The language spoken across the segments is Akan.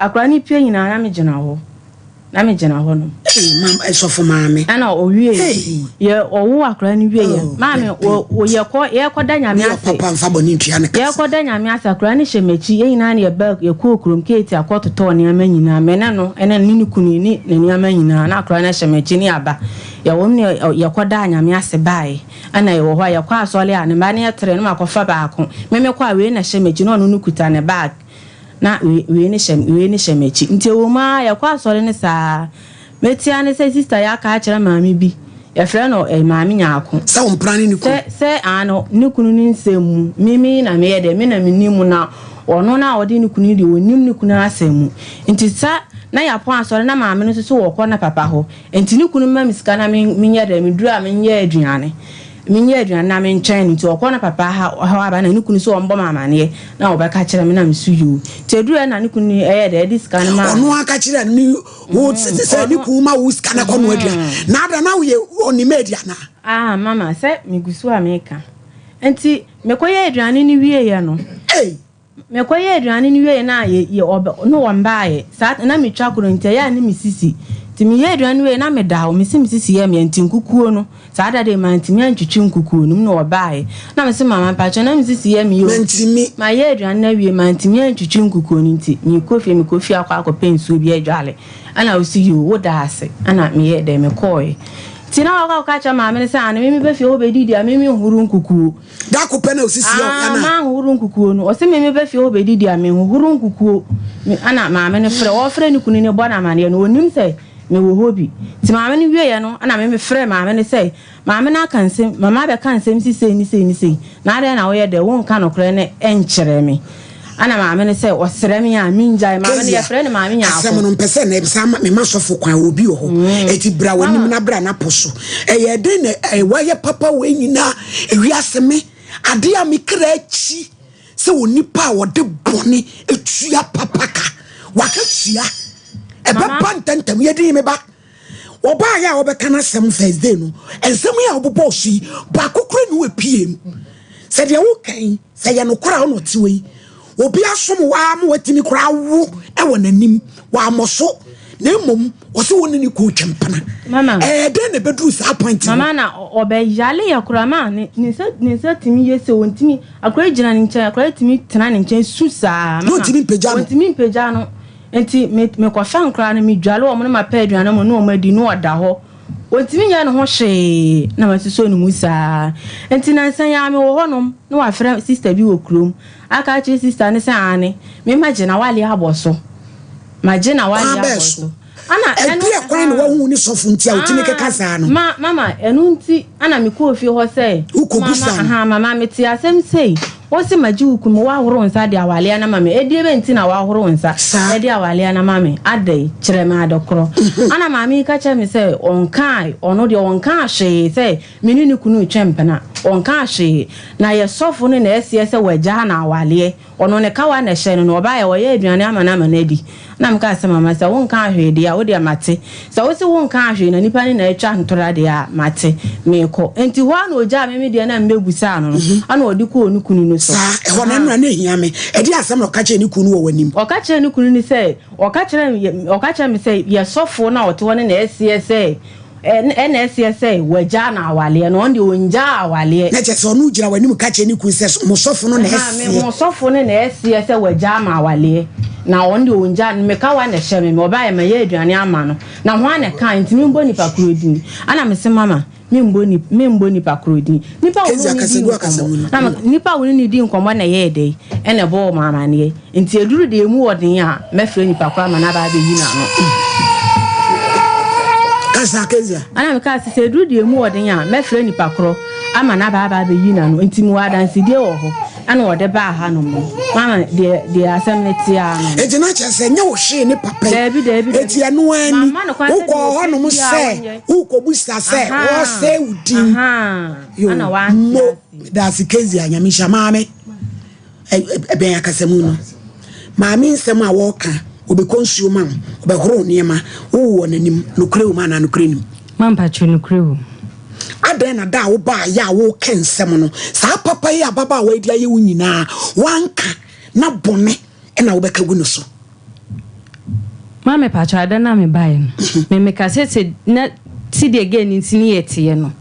Akwadaa no pue nyinaa na megyina hɔ. Na megyina hɔ nom. Hey, mam, eh, sɔfo maame. Ɛna ɔwie Hey. yɛ ɔwo akwadaa no wie yɛ. Oh, Maame Dabi. wɔ wɔ yɛkɔ yɛkɔda Nyame Woyɛ ase. ɔpapa mfa bɔne ntua ne kasa. Yɛkɔda Nyame ase akwadaa no hyɛ m'akyi. Yɛn nyinaa na yɛba yɛkɔɔ kurom Keeti akɔtotɔɔ nneɛma nyinaa. Me ne no ɛne ne ne kunu ne ne nneɛma nyinaa na akwadaa no hyɛ m'akyi ne yɛaba. Yɛwɔ mu ne yɛkɔdaa Nyame ase baeɛ. Ɛna yɛwɔ hɔ a yɛkɔ asɔre a ne mma no yɛ tere na makɔfa baako. Me mekɔ a wei na ɛhyɛ m'akyi na ɔno no kuta ne bag. Na wei wei no hyɛ wei no hyɛ m'akyi. Nti ɛwɔ mu ara yɛkɔ asɔre no saa. Mete ara ne sɛ sista yi aka akyerɛ maame bi, yɛfrɛ no eh, Maame Nyarko. Sɛ wo mpena ne ne kunu. Sɛ sɛ aane, ne kunu no nsɛm mu, me me na meyɛ dɛ, me na menim mu na ɔno no a ɔde ne kunu no deɛ ɔnnim ne kunu asɛm mu. Nti sa na yɛapɔn asɔre na maame no nso so wɔkɔ ne papa hɔ. Nti ne kunu ma me sika na me menyɛ dɛ, meduru a menyɛ aduane. Menyɛ aduane na mentwɛn no nti ɔkɔ ne papa ha hɔ aba na ne kunu sɛ ɔmbɔ me amaneɛ na ɔbɛka kyerɛ me na me so yoo nti ɛduru ɛ na ne kunu ɛyɛ dɛ ɛde sika no maa Ɔno aka kyerɛ ne wo sɛ ne kunu ma wo sika na kɔ no aduane na ada na woyɛ ɔnim aduane a. Ah mama sɛ megu so a meka nti mekɔyɛ aduane no wieɛ no. Ei. Mekɔyɛɛ aduane no wieeɛ na yɛ yɛ ɔbɛ no wɔmbaeɛ saa na metwa koro nti ɛyɛ a ne me sisi nti meyɛɛ aduane no wieeɛ na meda hɔ mese me sisi yɛ meya nti nkukuo no saa da deɛ mantumi antwitwi nkukuo no mu na wɔbaeɛ na mese mama mpakyɛ na me sisi yɛ meya o nti Mantumi. mayɛ aduane no awie mantumi antwitwi nkukuo no nti mekɔ fie mekɔ fie akɔ akɔpɛ nsuo bi adwale ɛna ɔse yoo woda ase ɛna meyɛɛ dɛn mekɔeɛ nti na wakɔ akɔka akyerɛ maame no sɛ aane me meba fie hɔ bɛdidi a me menhoro nkukuo. Da ko pɛ na osisi ɔ Ah, yana. manhohoro nkukuo no. Ɔse me meba fie hɔ bɛdidi a, menhohoro nkukuo. Me, ana maame no frɛ, ɔɔfrɛ ne kunu no bɔ no amaneɛ no, ɔnnim sɛ mewɔ hɔ bi. Nti maame no wieɛ no, ana me mefrɛɛ maame no sɛ, maame no aka nsɛm, mama abɛka nsɛm si sei ne sei ne sei, na adɛn na woyɛ dɛ, wonka nokorɛ no nkyerɛ me? Ana maame no sɛ, ɔsrɛ me a, mengyae. Maame no, Kezia, yɛfrɛ no Maame Nyarko. asɛm no mpɛ sɛ na ɛbisa ma mema sɔfo kwan obi wɔ hɔ. Eti bra w'anim na bra na po so. Ɛyɛ den na ɛyɛ wayɛ papa wei nyinaa ewiase me ade a me kra akyi sɛ onipa a ɔde bɔne etua papa ka. Wakatua ɛbɛba ntɛntɛm yɛ din me ba. Ɔbaa yɛ a ɔbɛka n'asɛm first day no nsɛm yi a ɔbobɔɔ so yi baako kora ne wapue mu. Sɛ deɛ woka yi Sɛ ɛyɛ nokorɛ a ɔna ɔte hɔ yi, obi asom wo ara ma watumi koraa awo wɔ n'anim, wammɔ so, na mmom ɔsɛ wo ne ne kɔɔ twempena. Mama. Ɛyɛ dɛn na ɛbɛduru saa point no? Mama na ɔbɛyale yɛ koraa ma ne ne nsa ne nsa tumi yɛ sɛ ɔntumi akora gyina ne nkyɛn akora tumi tena ne nkyɛn su saa. Na ɔntumi mpagya no. Ɔntumi mpagya no nti me mekɔfa nkoraa no medwale wɔn na mapɛ aduane ma wɔn na wɔn adi na ɔda hɔ. Ontumi nyɛ ne ho hwee na masosɔ ne mu saa. Nti nansa yi ara mewɔ hɔnom na wafrɛ sista bi wɔ kurom aka akyerɛ sista no sɛ aane, me magye n'awale abɔ so. Magye n'awale Kwan bɛɛ abɔ so? so. Ana ɛno Ɛdeɛ kwan na ahaa. wahu ne sɔfo nti a otumi keka saa no? Ma mama ɛno nti ana mekɔɔ fie hɔ sɛ mama Wokɔbisa no? ahaa mama mete asɛm sei. Wose magye wo kunu, woahoro wo nsa de awaleɛ no ama me, ɛdeɛ bɛn nti na woahoro wo nsa de awaleɛ no ama me, adɛn, kyerɛ me ade korɔ. Ɛna maame yi ka kyerɛɛ me sɛ ɔnkaa, ɔno deɛ ɔnkaa hwee sɛ me ne ne kunu retwe mpena, ɔnkaa hwee, na yɛ sɔfo no na ɛseɛ sɛ wagyaa no awaleɛ, ɔno ne kawa na ɛhyɛ no, na ɔbaeɛ ɔyɛ aduane ama no ama no adi. Ɛna mekaa sɛ mama sɛ wonkaa hwee deɛ a, wo deɛ mate. Sɛ wose wonkaa hwee na nipa no na atwa ntora deɛ a, mate, meekɔ. Enti hɔ ara na ogyaa me me deɛ na mebɛbusaa no no, ɛna ɔde kɔɔ ne kunu no so. Saa, ɛhɔ no, ɛno na na ehia me. Ɛdeɛn asɛm na ɔka kyerɛɛ ne kunu no wɔ w'anim? Ɔka kyerɛɛ ne kunu no sɛ, ɔka kyerɛɛ, ɔka kyerɛɛ me sɛ, yɛ sɔfoɔ no a ɔte hɔ no na ɛseɛ sɛ, ɛna ɛseɛ sɛ wagyaa no awaleɛ no, ɔno deɛ ɔngyaa awaleɛ. Na kyerɛ sɛ ɔno gyina w'anim ka kyerɛ ne kunu sɛ, mo sɔfo no na ɛseɛ. Mo sɔfo no na ɛseɛ sɛ wagyaa me awaleɛ, na ɔno deɛ ɔngyaa no, me kawa na ɛhyɛ me, ɔbaeɛ mayɛ aduane ama no, na hwan na ɛkae, nti membɔ nipa korɔ din? Ɛna mese mama, membɔ nip, membɔ nipa korɔ din. Nipa a wo ne no di nkɔmmɔ, na me, nipa a wo ne no di nkɔmmɔ na ɛyɛɛ dɛn? Ɛna ɛbɔɔ me amaneɛ. Nti ɛduru deɛ ɛmu wɔ den a, mɛfrɛ nipa korɔ ama no aba abɛyi n'ano. Kasa, Kezia. Ɛna mekaa sɛ, sɛ ɛduru deɛ ɛmu wɔ den a, mɛfrɛ nipa korɔ ama no aba aba abɛyi n'ano. Nti mewɔ adansedie wɔ hɔ. Ɛna ɔde baa hanom no. Mama, deɛ, deɛ asɛm no te ara no. Enti na kyerɛ sɛ nyɛ wo hwee ne papa yi. Daabi, daabi, daabi. Enti ɛno ara ni, Mamma no kwan sɛ deɛ wokɔɔ ɔpɛ hɔnom biara sɛ ɔnyɛ. worekɔbisa sɛ Ahaa, wɔresɛe wo din. ahaa. Yoo, Ɛna wante mo, aseɛ. meda ase Kezia, Nyame nhyira. Maame, ɛ, ɛbɛn akasamu no. Maame nsɛm a wɔreka, ɔbɛkɔ nsuo ma wo, ɔbɛhoro wo nneɛma, wowo wɔ n'anim, nokorɛ wɔ mu anaa nokorɛ nnim? Mampakyɛ nokorɛ wɔ mu. Adɛn na da a wobaeɛ a woreka nsɛm no, saa papa yi a ababaawa yi de ayɛ wo nyinaa, woanka, na bɔne na wobɛka gu no so? Ma mepakyɛw ada no a mebaeɛ no me meka sɛ sɛ na sedeɛ gɛɛ no nti ne yɛ teɛ no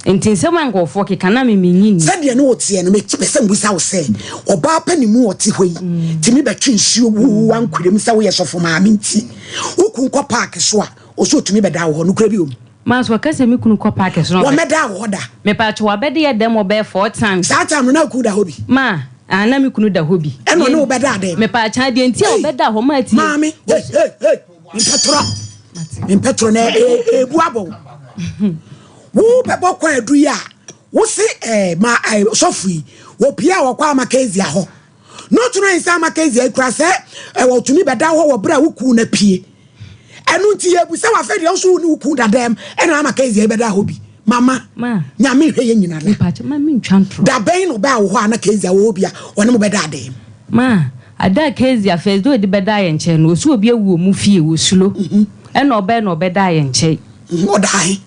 nti nsɛm a nkurɔfoɔ keka na me menyi nni. Sɛdeɛ ne wo teɛ no mepɛ sɛ mebisa wo sɛ ɔbaa pɛ ne mu ɔte hɔ yi tumi bɛtwe nsuo gu w'ankorɛ mu sɛ woyɛ sɔfo maame nti wo kun kɔ paake so a ɔsɛ ɔtumi bɛda wo hɔ nokorɛ bi wɔ mu? Ma so ɔka sɛ me kunu kɔ paake so na ɔbɛ. Wɔmmɛdaa wo hɔ da. Mepakyɛw wabɛde yɛ dɛm ɔbɛyɛ 4 times. Saa time no na wo kunu da hɔ bi? Ma ah na me kunu da hɔ bi. Ɛna ɔne wo bɛdaa dɛm? Mepakyɛw deɛ nti a ɔbɛdaa hɔ ma tie. Maame hey hey hey mempɛ torɔ mempɛ torɔ na ebu abɔ wo. Wo bɛbɔ kwan adu yi a wo se eh, ma eh, sɔfo yi wɔpie a wɔkɔ ama Kezia hɔ. Not knowing sɛ ama Kezia kura sɛ ɛwɔ tumi bɛda hɔ wɔ berɛ a wo kunu no apue. Ɛno nti yɛbu sɛ wafɛ deɛ nso wo ne wo kunu dadam ɛna ama Kezia bɛda hɔ bi. Mama, Ma. Nyame hwɛ yɛ nyina la. Mepakyɛw ma mentwa ntorɔ. Da bɛn na ɔbaa wo hɔ a na Kezia wɔ hɔ bi a ɔne mo bɛda dɛm? Ma, ada a Kezia first day ɔde bɛdaa yɛn nkyɛn no, ɔsɛ obi awu wɔ mu fie wɔ Sulo. Ɛna ɔbɛɛ na ɔbɛdaa yɛn nkyɛn. Ɔdaa he?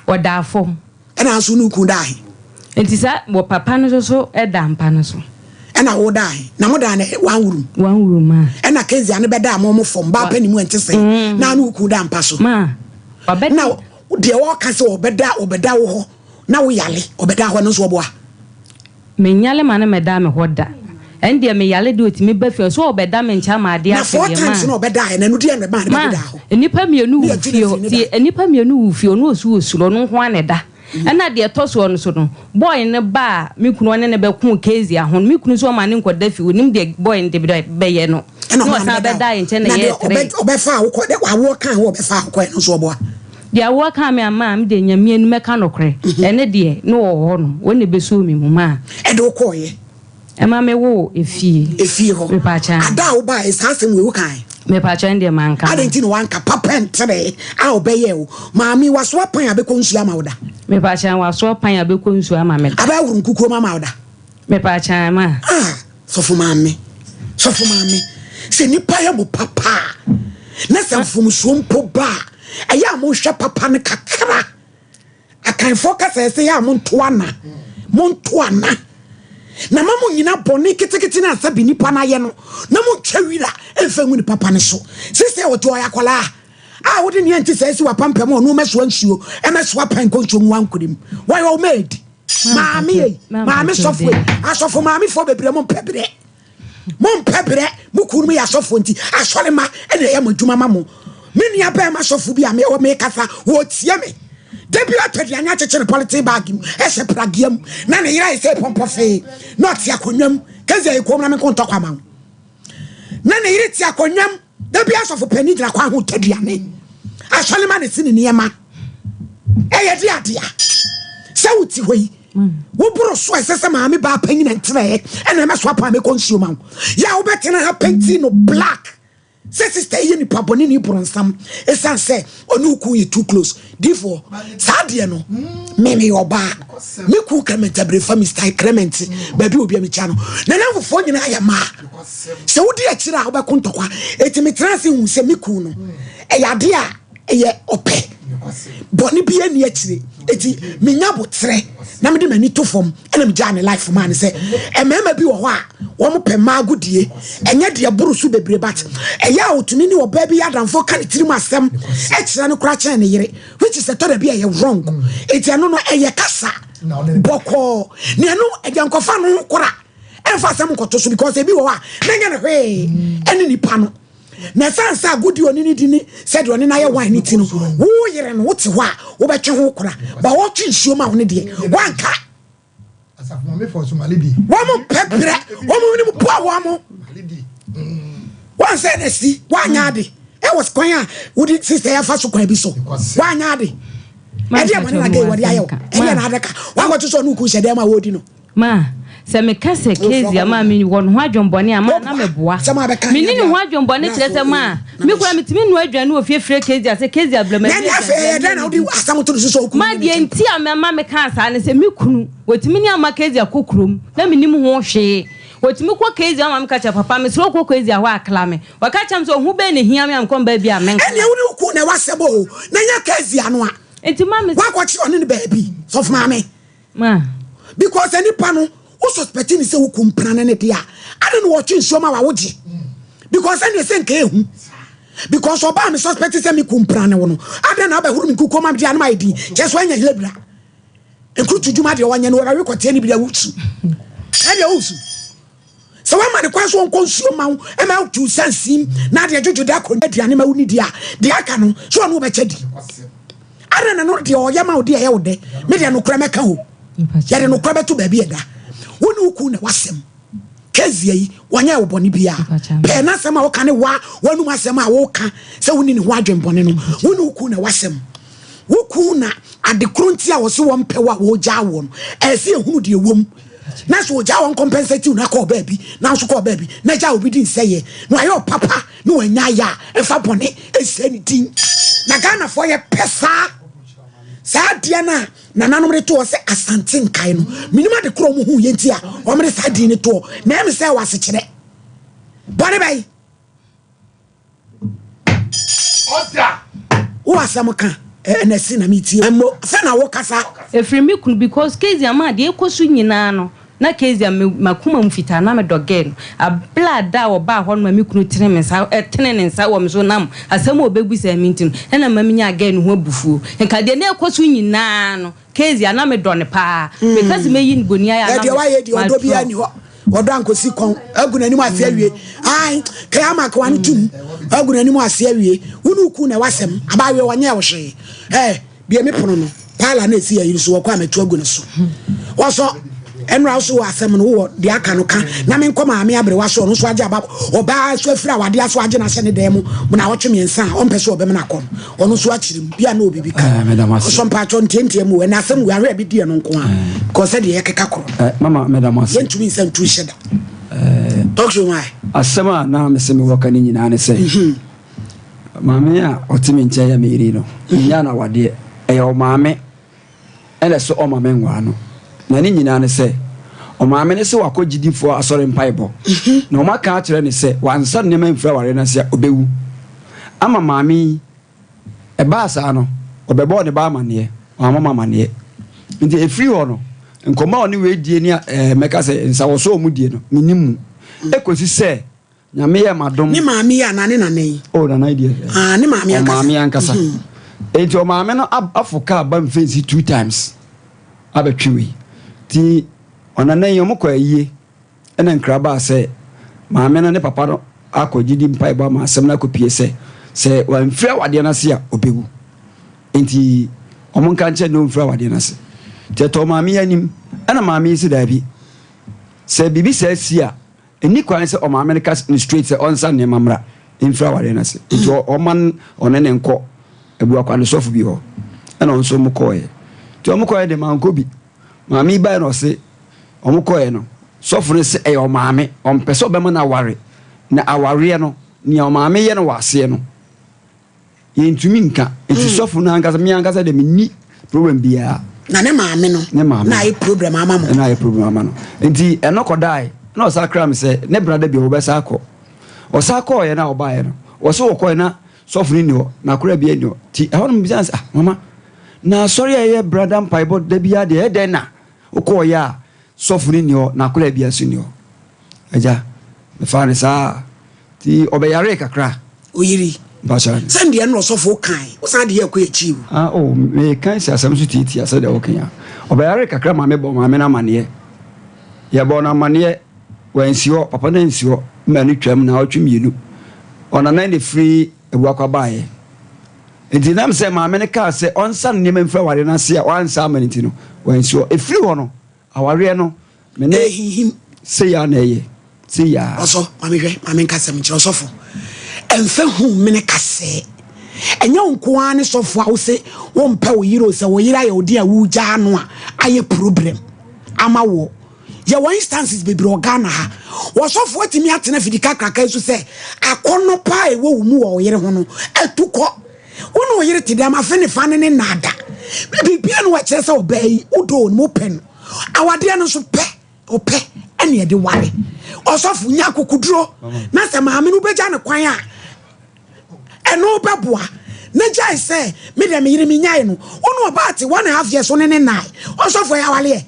Ɔdaa fam. Ɛna nso ne wo kunu daa he? Nti saa wɔ papa no nso so da mpa no so. Ɛna wo daa he? Na mo daa no one room? One room a. Ɛna Kezia no bɛdaa mo mo fam, baa pɛ ne mu ɛnte sɛn? Na ne wo kunu da mpa so. Ma, wabɛda. Na deɛ ɔka sɛ ɔbɛda ɔbɛda wo hɔ na wo yale ɔbɛda hɔ no nso ɔboa? Menyale ma no mɛda me hɔ da. Ɛn deɛ meyale deɛ ɔtumi ba fie ɔsɛ ɔbɛda me nkyɛn ama adeɛ Na akye four deɛ times ma. na ɔbɛda ɛ na ɛno deɛ na ɛma no Ma bɛda hɔ. nnipa mmienu Ne wɔ yɛtwe fie no hɔ afiri ne tie da. nnipa mmienu wɔ fie ɔno ɔsi wɔ suro ɔno nko ara na ɛda. Ɛna deɛ ɛtɔ soɔ no so no boy no ba a me kunu ɔne no bɛko Kezia ho no me kunu nso ɔma ne nkɔda fie ɔnim deɛ boy no de bɛyɛ no Ɛna na ɔma no ɔsan bɛda bɛda hɔ. yɛn nkyɛn na Na ɛyɛɛ deɛ three. ɔbɛfa a wokɔ awoɔ kan hɔ ɔbɛfa a wokɔɛ no nso ɔboa? Deɛ awoɔ kaa me ama a me deɛ Nyame anim mɛka nokorɛ ɛne deɛ ne wɔ hɔ no wɔn na ɛbɛsoo me mu maa. Ɛde wokɔɔyɛ? Ɛma me woo efie. Efie hɔ. Mepaakyɛw. Ada a wobaeɛ saa asɛm wei wokae? Mepaakyɛw ɛndeɛ manka. Adɛn nti na wanka? Papa ntere a ɔbɛyɛɛ wo. Maame wasoa pan a bɛkɔ nsuo ama wo da? Mepaakyɛw wasoa pan a bɛkɔ nsuo ama me da. Abɛhoro nkukuo mu ama wo da? Mepaakyɛw ma. Ah, sɔfo maame, sɔfo maame, sɛ nipa yɛ mo papa a, na sɛ mfomsoɔ mpo ba a, ɛyɛ a monhwɛ papa no kakra. Akanfoɔ kasa ɛsɛ yɛ a monto ana, monto ana. Na ma mo nyina bɔne ketekete no ansa bi nipa no ayɛ no, na montwa wira mfa ngu ne papa no so. Sisi a ɔte ɔyɛ akwadaa a wode nea nti sɛ asi wapampam ɔno mɛsoa nsuo, ɛmɛsoa pan kɔ nsuo ngu ankorɛ mu. Wɔyɛ wo maid. Maame ei, maame sɔfo ei, asɔfo maamefoɔ bebree mo mpɛ berɛ. Mo mpɛ berɛ, mo kunu mo yɛ asɔfoɔ nti asɔre ma ɛna ɛyɛ mo adwuma ma mo. Me nua bɛrima sɔfo bi a me wɔ mekasa wɔtie me. Da bi ɔtɔ aduane akyekyere polythene bag mu ɛhyɛ pragea mu na ne yere ayɛ sɛ pɔmpɔ fee na ɔte akonnwa mu kɛsɛ yɛ kurom na me nko ntɔkwa ma wo. Na ne yere te akonnwa mu da bi asɔfo panin gyina kwan ho tɔ aduane asɔre ma ne si ne nneɛma ɛyɛ de adea sɛ wote hɔ yi woboro so a ɛsɛ sɛ maame baa panyin ntenɛɛ ɛna ɛmɛ so apa mekɔ nsuo ma wo yɛ a wobɛtena ha painting no black sɛ sister yi yɛ nipa bɔne ne borɔnsam ɛsiane sɛ ɔne wo kun yɛ too close difoɔ saa deɛ no me meyɛ ɔbaa me kun Clement Abrefa Mr Clement baabi obi a mekyia no na namfofoɔ nyinaa yɛ maa sɛ wodi akyire a wobɛko ntɔkwa ɛti metena ase hu sɛ me kun no ɛyɛ adeɛ a ɛyɛ ɔpɛ bɔne bi ani akyire ɛti menya boterɛ na mede m'ani to fam ɛna megyaa ne life maa ne sɛ mmarima bi wɔ hɔ a wɔn pɛ mmaa agodie ɛnyɛ deɛ boro so bebree but ɛyɛ a otumi ne ɔbaa bi yɛ adamfo ka ne tirim asɛm ɛkyerɛ no koraa kyɛn ne yere which is ɛtɔ da bi ɛyɛ wrong eti ɛno no ɛyɛ kasa bɔkɔɔ ne ɛno ɛdeɛ nkɔfa no kora ɛnfa asɛm nkɔto so because ebi wɔ hɔ a na nyɛ ne hwee ɛne nipa no na ɛsan sɛ agodi ɔne ne di ne sɛdeɛ ɔne n'ayɛ wine ne ti no wo yere no wote hɔ a wobɛtwe ho kora ba wɔtwe nsuo ma wo ne deɛ wanka wɔn pɛ brɛ wɔn ne mu boa wɔn wɔn sɛ na si wɔanya ade ɛwɔ kwan a wode sista yɛ afa so kwan bi so wɔanya ade ɛdeɛ bɔne na gay wɔde ayɛ wo ɛdeɛ na adaka wakɔto sɛ ɔne wo kun hyɛ dɛm a wɔredi no. Ma sɛ meka sɛ Kezia ma me wɔ ne ho adwembɔne a ma na meboa. Menni ne ho adwembɔne kyerɛ sɛ ma me koraa metumi noa aduane wɔ fie frɛ Kezia sɛ Kezia brɛ ma me aduane. Ma deɛ nti a mɛma mekaa saa ne sɛ me kunu wɔtumi ne ama Kezia kɔ kurom na mennim ho hwee. Wɔtumi kɔ Kezia ma meka kyerɛ papa mesrɛ wo kɔ Kezia hɔ akla me. Wɔka kyerɛ me sɛ ɔho bɛn na ɛhia me a mekɔ mbaa bi a menkla. Ɛnneɛ wo ne wo kunu na ɛwɔ asɛm o, na nyɛ Kezia no a. Nti ma me. Woakɔkyere ɔne no baabi, sɔfo maame. Ma. Because nipa no wo suspect ni sɛ wo kumpra ne ne de a ade no wɔtwe nsuo ma wa wogye because ɛne sɛ nka ehu. Because ɔbaa me suspect sɛ me ku mpena ne wo no, adɛn na wobɛhoro me nkukuo ma me deɛ anom ayɛ din? Kyerɛ sɛ woanya hila bira. Nkurutu dwuma deɛ wɔnyɛ no wɔbɛwe kɔteɛ ne bira wosu. Ɛdeɛ wosu. Sɛ woama ne kwan so ɔnkɔ nsuo ma wo ma wotu sansim na adeɛ dwodwo de akɔ aduane ma wo ne di a, deɛ aka no so ɔne wobɛkyɛ di. Adɛn na no deɛ ɔyɛ ma wo deɛ ɛyɛ wo dɛ? Me deɛ nokorɛ mɛka o. Yɛde nokorɛ bɛto baabi ɛda. Wo ne wo kun na wasɛm. Kezia yi, wɔnyɛɛ wo bɔne biara. Pɛɛ n'asɛm a woka ne wa w'anum asɛm a woka sɛ wonni ne ho adwembɔne no. Wo ne wo kun na w'asɛm. Wo kun na ade koro nti a wɔse wɔmpɛ wo a wɔgyaa woɔ no, ɛyɛ sɛ yɛhunu deɛ ɛwom. Na sɛ wɔgyaa wɔn compensate wo na kɔɔ baabi, na nso kɔɔ baabi, na gyaa obi di nsɛeɛ, na wayɛ ɔpapa na wanya ayɛ a, ɛmfa bɔne nhyɛ ne din. Na Ghanafoɔ yɛpɛ saa saa adeɛ no a nananom de toɔ sɛ Asante nkae no. Menim ade korɔ wɔn hu yɛ nti a wɔn de saa din no toɔ. Na ɛyɛ me sɛ ɛwɔ asekyerɛ. Bɔne bɛyi. Wo asɛm ka ɛna si na metie. Mmo sɛ na wo kasa. Ɛfiri me kunu because Kezia maa deɛ ɛkɔ so nyinaa no na Kezia me makoma mu fitaa na medɔ girl no abla da a ɔbaa hɔ no ma me kunu tene me nsa tene ne nsa wɔ me so nam asɛm a ɔbɛbusaa me nti no ɛna ma menyaa girl no ho abufuo nka deɛ na ɛkɔ so nyinaa no Kezia na medɔ no paa meka sɛ mɛyi no boni ayɛ a na Deɛ wayɛ deɛ ɔdɔ biara matrɔ. nni hɔ ɔdɔ ankosi kɔn agu n'anim ase awie ae kɛyɛ ama akewa no tum agu n'anim ase awie wo ne wo kun na ɛwɔ asɛm abaayewa ɔnyɛɛ wo hwee ɛɛ bie me pono no paala na esi ayi so wɔkɔ a mɛtu agu ne so wɔsɔ ɛnora wo so wɔ asɛm no wowɔ deɛ aka no ka na menkɔ maame aberewa so ɔno nso agye aba ɔbaa so afiri awadeɛ aso agye no ahyɛ ne dan mu mu na ɔtwe mmiɛnsa a ɔmpɛ sɛ ɔbɛmena akɔ no ɔno nso akyiri mu bia na obibi ka ɔsɔ mpakyɛ ntiantia mu ɛna asɛm wei ahwɛ bi deɛ no nko a kɔ sɛ deɛ yɛkeka korɔ mama meda mo ase yɛntumi nsa ntu nhyɛ da talk to my asɛm a na mese mewɔ ka ne nyinaa ne sɛ maame a ɔte me nkyɛn yɛ me yere no menyaa no awadeɛ ɛyɛ ɔmaame ɛna ɛsɛ ɔma me nwaa no na ne nyinaa ne sɛ ɔmaame no sɛ wakɔ gyidifoɔ asɔre mpaebɔ na ɔma ka akyerɛ ne sɛ wansa nneɛma mfiri awareɛ no ase a ɔbɛwu ama maame yi ɛbaa saa no ɔbɛbɔɔ ne ba amanneɛ wamma ma amanneɛ nti ɛfiri hɔ no nkɔmmɔ a ɔne wei die ne ɛɛ mɛka sɛ nsawɔsɔ a ɔmo die no menim mu ɛkɔsi sɛ Nyame yɛ m'adom. Ne maame yi anaa ne nana yi? Oh, nana yi deɛ. Ah, ne maame ankasa. Ɔmaame ankasa. Enti ɔmaame no afo kaa ba mfɛnsi two times abɛtwe wei. Ti ɔnana yi ɔmo kɔ ayie ɛna nkira baa sɛ maame no ne papa no akɔ gyidi mpaebɔ ama asɛm no akɔpie sɛ sɛ wamfiri awadeɛ no ase a ɔbɛwu. Enti ɔmo nka nkyɛn na ɔmfiri awadeɛ no ase. Nti ɛtɔɔ maame yi anim ɛna maame yi si daabi sɛ biribi saa si a Ɛnni kwan sɛ ɔmaame no ka no straight sɛ ɔnsa nneɛma mmra mfiri awareɛ no ase. Nti ɔma ɔne ne nkɔ Abuakwa ne sɔfo bi hɔ. Ɛna ɔno nso ɔmo kɔɔɛ. Nti ɔmo kɔɔɛ de mankɔ bi. Maame yi baeɛ na ɔse ɔmo kɔɔɛ no, sɔfo no se ɛyɛ ɔmaame, ɔmpɛ sɛ ɔbɛma no aware. Na awareɛ no, nea ɔmaame yɛ no wɔ aseɛ no, Yɛntumi nka. Nti sɔfo no ankasa, me ankasa deɛ menni problem biara. Na ne maame no Ne maame na ayɛ problem ama mo. Na ayɛ problem ama no. Nti ɛno kɔdae na ɔsa kra me sɛ ne bra da bi ɔbɛsa akɔ. Ɔsa kɔɔeɛ na ɔbaeɛ no, ɔse ɔkɔɔeɛ na sɔfo no nni hɔ, na akora biara nni hɔ. Nti ɛhɔ no mebisa no sɛ, ah mama, na asɔre a ɛyɛ brada mpaebɔ da biara deɛ ɛyɛ dɛn na wokɔɔeɛ a sɔfo no nni hɔ, na akora biara nso nni hɔ? Agya, mefaa no saa. Nti ɔbɛyaree kakra. Oyiri. Mpakyɛ. Sɛn deɛ na ɔsɔfo kan, wosan de yɛ kɔ akyi o. Ah oh, meka si asɛm so tiatia sɛdeɛ woka yi a. Ɔbɛyaree kakra ma mebɔɔ maame no amaneɛ. Yɛbɔɔ no amaneɛ, wansi hɔ, papa no ansi hɔ ma ɛno twaam naawɔtwe mmienu. Ɔnanan na ɛfiri Abuakwa baeɛ. Nti nam sɛ maame no kaa sɛ ɔnsa ne nneɛma mfiri awareɛ no ase a wansa ama no nti no, wansi hɔ. Ɛfiri hɔ no, Awareɛ no, me ne Ɛrehinhim. Sei ara na ɛyɛ, sei ara. Ɔsɔ, ma me hwɛ, ma me nka asɛm nkyerɛ ɔsɔfo. Ɛmfa hu mene kasɛɛ. Ɛnyɛ wo nko ara ne sɔfo a wose wompɛ wo yere o, sɛ wo yere ayɛ wo den a wogyaa no a, ayɛ problem ama woɔ. Yɛwɔ instances bebree wɔ Ghana ha. Ɔsɔfo atumi atena afidi kakraka yi so sɛ akɔnnɔ paa a ɛwɔ wo mu wɔ wo yere ho no atu kɔ. Wo ne wo yere te dɛm afe ne fa ne ne nnaada. Biribiara ni hɔ a ɛkyerɛ sɛ ɔbaa yi wodɔ no, wopɛ no. Awadeɛ no nso pɛ, ɔpɛ ɛne ɛde ware. Ɔsɔfo nya akokoduro na sɛ maame no wobɛgya no kwan a ɛno bɛboa na gyae sɛ me deɛ me yere menyae no. Wo ne ɔbaa te 1½ years wo ne ne nnae. Ɔsɔfo ɛyɛ awaleɛ.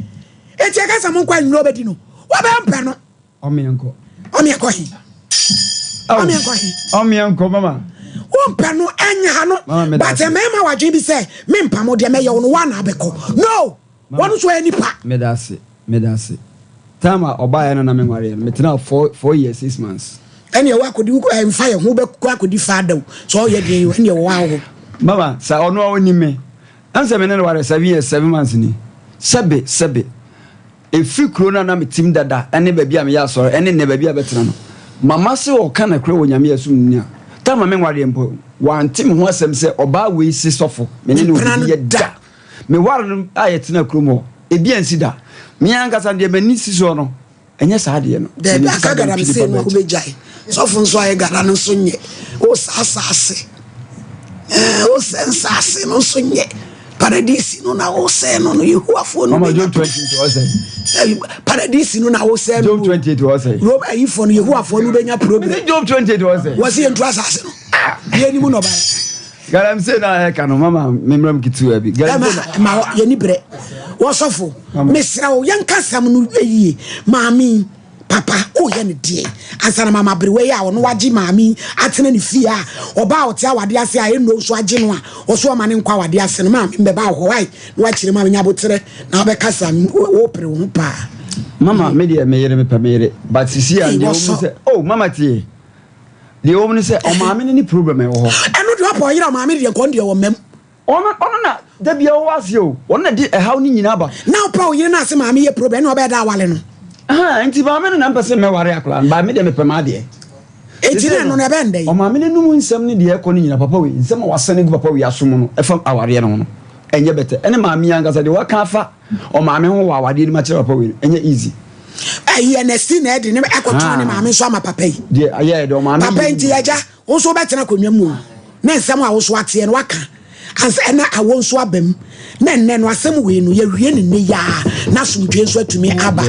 Enti ɛka sɛ monkɔ anwummerɛ wobɛdi no. Wobɛmpɛ no. Ɔmeɛ nkɔ. Ɔmeɛ nkɔ he? Ɔmeɛ nkɔ he? Ɔmeɛ nkɔ mama. Wompɛ no ɛnyɛ ha no. But mmarima wadwene bi sɛ mempam wo deɛ mɛyɛ wo no woa na abɛkɔ. No! Wɔn nso ɛyɛ nipa. Medase, medase. Time a ɔbaeɛ no na menwareɛ no, metenaa 4 years 6 months. Ɛne ɛwɔ akɔdi mfa yɛ ho bɛkɔ akɔdi faada o sɛ ɔyɛ deɛ yi ɛne ɛwɔ ahɔ. Mama, sɛ ɔno a ɔnim me, ɛnsɛ me ne no ware 7 years 7 months ni. Sɛbe, sɛbe. Ɛfiri kuro no a na metim dada ne baabi a meyɛ asɔre ɛne nnɛ baabi a bɛtena no. Mama sɛ ɔka nokorɛ wɔ Nyame asom no ni a, time a menwareɛ mpo, wante me ho asɛm sɛ ɔbaa wei se sɔfo, me ne no Mpena no obi yɛ da. Da. Meware no a yɛtena kurom hɔ, ebi ansi da. Me ankasa deɛ m'ani si soɔ no, ɛnyɛ saa adeɛ no. Daabi Menim aka sɛ galamsey bɛntwi no a nipa bɛgye. wobɛgyae. Sɔfo nso ayɛ gala no nso nyɛ. Wo saa asase. Wo sɛ nsase no nso nyɛ. Paradisi no na wo sɛ no no Yehowafoɔ no Mama bɛnya. Job 28 wɔ sɛ. Paradisi no na wo sɛ no. Job 28 wɔ sɛ. Rome ayifoɔ no Yehowafoɔ no bɛnya problem. Mese Job 28 wɔ sɛ. Wɔ sɛ yɛntu asase no. Yɛn anim na ɔbaeɛ. Galamsey na ɛka no mama memmerɛ m ketewa bi. Galamsey na Ma yɛni berɛ. Wɔsɔfo, mesrɛ wo yɛnka asɛm no yie. Maame papa woyɛ no deɛ ansa na mama aberewa yi a ɔno wagye maame yi atena ne fie a ɔbaa a ɔte awade ase a ɛnno nso agye no a ɔso ɔma ne nkɔ awade ase no, maame mbɛba wɔ hɔ wae na wakyerɛ mu a menya aboterɛ na wabɛkasa wopere wo ho paa. Mama, me deɛ me yere, mepɛ me yere, but sisi a Ei, deɛ wɔm wɔsɔ. ne sɛ, oh mama, tie, deɛ wɔm ne sɛ ɔmaame no ne problem ɛwɔ hɔ. Ɛno deɛ ɔpɛ ɔyere a maame deɛ nkɔ deɛ wɔ mmam. Ɔno na da bia ɔwɔ ase o, ɔno na de ɛhaw no nyinaa ba. Na wopɛ ɔyere no ase maame yɛ problem ɛna ɔbɛyɛ da awale no. Ah, nti maame no na mpɛ sɛ mɛware akwadaa no ba, me deɛ mepɛ m'adeɛ. Enti na ɛno no ɛbɛn dɛn? Ɔmaame no num nsɛm ne deɛ ɛkɔ no nyina, papa wei nsɛm a wasɛne gu papa wei asom no ɛfa awareɛ no ho no ɛnyɛ bɛtɛ, ɛne maame yi ankasa deɛ waka afa ɔmaame ho wɔ awadeɛ no mu akyerɛ papa wei no ɛnyɛ easy. Ɛyi ɛnɛsi na ɛde ne ɛkɔtɔn ne maame nso ama papa yi. Deɛ ayɛ deɛ ɔmaame Papa yi nti agya wo nso wobɛtena akonnwa mu o ne nsɛm a wo so ateɛ no waka ansa ɛna awo nso aba mu na ɛnnɛ no asɛm wei no yɛwie ne nne yaa na asomdwe nso atumi aba.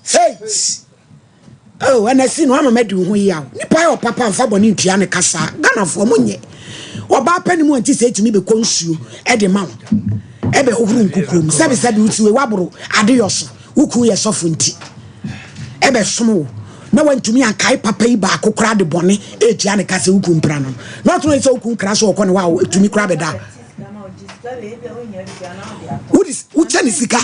Faith oh, ɛna si no ama madi wo ho yaw. Nipa yɛ ɔpapa mfa bɔne ntua ne kasa. Ghanafoɔ mo nyɛ ɔbaa pɛ ne mu anti sɛ ɛtumi bɛkɔ nsuo ɛde ma wo ɛbɛ hohoro nkukuo mu sɛbesɛbe wotiwe woaboro adeyɔ so wo kunu yɛ sɔfo nti ɛbɛ som wo na wantumi ankae papa yi baako koraa de bɔne ɛtua ne ka sɛ wo kunu mpra no na ɔtoro sɛ wo kunu kra so ɔkɔ ne hɔ a ɛtumi koraa bɛda wode wokyɛ ne sika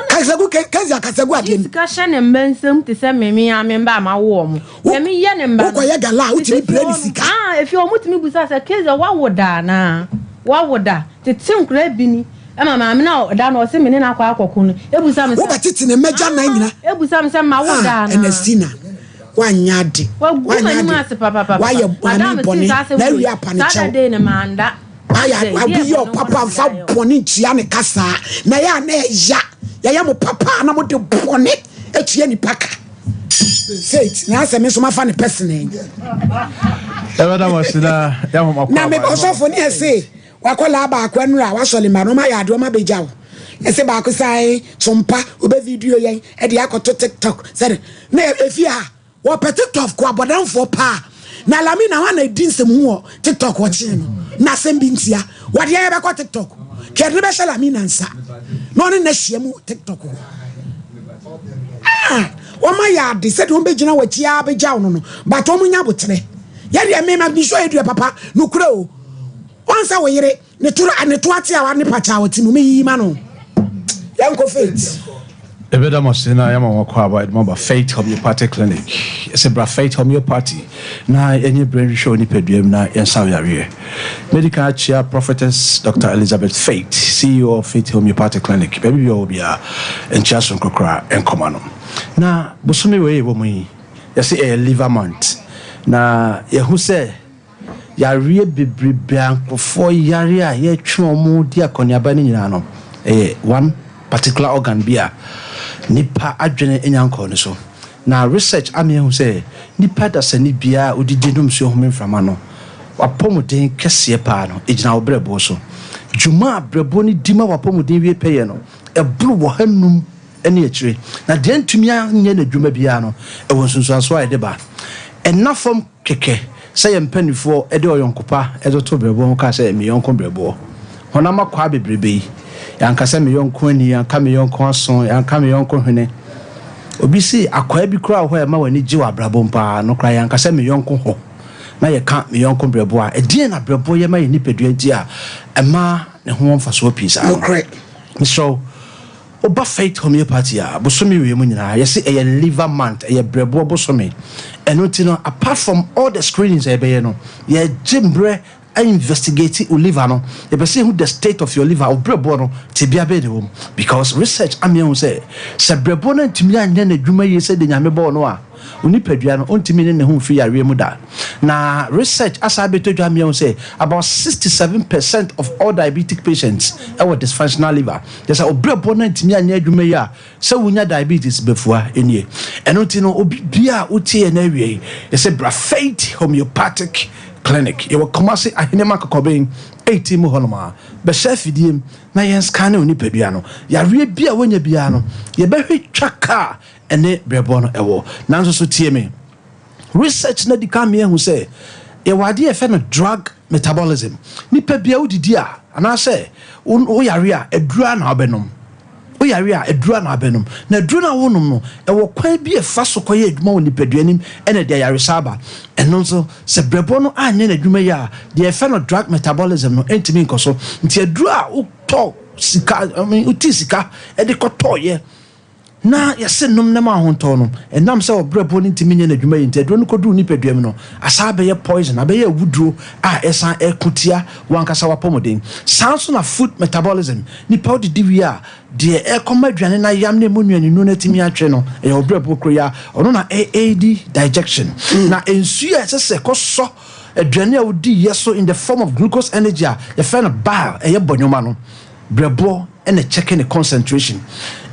kasagu kɛzi akasagu adeɛ ni sika hyɛ ne mba nsam te sɛ meme a me mba a mawo wɔn sɛ meyɛ ne mba no wokɔyɛ gala a wotumi brɛ ne sika. Ah, efi wɔn tumi busa sɛ keza wawo da anaa wawo da tete nkora bi ni ɛma maame na ɔda no ɔse me ne no akɔ akɔko no ebusa me sɛ wobɛtete ne mmɛgya nan nyina. Ebusa me sɛ ma wo da anaa. Ɛnɛstina wanyɛ ade. Wagu wanyɛ m'anim ade ase papapapa. Wayɛ maame bɔne na awie apa ne saa kyɛw da day no manda. Ayɛ obi yɛ ɔpapa nfa bɔne ntua ne kasa na ɛyɛ a na ɛya yɛyɛ mo papa a na mo de bɔne atua nipa ka. Faith na asɛ me nso mafa ne pɛsene. Ɛbɛda mo ase na yɛahom akɔ na me aba. ɔsɔfo ne ɛse wakɔlaa baako anura wasɔle ma no ɔma yɛ adeɛ ɔma bɛgya wo ɛsɛ baako san sompa wobɛ video yɛn ɛde akɔto TikTok sɛde na ɛfie ha wɔpɛ TikTok kɔ abɔdamfoɔ paa na Lami na wana ɛdi nsɛm hu wɔ TikTok wɔkyee no na asɛm bi ntia wɔde yɛ bɛkɔ TikTok kɛde ne bɛhyɛ Lami na nsa na ɔne na hyia mu TikTok hɔ. Ah, wɔma yɛ ade sɛdeɛ wɔn bɛgyina wɔ akyi a bɛgya wo no, but wɔn nya abotrɛ yɛdeɛ mema bi so yɛ dua papa nokorɛ o wɔn sɛ wo yere ne to ne to ate a ne pakya a ɔte mu meyiyi ma no. Yɛnkɔ, Faith. Ɛbɛda mo ase na yɛama wɔn akɔ aba ɛde mo aba Faith Homeopathic Clinic. Yɛsɛ bra Faith Homeopathy na yɛnyɛ berɛ nhwehwɛ wɔ nipadua mu na yɛnsa wo yareɛ. Mɛdi kan akyia Prophetess Dr Elizabeth Faith, CEO of Faith Homeopathic Clinic. Baabi bi a ɔwɔ biara, nkyia soronko koraa nkɔma no. Na bosome wei yɛwɔ mu yi, yɛsɛ ɛyɛ liver month, na yɛhu sɛ yareɛ bebrebe a nkurɔfoɔ yare a yɛtwe wɔn di akɔneaba no nyinaa no, ɛyɛ one particular organ bi a nipa adwene nya nkɔɔ ne so. Na research ama yɛahu sɛ nipa dasani biara a odidi, nom nsuo, home mframa no, wapɔmuden kɛseɛ paa no ɛgyina wo brɛboɔ so. Dwuma a brɛboɔ no di ma wapɔmuden wie pɛyɛ no ɛboro wɔ ha num ne akyire, na deɛ ntumi anyɛ n'adwuma biara no ɛwɔ nsunsuansoɔ a yɛde ba. Ɛna fam kɛkɛ sɛ yɛn mpanimfoɔ de ɔyɔnkopa de to brɛboɔ ho kaa sɛ me yɔnko brɛboɔ. Honam akwaa bebrebe yi, yɛanka sɛ me yɔnko ani, yɛanka me yɔnko aso, yɛanka me yɔnko hwene. Obi si akwaa bi koraa wɔ hɔ a ɛma w'ani gye wɔ abrabɔ mu paa no koraa, yɛanka sɛ me yɔnko hɔ. Na yɛka me yɔnko brɛboɔ a, ɛdeɛn na brɛboɔ yɛ ma yɛn nipadua nti a ɛma ne ho wɔ mfasoɔ pii saa no? Nokorɛ. Mesrɛ wo, woba Faith Homeopathy a, bosome wei mu nyinaa, yɛse ɛyɛ liver month, ɛyɛ brɛboɔ bosome. Ɛno nti no, apart from all the screenings a yɛbɛyɛ no, yɛgye mmerɛ investigate wo liver no. Yɛpɛ sɛ yɛhu the state of your liver, wo brɛboɔ no, tebea bɛn na ɛwɔ mu. Because research ama yɛahu sɛ, sɛ brɛboɔ no antumi anyɛ n'adwuma yie sɛdeɛ Nyame bɔɔ no a, Wo nipadua no, ontumi ne ne ho mfiri yareɛ mu da. Na research asan abɛtɔ dwa ama yɛahu sɛ about 67 percent of all diabetic patients wɔ dysfunctional liver. Kyerɛ sɛ wo berɛboɔ no antumi anyɛ adwuma yi a, sɛ wonya diabetes bɛfua nie. Ɛno nti no, obi biara a wotie yɛn awie yi, yɛsɛ bra Faith Homeopathic Clinic. Yɛwɔ Kumasi Ahenema Kɔkɔben 18 mu hɔnom a. Bɛhyɛ afidie mu na yɛn scanne wo nipadua no. Yareɛ bi a woanya biara no, yɛbɛhwɛ twa kaa ɛne brɛboɔ no ɛwɔ. Nanso so tie me. Research no adi kan ma yɛahu sɛ yɛwɔ adeɛ a yɛfrɛ no drug metabolism. Nipa bia wodidi a anaasɛ woyare a aduro ara na wobɛnom. Woyare a aduro ara na wobɛnom. Na aduro no a wonom no ɛwɔ kwan bi a ɛfa so kɔyɛ adwuma wɔ nipadua no mu ɛna ɛde ayaresa aba. Ɛno nso sɛ brɛboɔ no anyɛ n'adwuma yie a deɛ yɛfrɛ no drug metabolism no ɛntumi nkɔ so. Nti aduro a wotɔ sika, I mean wotii sika de kɔtɔeɛ Na yɛse nom na ma ahontɔ no, ɛnam sɛ ɔbrɛboɔ no ntumi nyɛ n'adwuma yie nti, aduro no kɔduru nipadua mu no, asan abɛyɛ poison, abɛyɛ awuduro a ɛsan ɛko tia w'ankasa w'apɔmuden. Saa nso na food metabolism, nipa wodidi wie a, deɛ ɛrekɔma aduane no ayam na ɛmu nnuanennuro no atumi atwe no, ɛyɛ ɔbrɛboɔ koro yi ara, ɔno na ɛ aid digestion. Na nsuo a ɛsɛ sɛ ɛkɔsɔ aduane a wodiiɛ so in the form of glucose energy a yɛfrɛ no bile, ɛyɛ bɔnwoma no, brɛboɔ na ɛkyɛke ne concentration.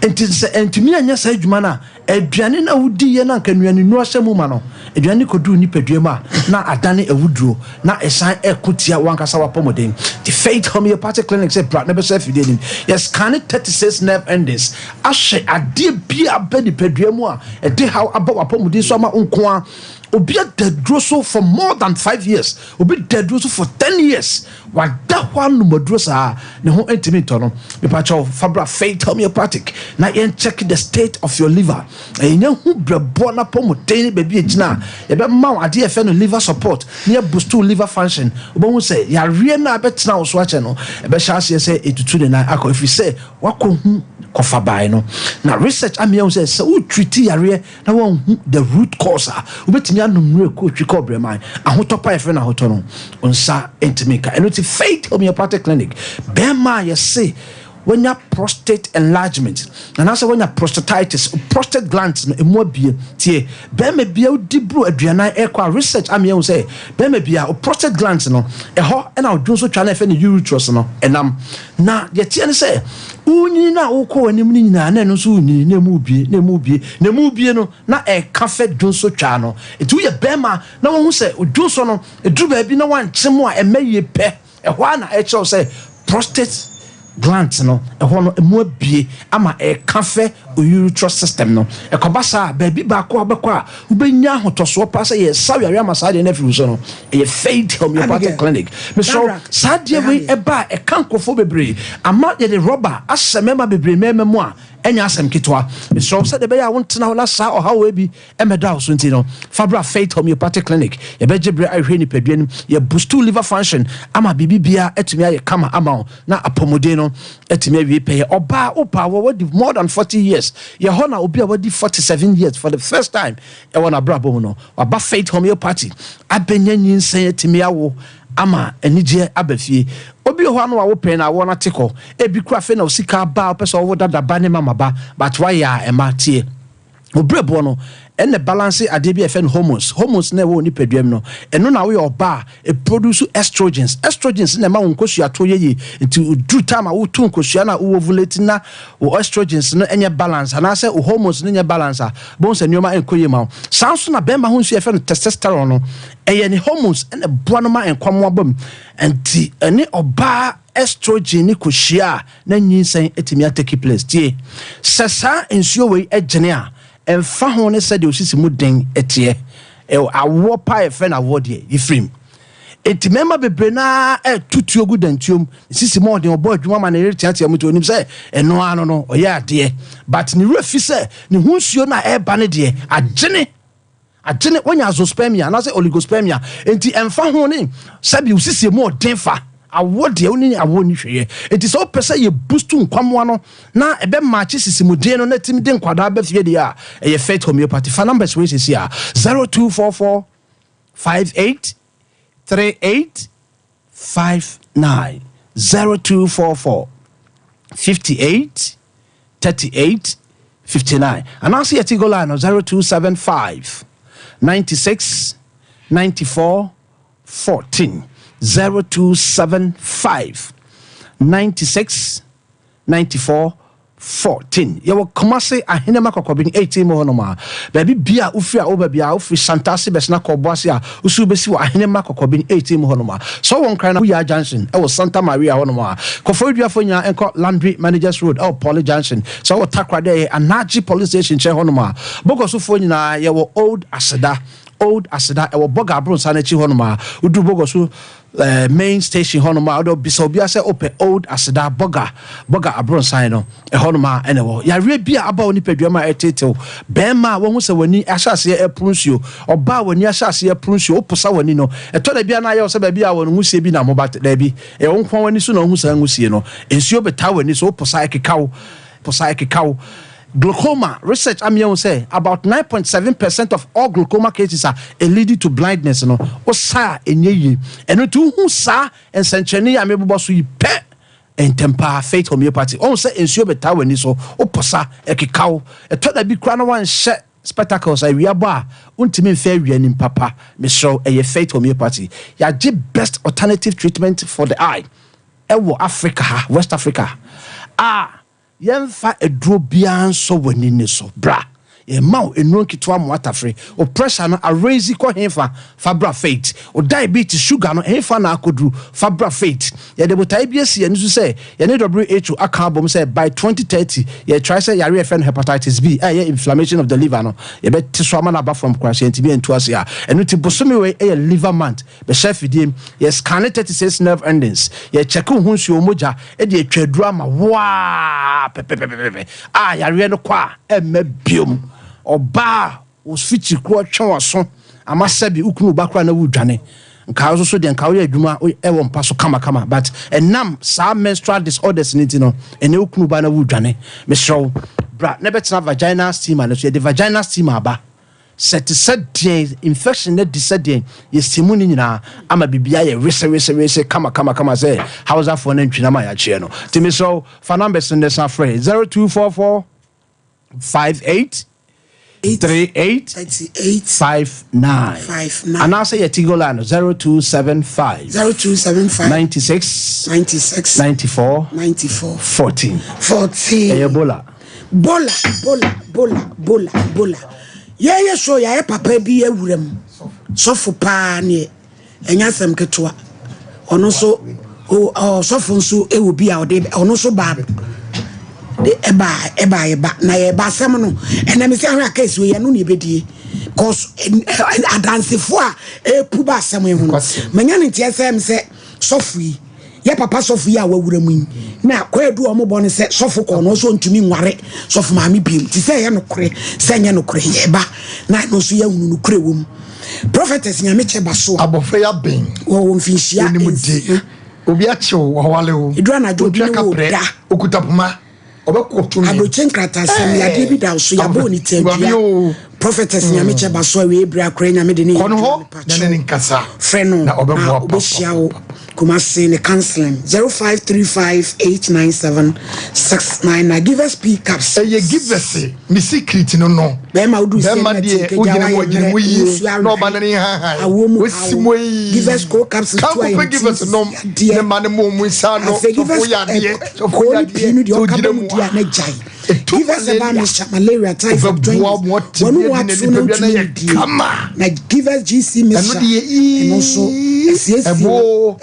Nti sɛ antumi anyɛ saa adwuma no a, aduane no a wodiiɛ no anka nnuanennuro ahyɛ mu ma no, aduane no kɔduru nipadua mu a, na adane awuduro, na ɛsan ɛko tia w'ankasa w'apɔmuden. Nti Faith Homeopathic Clinic sɛ bra na bɛsɔ afidie no mu. Yɛscanne 36 nerve endings ahwɛ adeɛ bi a aba nipadua mu a ɛde haw aba w'apɔmuden so ama wo nko ara. Obi ada aduro so for more than 5 years, obi da aduro so for 10 years, wada hɔ anom aduro saa, ne ho ntumi ntɔ no. Mepakyɛw, fa bra Faith Homeopathic na yɛn check the state of your liver na yɛnya hu brɛboɔ n'apɔmuden ne baabi egyina a yɛbɛma wo adeɛ yɛfrɛ no liver support na yɛ boost wo liver function. Wobɛhu sɛ yareɛ no a ɛbɛtena wo so akyɛ no, ɛbɛhyɛ aseɛ sɛ ɛtutu ne nan akɔ, ɛfiri sɛ wakɔhu kɔfa no. Na research ama yɛhu sɛ sɛ wo treat yareɛ na wɔnhu the root cause a, wobɛtumi anom nnuro kɔ otwi kɔ brɛman ahotɔ pa yɛfrɛ no ahotɔ no nsa ntumi nka. Ɛno ti Faith Homeopathic Clinic, bɛrima a yɛse wanya prostate enlargement anaasɛ wanya prostatitis, prostate gland no emu abie. Tie, bɛrima bia wodi boro 40 ɛkɔ a, research ama yɛhu sɛ bɛrima bia o prostate gland no ɛhɔ ɛna ɔdwo nso twa no ɛfɛ no uterus no ɛnam. Na deɛ teɛ ne sɛ wonyini no a wokɔ w'anim no nyinaa na ɛno nso wonyini na emu bie na emu bie na emu bie no na ɛka fɛ dwonso twa no. Nti woyɛ bɛrima na wohu sɛ dwonso no ɛduru baabi na wankyɛ mu a ɛmɛ yie pɛ, ɛhɔ a na ɛkyerɛw sɛ prostate gland no ɛhɔ no emu abie ama ɛka fɛ urethral system no. Ɛkɔba saa, baabi baako a wobɛkɔ a wobɛnya ahotɔsoɔ paa sɛ yɛsa yare ama saa deɛ no afiri wo so no, ɛyɛ Faith Homeopathic Clinic. Mesrɛ, saa deɛ wei ɛba a ɛka nkurɔfoɔ bebree ama yɛde rɔba ahyɛ mmarima bebree mmarima mu a ɛnyɛ asɛm ketewa. Mesrɛ wo, sɛdeɛ ɛbɛyɛ a wontena hɔ na saa ɔhaw wei bi ɛmɛda wo so nti no, fa bra Faith Homeopathic Clinic. Yɛbɛgye berɛ ahwehwɛ nipadua no, yɛ boost liver function ama biribi biara atumi ayɛ kama ama wo na apɔmuden no atumi awie pɛyɛ. Ɔbaa wopa wɔ wadi more than 40 years, yɛ hɔ na obi a wadi 47 years for the first time ɛwɔ n'abrabɔ mu no waba Faith Homeopathy abɛnya nyinsɛn atumi awo ama anigyeɛ aba fie. Obi wɔ hɔ ano a wopɛn na awɔ no ate kɔ ebi kura afei na osika aba a wopɛ sɛ ɔwo dada ba ne mama ba, but wayɛ a ɛma tie obrɛboɔ no ɛna balance adeɛ bi a yɛfrɛ no hormones. Hormones na ɛwɔ nipadua mu no, ɛno na woyɛ ɔbaa a ɛproduce estrogens. Estrogens na ɛma wo nkosua to yɛ yie. Nti duru time a woto nkosua no a wo ovulate na wo estrogens no nyɛ balance anaasɛ wo hormones no nyɛ balance a, bohu sɛ nneɛma nkɔ yie ma wo. Saa nso na bɛrima ho nso yɛfrɛ no testosterone no, ɛyɛ ne hormones ɛna ɛboa no ma nkwamoa ba mu. Nti ɛne ɔbaa estrogen ne kɔhyia a, na nyinsɛn atumi atake place. Tie, sɛ saa nsuo wei gyene a, ɛmfa ho ne sɛdeɛ osisi mu den teɛ, awoɔ pa a yɛfrɛ no awoɔ deɛ yɛfirim. Nti mmarima bebree naa ɛto tuo gu dantuom sisi mu ɔden ɔbɔ adwuma ma ne yere teatea mu nti onim sɛ ɛno ano no ɔyɛ adeɛ, but ne werɛ fi sɛ ne ho nsuo no a ɛreba no deɛ agyene. Agyene, woanya azoospermia anaasɛ oligospermia, enti ɛmfa ho ne sɛbi wo sisie mu ɔden fa, awoɔ deɛ wo ne awoɔ nni hwee yɛ. Enti sɛ wopɛ sɛ yɛ boost nkwamoa no na ɛbɛ maakye sisimuden no na ɛtumi de nkwadaa ba fie deɛ a, ɛyɛ Faith Homeopathy. Fa numbers wei seesei a, 0244 58 38 59, 0244 58 38 59 anaasɛ yɛte go line no 0275 96 94 14 0275 96 94 14. Yɛwɔ Kumasi Ahenema Kɔkɔben 18 mu hɔnom a, baabi bia a wofiri a woba biara, wofiri Santase bɛsena kɔ Ɔboase a, wosi wobɛsi wɔ Ahenema Kɔkɔben 18 mu hɔnom a. Sɛ wowɔ Nkran na Buyaa Junction wɔ Santa Maria hɔnom a, Koforidua-foɔ nyinaa nkɔ Landry Managers Road wɔ Poly Junction. Sɛ wowɔ Takoradi a ɛyɛ Anagye Police Station nkyɛn hɔnom a, Bogosofoɔ nyinaa yɛwɔ Old Aseda, Old Aseda, ɛwɔ Bɔga Abronsan no akyi hɔnom a, woduru Bogoso Main station hɔnom a, wode bisa obiara sɛ wopɛ Old Aseda Bɔga, Bɔga Abronsan no, ɛhɔnom a ɛna ɛwɔ. Yareɛ bi a aba wo nipadua mu a ɛreteetew, barima a wahu sɛ w'ani ahyɛ aseɛ reporo nsuo, ɔbaa a w'ani ahyɛ aseɛ reporo nsuo, woposa w'ani no, ɛtɔ da bi a na ayɛ wo sɛ baabi a wɔn nwusie bi nam hɔ, but daabi, ɛyɛ wo nko ara w'ani so na wohu saa nwusie no. Nsuo bɛtaa w'ani so, woposa ɛkeka wo, posa ɛkeka wo. Glaucoma, research ama yɛahu sɛ about 9.7 percent of all glaucoma cases a ɛleadi to blindness no, wosa a ɛnyɛ yie. Ɛno nti wohu saa nsɛnkyerɛnne yi a mebobɔ so yi pɛ, ntɛm paa Faith Homeopathy. Wohu sɛ nsuo bɛtaa w'ani so, woposa, ɛkeka wo, ɛtɔ da bi koraa na woanhyɛ spectacles a awia bɔ a, wontumi mfa awia anim papa. Mesrɛ wo, ɛyɛ Faith Homeopathy. Yɛagye best alternative treatment for the eye ɛwɔ Africa ha, West Africa, a Yɛmfa aduro biara nsɔ w'ani no so. Bra. Yɛma wo nnuro nketewa mmoa tafere. Wo pressure no araise kɔ hefa? Fa bra Faith. Wo diabetes, sugar no, hefa na akɔduru? Fa bra Faith. Yɛde botaeɛ bi asi yɛn ani so sɛ yɛne WHO aka abom sɛ by 2030 yɛretrae sɛ yareɛ a yɛfrɛ no hepatitis B a ɛyɛ inflammation of the liver no yɛbɛte so ama no aba fam koraa sɛ yɛntumi antu ase a. Ɛno nti bosome wei yɛ liver month. Bɛhyɛ afidie mu, yɛ scanne 36 nerve endings, yɛ kyɛke wo ho nsuo, wo mogya, de atwa aduro ama wo ara pɛpɛpɛpɛpɛ a yareɛ no kɔ a ɛmma biom. Ɔbaa a wo fikyi korɔ twe w'aso ama sɛbi wo kunu ba koraa na wodwane. Nka wo nso so deɛ nka woyɛ adwuma wɔ mpa so kamakama but ɛnam saa menstrual disorders no nti no ɛnɛ wo kunu ba na wodwane. Mesrɛ wo bra na bɛtena vaginal steamer no so. Yɛde vaginal steamer aba. Sɛ te sɛ deɛn infection no adi sɛ deɛn yɛsi mu no nyinaa ama biribi ayɛ wesewesewese kama kama kama sɛ Hausafoɔ nantwinam a yɛakyeɛ no. Nti mesrɛ wo fa numbers no san frɛ 0244 58 38 59 anaasɛ yɛ Tigo line no 0275 0275 96 96 94 94 14. 14. Ɛyɛ Ebola. Bola bola bola bola bola yɛyɛ show yɛayɛ papa bi awura mu sɔfo paa neɛ ɛnyɛ asɛm ketewa ɔno nso ɔsɔfo nso ɛwɔ bi a ɔde ɔno nso baa de ɛba ɛba ɛba na yɛba asɛm no ɛnam sɛ ahwɛ akɛse wei ɛno na ɛbɛdie cause adansefo a ɛpu ba asɛm yi ho no manya ne nteɛ sɛ m sɛ Sɔfo yi, yɛ papa sɔfo yi a wawura mu yi, na kwaadu a wɔbɔ no sɛ sɔfo kɔɔ no ɔsɛ ɔntumi nware sɔfo maame biom, te sɛ ɛyɛ nokorɛ sɛ ɛnyɛ nokorɛ, yɛba na ɛno nso yɛahunu nokorɛ wɔ mu. Prophetess Nyamekyɛ ba so a. Abɔfra yi aben. Wɔwɔ mfinhyia Onim de. nsia. Obi akye wo, wawale wo. Ɛduru anadwo obi Otua ne wo kaprɛ, da. okuta poma. Ɔbɛkɔ tumi. Abrokye nkratasɛm, yadeɛ bi da wo so, yɛabɔ wo ne tadua. Prophetess Nyamekyɛ ba so awie bere akora Nyame de ne yɛ Kɔ no adwuma hɔ mepa na ne ne kyɛw. nkasa. Frɛ no Na na ɔbɛboa ɔbɛhyia wo papapapa. Kumasi ne counseling 0535897699 Givers P caps. Ɛyɛ givers me secret no no. Bɛrima wodu sie Bɛrima no na deɛ ti nkagya wogyina mu wayɛ ɔgyina mmerɛ mu yie nsuo na ɔba awerɛhe no ne hahan awoɔ mu wosi haw mu yi. Givers co capsules Ka tu ayɛ kɔpɛ nti givers nom yadeɛ ne ma ne mo mu nsa ano afei sɔfo Givers yɛ adeɛ sɔfo koo yɛ ne adeɛ pii no deɛ sɛ ɔka ogyina bɔ mu mu di a a na gyae ɛtu Givers herbal malaria mixture malaria typhoid ɔbɛboa joint mo ɔte wɔn bi mu adi na ato no nipadua no ntumi yɛ ndie kama na Givers GC ɛno mixture deɛ ɛno nso ii asiesie ɛbo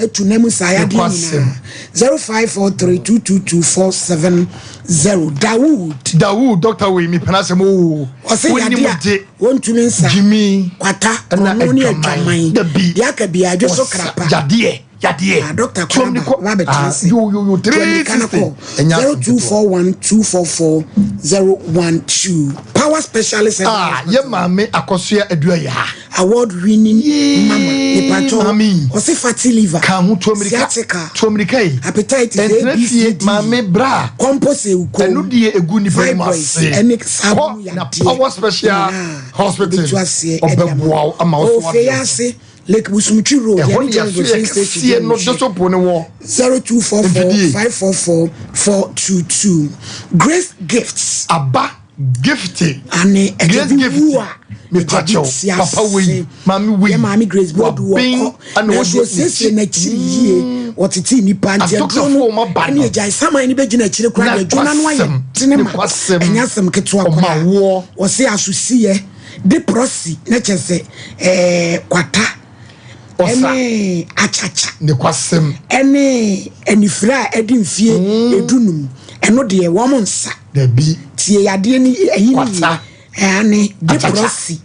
atu nam saa yadeɛ nokwasɛm nyinaa 0543222470 Dawood Dawood doctor wei mepɛ n'asɛm oo Ɔse wonim yadeɛ a de wɔntumi nsa gyimi kwata ɛna korɔno ne adwaman adwaman dabi deɛ aka biara adwo so ɔsa krapa yadeɛ. yadeɛ. Ah, doctor Tuom kora ne ba kɔ. ba bɛtena Ah, ase. yo yo yo Tuom 360. kɔ Ɛnyɛ asɛm ketewa. 0241 244 012. Power specialist. Ah, yɛ maame akɔsoa adua yɛ ha. Award winning Yee, mama. Nipacho. maame. Ɔse fatty liver. Ka ho tuo mirika. Sciatica. Tuo mirika yi. Hepatitis A, Ɛntena B, C, fie D. maame bra. Compose ewuko. Ɛno deɛ egu nipa mu Fibroids ase. ɛne saa Kɔ mu na yadeɛ. Power Special Nyinaa. Hospital. Obetu aseɛ ɛde ama Ɔbɛboa wo ama wo so Ofei adeɛ. ase Lake Busumtwi Road. Ɛhɔ Yɛne ne John yɛso Gosin yɛ Station kɛseɛ no di dosopo ne wɔ. 0244 Mfidie. 544 422. Grace Gifts. Aba gifty. Ane Grace ɛgya bi gift. wu a Mepa ɛgya bi kyɛw. te ase. Papa wei, maame wei. Yɛ maame Grace Boadu Waben wɔkɔ. ɛna Nanso ɔde osiesie n'akyiri yie. Wɔtete nipa nti aduro Adɔkotafoɔ no ɔmo aba ɛne no. agya saman no bɛgyina akyire koraa deɛ adwuma no ayɛ Nokwasɛm, tene ma. nokwasɛm. Ɛnyɛ asɛm ketewa Ɔma koraa. woɔ. Wɔse asosiyɛ de prɔsi na kyerɛ sɛ ɛɛ kwata Ɔsa. ɛne akyakya Nokwasɛm. ɛne anifere a ɛde mfie 15 ɛno deɛ wɔn nsa Dabi. tie yadeɛ ni ɛyi ni Kwata. ɛne de Akyakya. prɔsi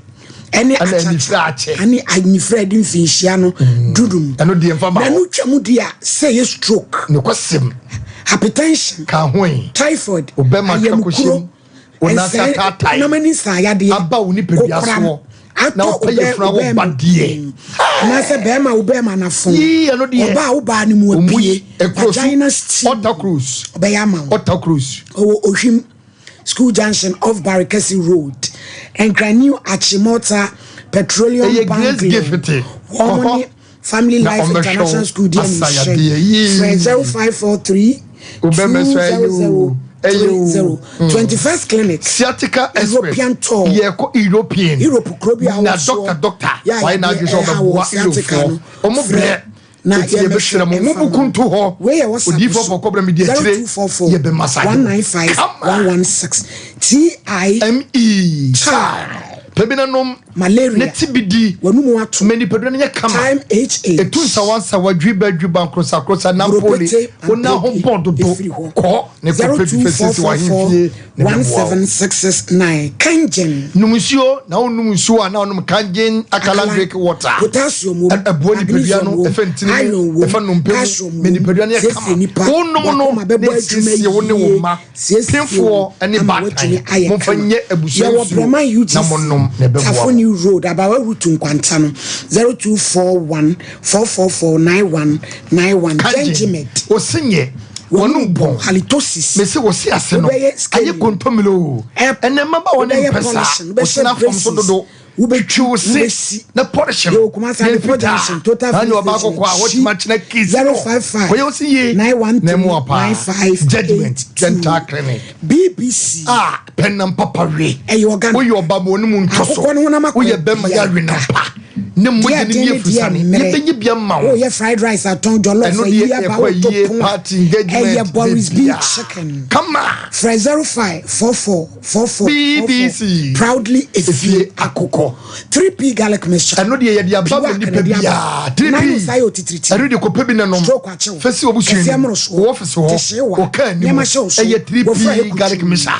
ɛne Ɛna anifere akyakya akyɛ. ɛne anifere a ɛde mfinhyia no 15 Ɛno deɛ mfa ma na hɔ. ɛno twa mu di a sɛ ɛyɛ stroke Nokwasɛm. hypertension Ka ho yi. typhoid Obɛma ayamkuro twakɔhyɛm. Wo nan ase ataatae. nam ani nsa yadeɛ Aba wo nipadua kokoram, soɔ. Na atɔ wopɛ yɛfunu a wobɛ woba deɛ. anaasɛ bɛrima wo bɛrima nafo Yii, ɛno deɛ. ɔbaa wo baa no mu Ɔmu apue yi, ɛkuro so. vagina steam Ɔta cruise. ɔbɛyɛ ama wo Ɔta cruise. ɔwɔ Ohwim School Junction off Barikasi Road, Nkran New Achimota Petroleum Ɛyɛ Grace Bungalow. Gift. Wɔn Kɔhɔ. ne Family Na Life ɔmmɛhwɛ International wo. School di Asa animhyɛ. yadeɛ. Yee. Frɛ 0543 Wobɛmɛ so ɛyɛ o. Ɛyɛ o. 20030. 21st Clinic. Sciatica expert. European tour. Yɛkɔ European. Europe kuro bi a Na wɔ soɔ. doctor doctor. Yɛ a Wayɛ yadeɛ n'adwene sɛ ɛha ɔbɛboa wɔ sciatica Europefoɔ. no. Ɔmo Frɛ brɛ. na Eti yɛbɛsrɛ mo. yɛmmɛhwɛ Mo ɛmfa buku ma nto hɔ. Wei yɛ WhatsApp Odiyifoɔ so. pɔkɔ brɛ mi di akyire. 0244 Yɛbɛ massage. 195 Kama. 116 T I M E. Child. Pɛbi na nom. Malaria. Ne ti bi di. W'anum ato. Mɛ nipadua no nyɛ kama. Time H H. Etu nsawansawa dwiba dwiba nkrosankrosa nampole. Buropete Wona ho ampepe bɔn dodo. efiri hɔ. Kɔ ne kɔpɛ bi fɛ sisi wɔ ahemfie ne bɛboa wo. 02444 17669 Kangen. Nom nsuo na wonom nsuo a na wonom kangen akalan drink water. Potassium wom, Ɛboa nipadua magnesium no wom, ɛfɛ ntini iron mu wom, ɛfɛ nnompe mu calcium mɛ wom. nipadua no yɛ Siesie kama. nipa, Wonom no wakoma bɛbɔ na adwuma esiesie wo ne wo yie. mma. Siesie Pemfoɔ wo ne ama baatan woatumi ayɛ momfa kama. nyɛ abusua Yɛwɔ nsuo Breman UGC, na monom na ɛbɛboa Tafo mo. New Road, Abawa Route Nkwanta no, 0241 444 9191. Kangen Gengimed. wosi nyɛ wɔnom bɔn Halitosis. mesi wosi ase no Wobɛyɛ ayɛ scaling. kontomire o Ɛp- ɛnɛ mmabaawa ne wobɛyɛ mpɛ saa polishing, wosi wobɛhyɛ n'afam so braces, dodo wobɛtwi, twi wo se wobɛsi. na polish no Yɛwɔ Kumasi na Adepo efitaa Junction, Total na Filling nyɛ ɔbaa Station kɔkɔɔ a akyi. wɔtumi akyerɛ kiss no 055 kɔyɛ wo se yie 913 na ɛmu apa judgment 9582. dental clinic BBC. a pɛnam papa we Ɛyɛ organic. woyɛ ɔba ma ɔne ntɔ so Akokɔ ne honam akɔ woyɛ bɛma biara. yɛ awe nampa ne mogya Deɛ ne den bi ne deɛ afusane mmerɛ. yɛbɛnyɛ bi ama wo Woyɛ fried rice atɔn jollof ɛno ayi deɛ aba ɛkɔ wotɔ ayie pon a, party engagement ɛyɛ Boris B biribiara. chicken. kama Frɛ 05 44 44 BBC. Proudly Efie Efie Akokɔ. 3P garlic mixture. ɛno deɛ yɛde aba ma Piwak nipa na ɛde aba. biara 3P Nine nsa yɛ otitiriti. ɛno deɛ kɔpɛ bi nanom Stroke akyew. fɛsi wɔ busua Kɛseɛ nim mmorosoɔ. wɔ ɔfisi hɔ Tehyewa. wɔ kaa nim Nneɛma hyɛ wo so. ɛyɛ 3P Wɔfra yɛ garlic kutuu. mixture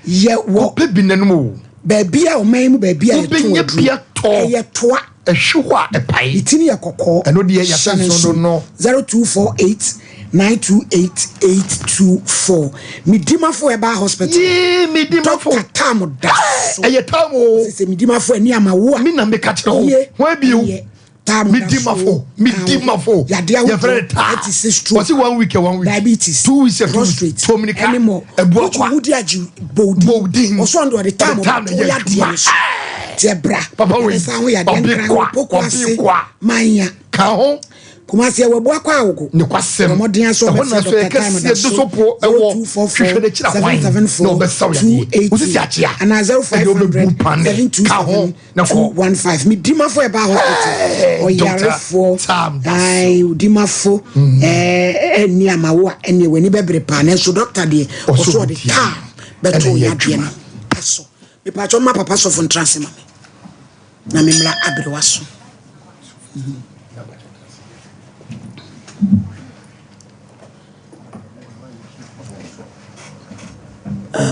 Yɛ wɔ kɔpɛ bi nanom o baabi a ɔman yi mu baabi a yɛto Wobɛnya aduro. bi atɔ. Ɛyɛ toa. ɛhwe hɔ a ɛpae Ne ti no yɛ kɔkɔɔ. Ɛno deɛ yɛahyɛ Hyɛ ne nso nso. no. 0248 928 824. Medimafo Herbal Hospital. yee medimafo Dr. Tam da so. ɛyɛ tam o Sɛ medimafo ani ama wo a. me na meka kyerɛ wo Yie. ho abio Yɛ. Tam da so. medimafo medimafo Yadeɛ ahodoɔ yɛfrɛ no taa ɛte sɛ stroke. wɔse one week ɛ one week Diabetes. 2 weeks ɛ 2 weeks Prostate. tuomirika Ɛne mɔ. ɛboa Wotu kwa wodi agye bowdin. Bowdin. Ɔsɔ ɔde ɔde tam Ɔde tam na ɔbɛto ɛyɛ yadeɛ adwuma. no so. Tiɛ bra. Papa wei, Yɛde san ho yadeɛ ɔbe nkran kwa, wɔ poko ɔbe ase. kwa. Manya. ka ho Kumasi ɛwɔ Buakɔ Awogo. ne kwasɛm Ɔmɔden aso ɛhɔ na ɔbɛfrɛ so yɛ Dr. Time kɛseɛ da so. dosopo ɛwɔ hwehwɛ n'akyiri akwan na ɔbɛsa wo yadeɛ wosisi akyea Anaa ɛde wobɛbu 0500 pane ka ho 727 na kɔ 215. Medimafo Herbal Hospital. Hey, Dr. Ɔyarefoɔ. Tam da so. Ae, odimafo. Ɛɛ ɛni amawo a ɛni w'ani bɛbere paa nanso dɔkta deɛ Ɔsɔ ɔsɔ ɔde obi tia. taa bɛto Ɛna ɛyɛ yadeɛ no adwuma. ɛso. Mepatwa mma papa sɔfo ntra ase ma me. Na memmra aberewa so.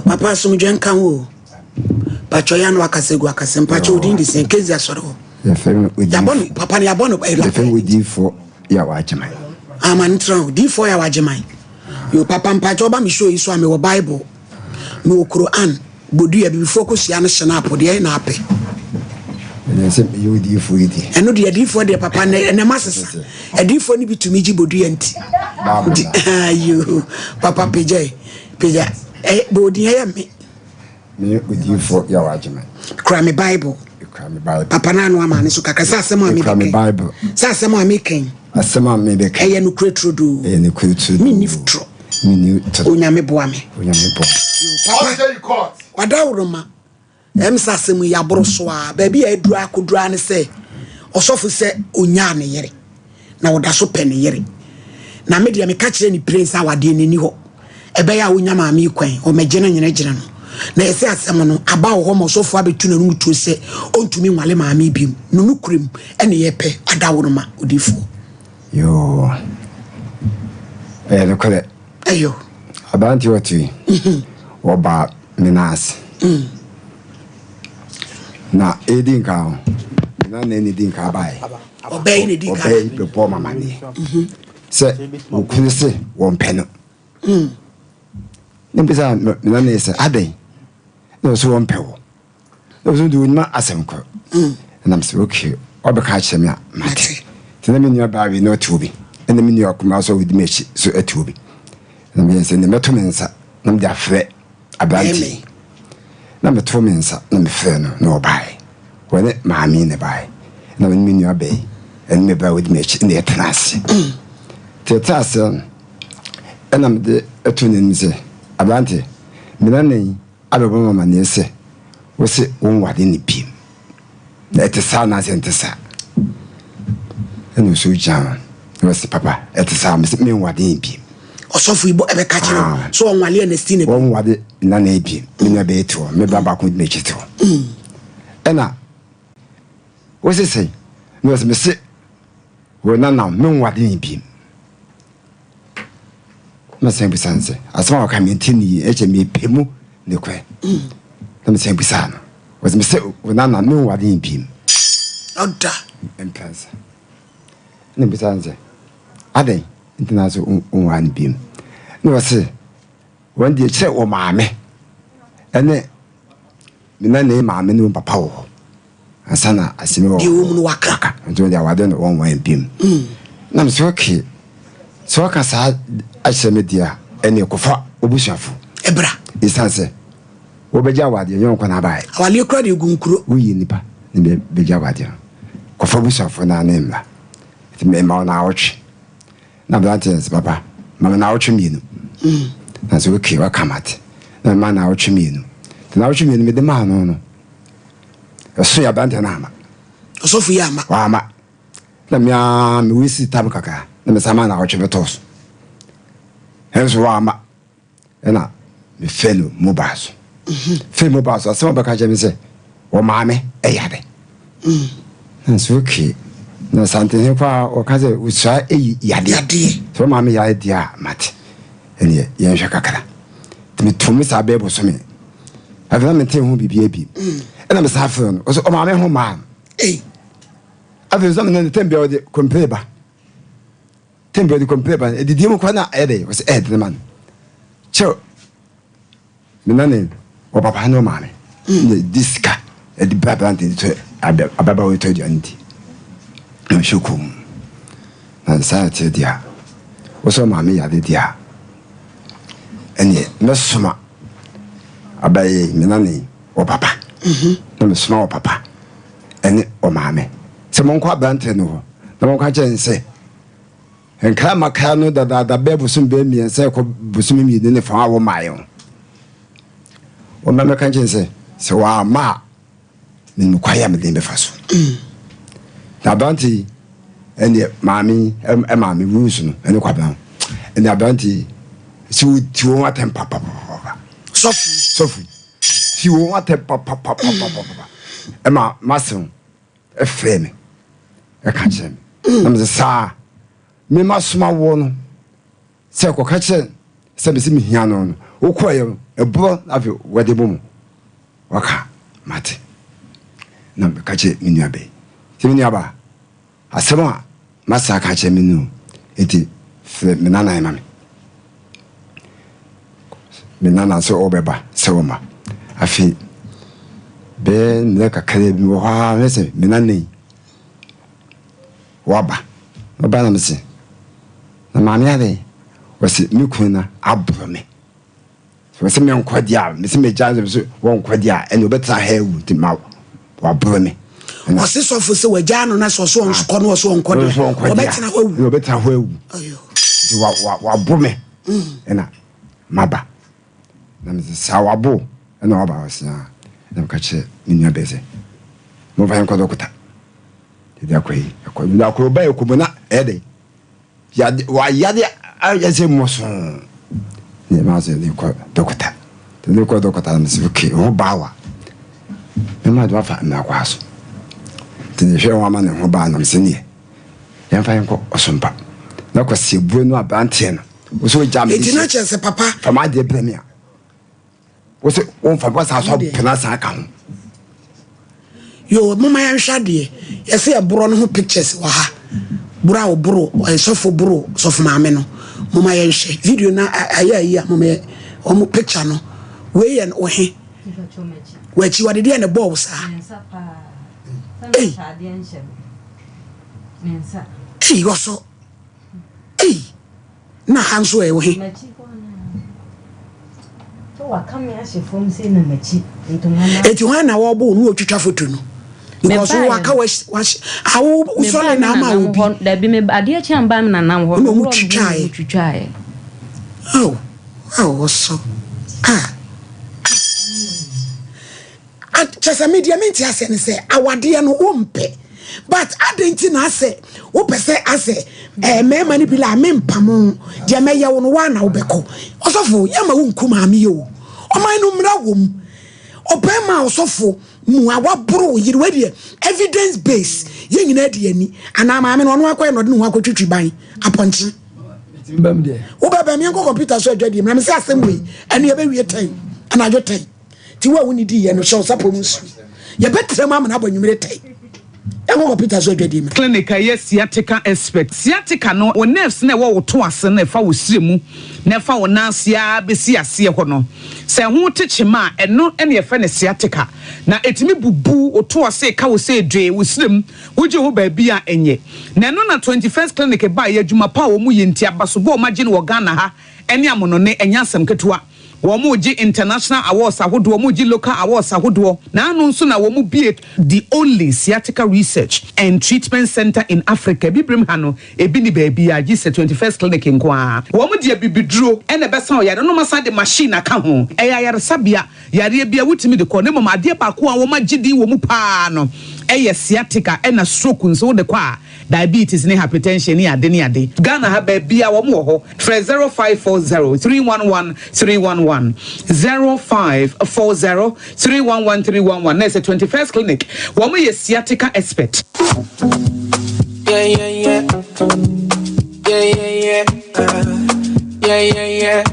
Papa asomdwe nka wo o. Patwa ya no akasa gu akasa mpatwa odin de sɛn kezi asɔre hɔ. Yɛfrɛ me Yabɔ odiyifo. no papa no yabɔ no Yɛfrɛ me odiyifo Yaw Agyeman. Ama no tra o. Diifoɔ yɛ wagye man. Yo papa mpakyɛ ɔba me show yi so a mewɔ bible. Mewɔ Quran. Bodua abibifoɔ kosua no hyɛ no deɛ na apɛ. Ɛnɛ sɛ meyɛ odiifoɔ yi deɛ. Ɛno deɛ adiifoɔ deɛ papa nɛ ɛnɛ ma sesa. Adiifoɔ no bi tumi gye bodua nti. Nti ayo papa pagya yi pagya. Ɛyɛ bɔ ɛyɛ me. Meyɛ odiifoɔ yɛ wagye man. Kura me bible. Kura me bible. Papa no ano ama ne so kakra sɛ asɛm a Kura me bible. Sɛ asɛm a meka yi. Asɛm a mebɛka. Ɛyɛ nokorɛ turodoo. Ɛyɛ nokorɛ turodoo. Menni torɔ. Menni torɔ. Onyame boa me. Onyame boa. Papa wadaworoma ɛm sɛ asɛm yi aboro so a baabi a aduru akɔduru ne sɛ ɔsɔfo sɛ onyaa ne yere na ɔda so pɛ ne yere na me deɛ meka kyerɛ ne pire sɛ awadeɛ n'ani hɔ ɛbɛyɛ a wonya maame yi kwan ɔmɛgye no nyene gyene no na yɛsɛ asɛm no aba wɔ hɔ ma ɔsɔfo abɛtu n'anom tuo sɛ ɔntumi nwale maame yi biom no nokorɛ mu ɛne yɛpɛ adaworoma odifoɔ. Yoo. Ɛyɛ nokorɛ. Ɛyɔ. Aberante ɔte yi, wɔbaa me nan ase. Na ɛdi nka ho, me nana na ɛdi nka baeɛ. Ɔbaa yi na ɛdi nka. Ɔbaa yi bɛbɔɔ me amaneɛ sɛ wɔkunu se wɔmpɛ no. Ne mbisa me nana yi sɛ adɛn na ɔsɛ wɔmpɛ wo. Na ɔsɛ de onyima asɛm korɔ. Ɛna mesɛ okay, ɔbɛka akyerɛ me a mate. Nti na me nua baa wei na ɔte hɔ bi. Ɛna me nua kumaa nso a ɔdi m'akyi nso te hɔ bi. Na meyɛ sɛ ne mɛto me nsa na mede afrɛ aberante yi. Na meto me nsa na mefrɛ no na ɔbaeɛ. Wɔne maame yi na ɛbaeɛ. Na me ne me nua baa yi ɛne me bra a ɔdi m'akyi na yɛtena ase. Nti yɛtena ase no ɛna mede to n'anim sɛ aberante me nana yi abɛbɔ me amaneɛ sɛ wose wonware no bio. Na ɛte saa anaasɛ ɛnte saa? Ɛna ɔsɛ ogyina hɔ na ɔsɛ papa ɛte saa mese menware no bio. Ɔsɔfo yi bɔ ɛbɛka kyerɛ wo ah. so ɔnwale Ernestina bio. Wɔnware nana bio. Me nua bɛyɛ te hɔ, me ba baako di m'akyi te hɔ. Ɛna wose sɛn? Na ɔsɛ mese wo nana menware no bio. Na mesan bisa no sɛ, asɛm a wɔka mente no yie, ɛkyɛ mepɛ mu nokorɛ. Na mesan bisaa no, wɔsɛ me sɛ wo nana me nware no biem. Ɔda. Mprɛnsa. Na bisa no sɛ, adɛn nti na sɛ wonware no biem? Na wɔse, wɔn deɛ kyerɛ wɔ maame ɛne Me na ne maame ne me papa wɔ hɔ ansa na asɛm wɔ Deɛ ɛwɔ mu no waka. Waka. Nti wɔde awadeɛ no wɔn wɔn mpem. Na me sɛ okay, sɛ waka saa akyerɛ me deɛ a, ɛnneɛ kɔfa w'abusuafo. Ɛbra. Esiane sɛ wobɛgye awadeɛ nyɛ wo nko na abaeɛ. Awadeɛ kura deɛ gu nkuro. Woyɛ nipa na bɛgye awadeɛ no. Kɔfa w'abusuafo na ne mmra. Nti mema wo naawɔtwe. Na aberanteɛ no sɛ, Papa, ma me naawɔtwe mmienu. Na sɛ okay, waka mate. Na mema naawɔtwe mmienu. Nti naawɔtwe mmienu mede maa no no, ɛso yɛ aberanteɛ no ama. Ɔsɔfo yi ama. Wama. Na me ara me wesi tam kakra, na mesan maa naawɔtwe bɛtɔɔ so. Ɛnso wama. Ɛna mefrɛ no mobile so. Frɛ mobile so, asɛm a ɔbɛka kyerɛ me sɛ, wɔ maame ɛyare. Na nso okay. Na Santehene koraa ɔka sɛ osua eyi yadeɛ. Yadeɛ. Sɛ wɔ maame yare deɛ a mate. Ɛneɛ yɛnhwɛ kakra. Nti meto mu saa bɛyɛ bosome. Afei na mente ho biribiara bi. Ɛna mesan frɛ no. Ɔsɛ ɔmaame ho maa no. Afei nso na mene ne tɛm biara ɔde kɔmpere ba. Tɛm bi ɔde kɔmpere ba no, adidie mu koraa na ɛyɛ dɛ, ɔsɛ ɛyɛ dene ma no. Kyɛw, me nane, wɔ papa ne ɔmaame, na ɛdi sika, ɛde bra aberante de tɔ ababaawa yi tɔ aduane di. Na ɔhyɛ kɔn mu. Na saa ɛteɛ deɛ a, wosɛ ɔmaame yare deɛ a, ɛneɛ mɛsoma abayɛ me nane wɔ papa, na mesoma wɔ papa ɛne ɔmaame sɛ monkɔ aberanteɛ no hɔ na monka kyerɛ no sɛ nkra makra no dadaada bɛɛ bosom bɛɛ mmiɛnsa ɛkɔ bosome mmienu ne fa a wɔmaeɛ ho wɔma mɛka kyerɛ no sɛ sɛ wɔama a menim kwan a mede bɛfa so. Na aberante yi ɛneɛ maame yi maame rules no ɛne kwabena ho ɛne aberante yi sɛ wɔti wɔn atɛm papapapapa sɔfo sɔfo ti wɔn atɛm papapapapapa ɛma masew ɛfrɛ me ɛka kyerɛ me na mesɛ saa me masoma woɔ no sɛ kɔka kyerɛ sɛ mese mehia no no wokɔɛ no ɛborɔ na afei wɔde bɔ mu waka mate na meka kyerɛ me nua bɛyi sɛ me nua ba asɛm a masa aka kyerɛ me no nti. Frɛ me nana ma me. Me nana sɛ ɔbɛba sɛ ɔma. Afei bɛyɛ mmerɛ kakra bi wɔ hɔ ara mehwɛ sɛ me nana yi waba. Ɔba na mese na maame adɛn? Ɔse me kunu no aboro me. Sɛ ɔse menkɔ deɛ a mese megya no sɛ wɔnkɔ deɛ a ɛne ɔbɛtena ha awu nti ma waboro me. Ɔse sɔfo sɛ wagyaa no na sɛ ɔse ɔnkɔ no ɔse ɔnkɔ deɛ ɔbɛtena hɔ awu. Ɔbɛtena hɔ awu. Nti wabo me ɛna maba. Na mese saa wabo ɛna waba ɔse a na meka kyerɛ me nua bɛɛ sɛ momfa yɛnkɔ dɔkota. Yɛde akɔ yi akɔ yi akɔ ɔba yɛ kɔmu na ɛyɛ dɛ yade wayade ayɛ sɛ mmɔsoo ne ɛma sɛ ne kɔ dɔkota ne kɔ dɔkota na mese okay ho baa wa mema de wafa mmara kɔ aso nti ne hwɛ ho ama ne ho baa na mese neɛ yɛmfa yɛnkɔ ɔsompa na kɔ sɛ buo no aberanteɛ no wo sɛ wogya me ɛti na kyerɛ sɛ papa fa m'adeɛ brɛ me a Wo se wo nfa bi san so apena san ka ho. Yo, moma yɛnhwɛ adeɛ. Yɛsɛ yɛborɔ no ho pictures wɔ ha. Borɔ a wɔboro, sɔfo boro sɔfo maame no. Moma yɛnhwɛ. Video no ayɛ ayi a moma yɛ wɔn picture no. Wei yɛ wo he? W'akyi wɔde deɛ na ɛbɔɔ wo saa. Ei. Ei, wɔsɔ. Ei. Na ha nso ɛ, wo he? Eti hwan na wɔbo wo na wɔtwitwa foto no? Because wo waka wahyɛ awo wosɔre na ama obi. Dabi me adeɛ kye amba me nanam hɔ. Na ɔmo twitwaeɛ. Twitwaeɛ. Aw aw ɔsɔ ah. Kyerɛ sɛ me deɛ mente aseɛ ne sɛ awadeɛ no wompɛ but adɛn nti na asɛ wopɛ sɛ asɛ eh, mmarima no bi la mempamo deɛ mɛyɛ wo no woa na wobɛkɔ ɔsɔfo yɛma wo nku maame yɛ o ɔman no mmara wɔ mu ɔbɛrima a ɔsɔfo mu a waboro wo yere wadeɛ evidence base yɛn nyinaa di ani anaa maame no ɔno akɔyɛ na ɔde ne ho akɔtwitwi ban apɔnkye wobɛbɛm yɛnkɔ kɔmputa so adwadie mu na mesɛ asɛm wei ɛne yɛbɛwie tɛn anadwo tɛn Nti wo a wonni diiɛ no, hyɛ wo sapɔ mu nsuo. Yɛbɛtra mu amena abɔ anwummere tɛe. Yɛnkɔ kɔ Peter so adwadie mmra. Clinic a ɛyɛ sciatica expert. Sciatica no, wo nerves no a ɛwɔ wo to ase no a ɛfa wo srɛ mu na ɛfa wo nan ase ara bɛsi aseɛ hɔ no, sɛ ɛho te kyema a, ɛno na yɛfrɛ no sciatica. Na ɛtumi bubu wo to ase, ɛka wo sɛ dwee, wo srɛ mu, wogye ho baabi a ɛnyɛ. Na ɛno na 21st Clinic baeɛ, adwuma pa a wɔyɛ nti, abasobɔ a wɔagye no wɔ Ghana ha ne amonone, ɛnyɛ asɛm ketewa. Wɔregye international awards ahodoɔ, wɔregye local awards ahodoɔ, na ano nso na wɔbue the only sciatica research and treatment centre in Africa. Abibirem ha no, ebi nni baabiara gye sɛ 21st Clinic nko ara. Wɔde abibiduro na ɛbɛsa ɔyare no na wɔasan de machine aka ho. Ɛyɛ ayaresabea, yareɛ biara wotumi de kɔ, na mmom adeɛ baako a wɔagye din wɔ mu pa ara no yɛ sciatica ɛna stroke nso wode kɔ a, Diabetes ne hypertension ne ade ne ade. Ghana ha baabia wɔn wɔ hɔ. Frɛ 0540 311 311, 0540 311 311 na ɛsɛ 21st clinic wɔn yɛ sciatica expert. Yeah, yeah, yeah. Yeah, yeah, yeah. Yeah, yeah, yeah.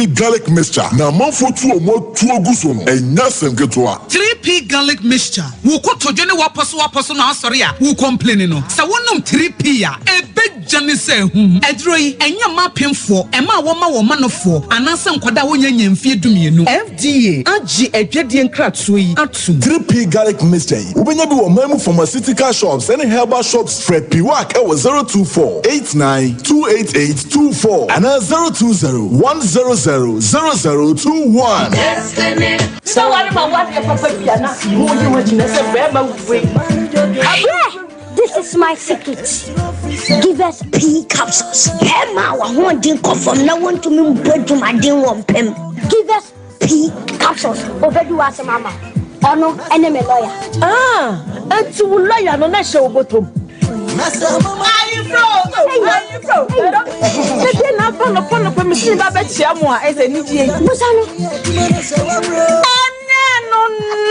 3P Garlic Mixture na amanfoɔ tu wɔn atuo gu so no, ɛnyɛ asɛm ketewa. 3P Garlic Mixture, Wo kotodwe ne w'apɔsowapɔso na asɔre a wo complaini no, sɛ wonom 3P a, ɛbɛgya ne sɛ ahum. Aduro yi, ɛnyɛ mma apemfoɔ, ɛma a wɔma wɔn manofoɔ, anaasɛ nkwadaa a wɔnnya nnya mfeɛ dumienu. FDA agye adwadie nkratoɔ yi atom. 3P Garlic Mixture yi, wobɛnya bi wɔ ɔman mu pharmaceutical shops ne herbal shops. Frɛ Piwak wɔ 024 89 288 24 anaa 020 100 0021. Sɛ ware ma wadeɛ papa bi a na mo yi ho agyina sɛ bɛrima wei. Abrɛ! This is my secret. Give us pea capsules. Bɛrima a wahoɔden kɔ fam na wɔntumi mbɔ adwumaden wɔ mpam. Give us pea capsules. Obedi w'asɛm ama wo. Ɔno ɛne me lawyer. Ah, enti wo lawyer no na ɛhyɛ wo bɔtɔ mu. Ayefro, ayefro. Sɛdeɛ na aba nɔpa nɔpa mesi ne ba bɛkyia mo a ɛsɛ anigyeɛ yi. Busa no. Ɛnɛ no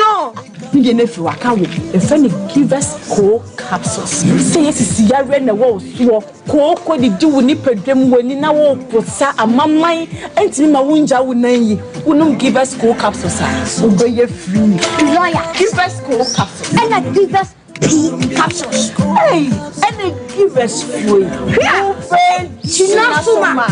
no. Ne deɛ no afiri waka wo. Yɛfrɛ no Givers Co capsules. Sɛ yɛ sisi yareɛ na ɛwɔ wo soɔ, kooko didi wo nipadua mu, w'ani na woreposa, amaman ntumi ma wongya wo nan yi, wonom Givers Co capsules a, wobɛyɛ free. Lawyer. Givers Co capsules. Ɛna Givers P capsules. Ei, ɛna Givers foɔ yi, wobɛgyina so ma.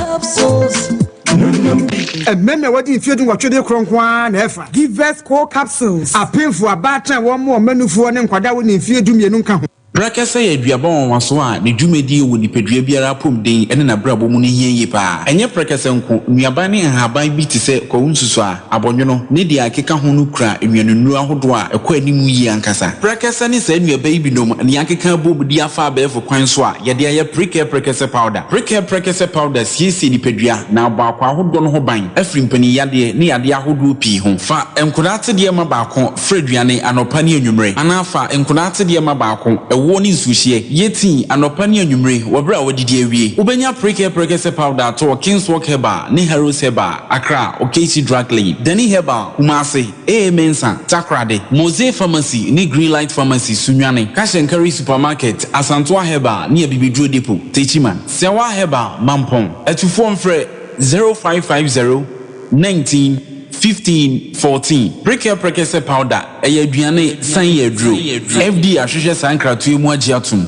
Mmarima a wɔadi mfeɛ dunwɔtwe de korɔ nko ara na ɛfa. Givers Co capsules. Apemfoɔ, abaatan a wɔmmoa wɔn mmanufoɔ ne nkwadaa a wɔnni mfeɛ dumienu nka ho. Prɛkɛsɛ yɛ aduaba nwanwaso a ne dwumadie wɔ nipadua biara apɔmuden ne n'abrabɔ mu no hia yie pa ara. Ɛnyɛ prɛkɛsɛ nko, nnuaban ne nhaban bi te sɛ kwawu nsusuaa, abɔnwono, ne deɛ ɛkeka ho no kura nnuanennuro ahodoɔ a ɛkɔ anim yie ankasa. Prɛkɛsɛ ne saa nnuaba yi binom na yɛakeka abom de afa abɛɛfo kwan so a yɛde ayɛ Prekɛ Prɛkɛsɛ Powder. Prekɛ Prɛkɛsɛ Powder siesie nipadua na abɔ akwaa ahodoɔ no ho ban afiri mpaninyadeɛ ne yadeɛ ahodoɔ pii ho. Fa nkwadaa atedeɛ ma baako fra aduane anɔpa ne anwummere anaa fa nkwadaa atedeɛ ma baako, ɛwoɔ ne nsuohyeɛ, yɛ tii anɔpa ne anwummere wɔ berɛ a woadidi awie. Wobɛnya Prekɛ Prɛkɛsɛ Powder atɔ wɔ Kingswalk Herbal ne Harrows Herbal. Accra, Okaisi Drug Lane, Danny Herbal, Kumasi, AA Mensah, Takoradi, Mose Pharmacy ne Greenlight Pharmacy, Sunyani, Cash and Carry Supermarket, Asantoa Herbal ne Abibiduro Depot, Techiman, Sewa Herbal, Mampong. Atufoɔ mfrɛ 0550 19 15 14. Prekɛ Prekɛsɛ Powder, ɛyɛ aduane san yɛ aduro. FDA ahwehwɛ saa nkratoɔ yi mu agye atom.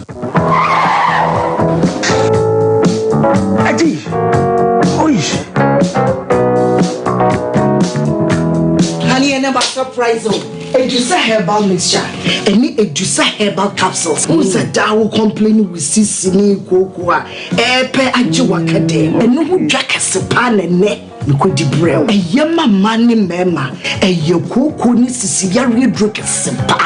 Adi, oi. Honey, and about surprise oh. Edusa herbal mixture ɛne Edusa herbal capsules. N sɛ daa wo complain wo sisi ne kooko a ɛɛpɛ agye waka dɛ. Ɛno ho dwa kɛse paa na ɛnɛ. Mekɔdi brɛ wo. Ɛyɛ ma mmaa ne mmarima. Ɛyɛ kooko ne sisi yareɛ duro kɛse paa.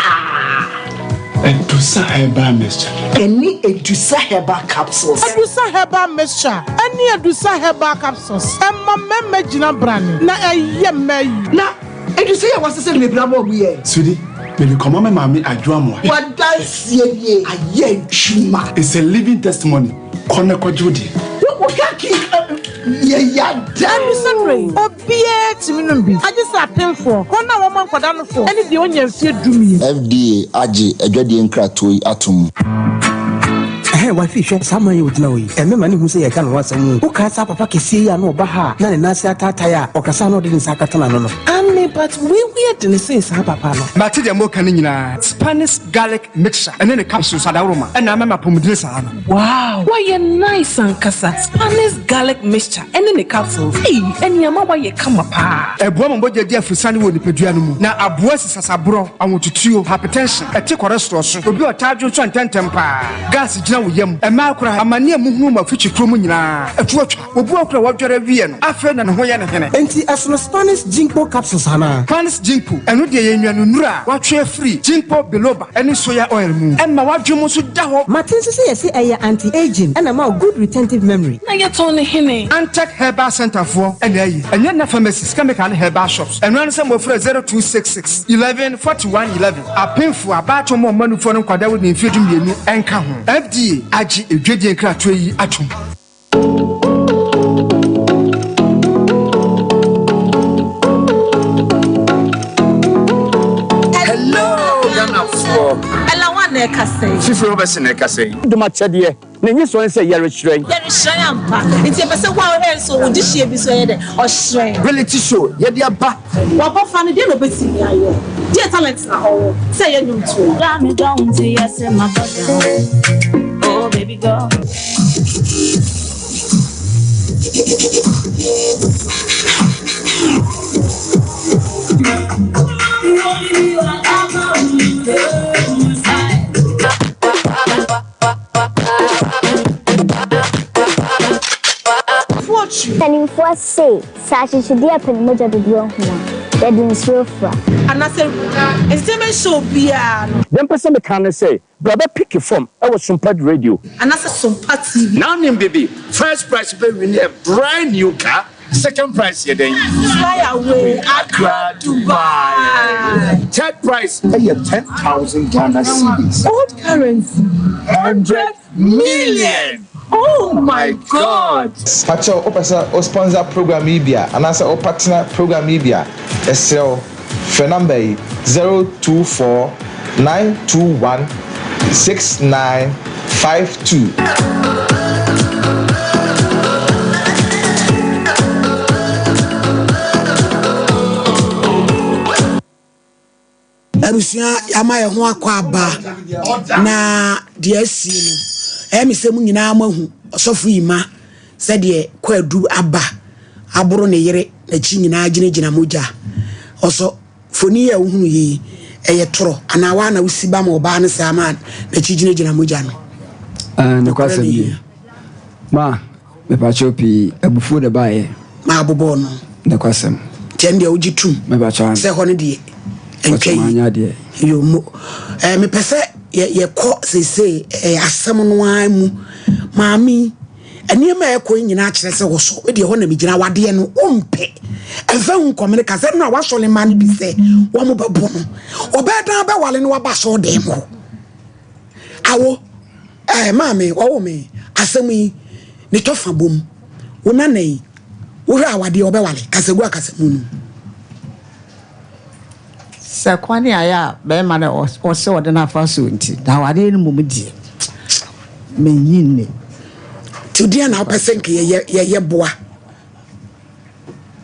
Adusa Herbal Mixture. Ɛne Adusa Herbal Capsules. Adusa Herbal Mixture ɛne Adusa Herbal Capsules ɛma mmarima gyina brane na ɛyɛ mmaa yi. Na Adusa yi a wɔasesa no bebree ama wɔn yɛ. Sweetie, mede kɔma me maame Adwo Amoah. W'adanseɛ nie, ayɛ adwuma. It's a living testimony. Kɔ na kɔgye wo deɛ. Wo ka ki yɛ ya da. Ɛno yi, obiara tumi nom bi, agye sɛ apemfoɔ, wɔn a wɔma nkwadaa nofoɔ, ne deɛ ɔnnya mfeɛ dumien. FDA agye adwadie nkratoɔ yi atom. Ɛhɛn, wifey hwɛ saa man yi a ogyina hɔ yi, ɛmmɛma no nhu sɛ yɛreka ne ho asɛm o. Wokae saa papa kɛseɛ yi a na ɔba ha a na ne nan ase ataatae a ɔkasa a na ɔde ne nsa akata n'ano no? Aane, but wei ho yɛ dene sen saa papa no. Mate deɛ moka no nyinaa. Spanish garlic mixture ɛne ne capsules adaworoma ɛna ama me apɔmudene saa no. Wow! Wayɛ nice ankasa! Spanish garlic mixture ɛne ne capsules, ei ɛne ama wayɛ kama paa. Ɛboa ma mogya di aforosiane wɔ nipadua no mu, na aboa asi sasaborɔ, ahotutuo, hypertension, ɛte cholesterol so, obi a ɔtaa dwonsɔ ntɛmntɛm paa, gas gyina wo yam, mmaa koraa, amane a muhunu wɔ afikyikuo mu nyinaa, atu atwa. Obi wɔ hɔ koraa a wadware awie no, afei na ne ho yɛ no hene. Enti ɛsono Spanish Ginkgo capsules anaa? Spanish Ginkgo, ɛno deɛ ɛyɛ nnuanennuro a wɔatwe afiri Ginkgo biloba ne soya oil mu. Ɛma w'adwene mu nso da hɔ. Mate nso sɛ yɛse ɛyɛ anti-aging ɛna ɛma wo good retentive memory. Na yɛtɔn no hene? Antec Herbal Centre foɔ na ayi. Ɛnyɛ nna pharmacies, chemical ne herbal shops. Ɛno ara ne sɛ mofrɛ 0266 11 41 11. Apemfoɔ, abaatan mu ɔmanufoɔ ne nkwadaa a wɔdi mfeɛ 12 nka ho. FDA agye edwadie nkratoɔ yi atom. Hello, Ghanafoɔ. Ella one na ɛkasa yi. Fifiri Robertson na ɛkasa yi. Dom akyɛdeɛ, na enyi soɔ ne sɛ yɛrehyerɛn. Yɛrehyerɛn ampa. Nti yɛpɛ sɛ wo a wohwɛ nso wo dehyeɛ bi nso ɛyɛ dɛ? Ɔhyerɛn. Reality show yɛde aba. W'abɔfra no deɛ na ɔbɛtumi ayɛ? Deɛ talent na ɔwɔ? Sɛ ɛyɛ nnwomtoɔ. Got me down to yes in my down. Oh baby girl. Mpanimfoɔ se, sɛ akyekyedeɛ pɛ ne mogya dodoɔ hu a, yɛde nsuo fra. Anaasɛ entertainment show biara no. Deɛ mpɛ sɛ meka ne sɛ, bra bɛ picke fam wɔ Sumpad Radio. Anaasɛ Sompa TV. Now nim bibi, first prize bɛ win a brand new car, second prize yɛ dɛn? Fly away, Accra, Dubai. Third prize ɛyɛ 10,000 Ghana cedis. Old currency, 100 million. Oh my God! Pakyɛw wopɛ sɛ wo sponsor program yi bi a anaasɛ wo partner program yi bi a, yɛsrɛ wo frɛ number yi, 024 921 6952. Abusua yɛama yɛn ho akɔ aba na deɛ asie no ɛyɛ me sɛ mu nyinaa moahu ɔsɔfo yi ma sɛdeɛ kwaadu aba aboro ne yere n'akyi nyinaa gyinagyina mogya ɔsɔ foni yi a wohunu yi ɛyɛ torɔ anaa waa na wosi ba ma ɔbaa no saa ma n'akyi gyinagyina mogya no. Nokwasɛm bi ma Mepakyɛw pii, abufuo na ɛbaeɛ. Ma abobɔɔ no. Nokwasɛm. Nti ɛno deɛ wogye tom. Mepakyɛw ane. Sɛ hɔ no deɛ ɛntwa yi. Manyɛ adeɛ. Yo mo. Ɛɛ mepɛ sɛ yɛ yɛkɔ seesei ɛɛ asɛm no ara mu. Maame yi, nneɛma a ɛkɔ yi nyinaa kyerɛ sɛ wɔsɔ. Me deɛ hɔ na megyina awadeɛ no wompɛ. Ɛmfa ho nkɔmene ka sɛ no a wasɔre mma no bi sɛ wɔn bɛbo no. Ɔbɛɛ dan bɛwale no waba asɔɔdan mu hɔ. Awo. Eh, maame, wɔwo me. Asɛm yi, ne tɔfa bom. Wo nana yi, wohwɛ awadeɛ ɔbɛwale, kasagu akasamu no. Sɛ kwan a ayɛ a bɛrima no ɔsɛ ɔde no afa so nti, na awadeɛ no mmom deɛ, mennye nni. Nti deɛ na wopɛ sɛ nka yɛyɛ yɛyɛ boa?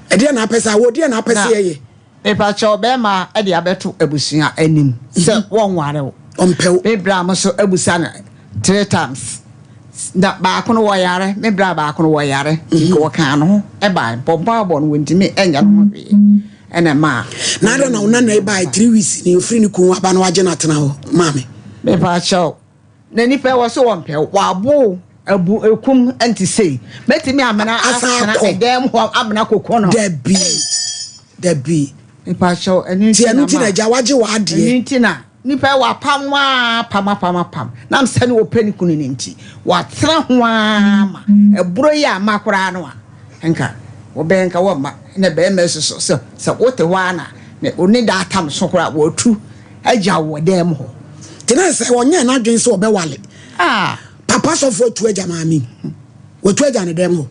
Ɛdeɛ na wopɛ sɛ awo deɛ na wopɛ sɛ yɛyɛ? Mepakyɛw bɛɛma de abɛto abusua anim sɛ wɔnware wo. Ɔmpɛ wo. Me bra mo so abusa no three times. Na baako no wɔyare, me bra baako no wɔyare. Nti nka wɔkaa ne ho bae. Mpɔmpɔ abɔ no wɔntumi nyɛ ne ho hwee. Ɛna ɛmaa. Na adɛn na wo nana yi bae three weeks ni ofiri ne kun aba na wagye no atena hɔ maame? Mepakyɛw Na nipa wɔ so wɔmpɛ wo. Wɔabo wo abu ekum nti sei. Mɛtumi amena Asan atena akɔ. ɛdan mu hɔ amena koko no. Dabi dabi. Mepakyɛw ɛno Nti nti ɛno na nti na ma. agya wagye w'adeɛ. Ɛno nti na nipa wapam wo ara apam apam apam nam sɛ ne wɔpɛ ne kunu no nti watena ho ara ma ɛborɔ yi amma koraa no a nka wɔbɛyɛ nka wɔmma na bɛrima soso sɛ sɛ wote hɔ ara na ne ne da atam so koraa wɔatu agyaw wɔ dan mu hɔ. Nti na sɛ ɔnyɛɛ n'adwene sɛ ɔbɛwale. Ah. Papa sɔfo atu agya maame. Watu agya ne dɛm hɔ.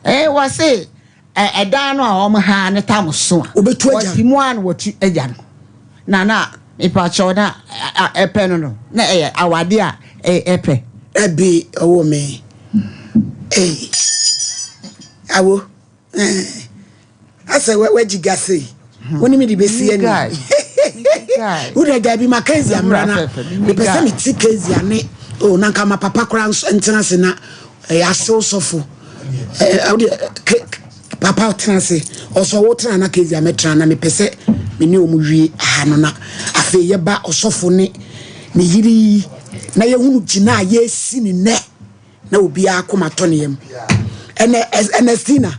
Eh, wɔse ɛdan no a wɔn ha ne tam so a. Obetu agya. Wɔte mu a na wɔtu agya no. Na na mepakyɛw na ɛpɛ no no na ɛyɛ awade a ɛpɛ. Ɛbi ɔwɔ me. Ee. Awo. Eh, asɛ wagyi ga sei wo ne me de bɛsi ani wode daabi ma Kezia mmra na mepɛ sɛ mete Kezia ne oh, na nka ma papa koraa nso ntena ase na ɛyɛ asew sɔfo wode papa tena ase ɔsɔ wo tena na Kezia mɛtena na mepɛ sɛ me ne ɔmu wie aha no na afei yɛba ɔsɔfo ne ne yere yi na yɛhunu gyina a yɛsi ne nɛ na obiara akoma tɔ ne yam ɛnɛ Ernestina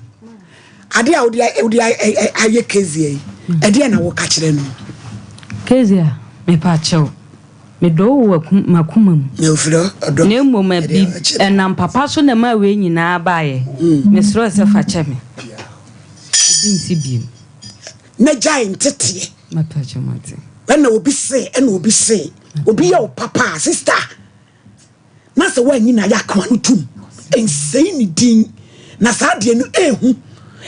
adeɛ a wode wode ayɛ Kezia yi ɛdeɛ na woka kyerɛ no. Kezia mepa kyɛw medɔ wo wɔ makoma mu na ofiri ɔdɔ na mmom ɛbi ɛnam papa so na ɛmaa wei nyinaa baeɛ mesrɛ sɛ fa kyɛ me ebi nsi biem. Na gyae nteteɛ. Mapa kyɛw mate. Ɛna obi se ɛna obi se obi yɛ wo papa sister. Na sɛ woanyi no ayɛ akoa no tum nsɛe ne din. Na saa adeɛ no ɛhu.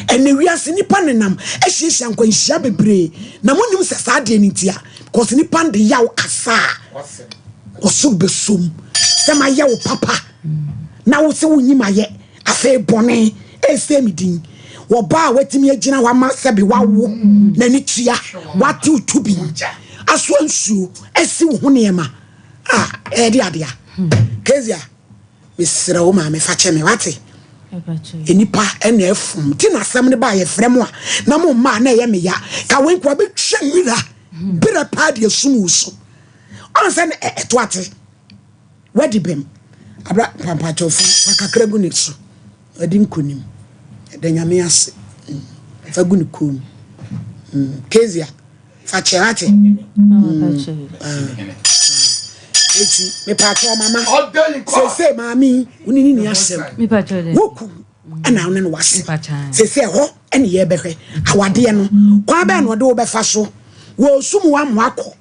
Ɛnɛ wiase nipa nenam ahyiahyia nkwanhyia bebree na monim sɛ saa adeɛ no nti a because nipa de yaw kasa a Ɔsoro bɛsom sɛ mayɛ wo papa na wo sɛ wonyi mayɛ afei bɔne ɛsɛ me din. Wɔba a watumi agyina hɔ ama sɛbe wawo n'ani tua watew tubi asoa nsuo asi wo ho nneɛma a ɛyɛ de adea. Kezia, mesrɛ wo maame fa kyɛ me wate. Nnipa ɛna ɛfom nti na asɛm no ba a yɛfrɛ mo a na mo mma a na ɛyɛ me ya ka wei nkoa bɛtwa nwira berɛ paa de asum wo so. Ɔn sɛ na ɛto ate. Wadi bem. Abra mpampakyɛw fa fa kakra gu ne so. Wadi nkonim. Ɛda Nyame ase. Mm. Fa gu ne kɔn mu. Mm. Kezia, fa kyɛ wate. Mm. Ah. Eti, mepaakyɛw mama. Seesei maame yi, wo ne ne ni asɛm. Woku ɛna wo ne no wase. Seesei ɛhɔ ɛne yɛbɛhwɛ. Awadeɛ no, kwan bɛn na ɔde wo bɛfa so? Wɔresum wo ama wakɔ.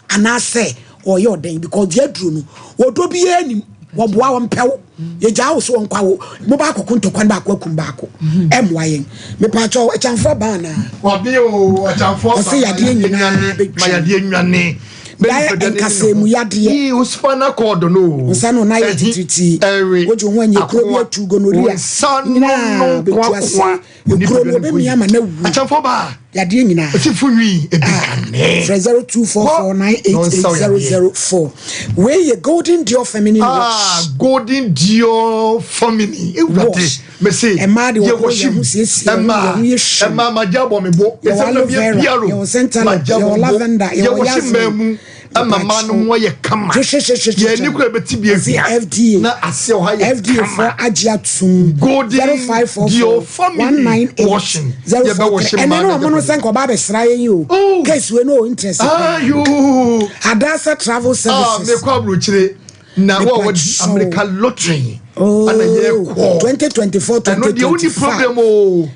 Anaasɛ ɔyɛ ɔdɛn because deɛ aduro no ɔdɔ biara nim wɔboa wɔn pɛw yɛgyaa wo so wɔn kwa wo mo baako ko ntɔkwa no baako akum baako ɛmmoa yɛn mepaakyɛw akyamfoɔ baa anaa Wabe o akyamfoɔ ɔsɛ yadeɛ nyinaa ma yadeɛ nwane daeɛ nkasɛɛ mu yadeɛ Ii wo spinal cord no o nsa no na yɛ titiritii wogye wo ho anyɛ kuro bi atu gonorrhea nsa no nyinaa no bɛtu ase nkoakoa Ekuro no obemia ama no awu. Akyɛmfo ba. Yadeɛ nyinaa. Esifo nwi ebi kane. Frɛ 0244988004. Wei yɛ Golden Dior Feminine ah, Wash. Ah, Golden Dior Feminine. Wash. Mese. Ɛmaa de wɔkɔ yɛn ho siesie yɛn ho yɛn ho yɛ hwim. Ɛmaa magya bɔ me bo. Yɛwɔ aloe vera, yɛwɔ centanol, yɛwɔ lavender, yɛwɔ yasmin. Ɛma mmaa no ho ayɛ kama. Yɛn ani kura bɛti bi awia. FDA na aseɛ ɔha yɛ FDA kama. fo agye atum. Golden Dior family washing. Yɛbɛ wɔhye mmaa na ɛno no sɛ nkɔba abɛsra yɛn yi o. Oh. Case wei no o interest paa. Ayo. Adasa travel ah, services. Ah, mekɔ aburokyire na wo a wɔdi America lottery. Oh, Ana yɛ kɔ. 2024 Ɛno deɛ wonni 2025. problem o.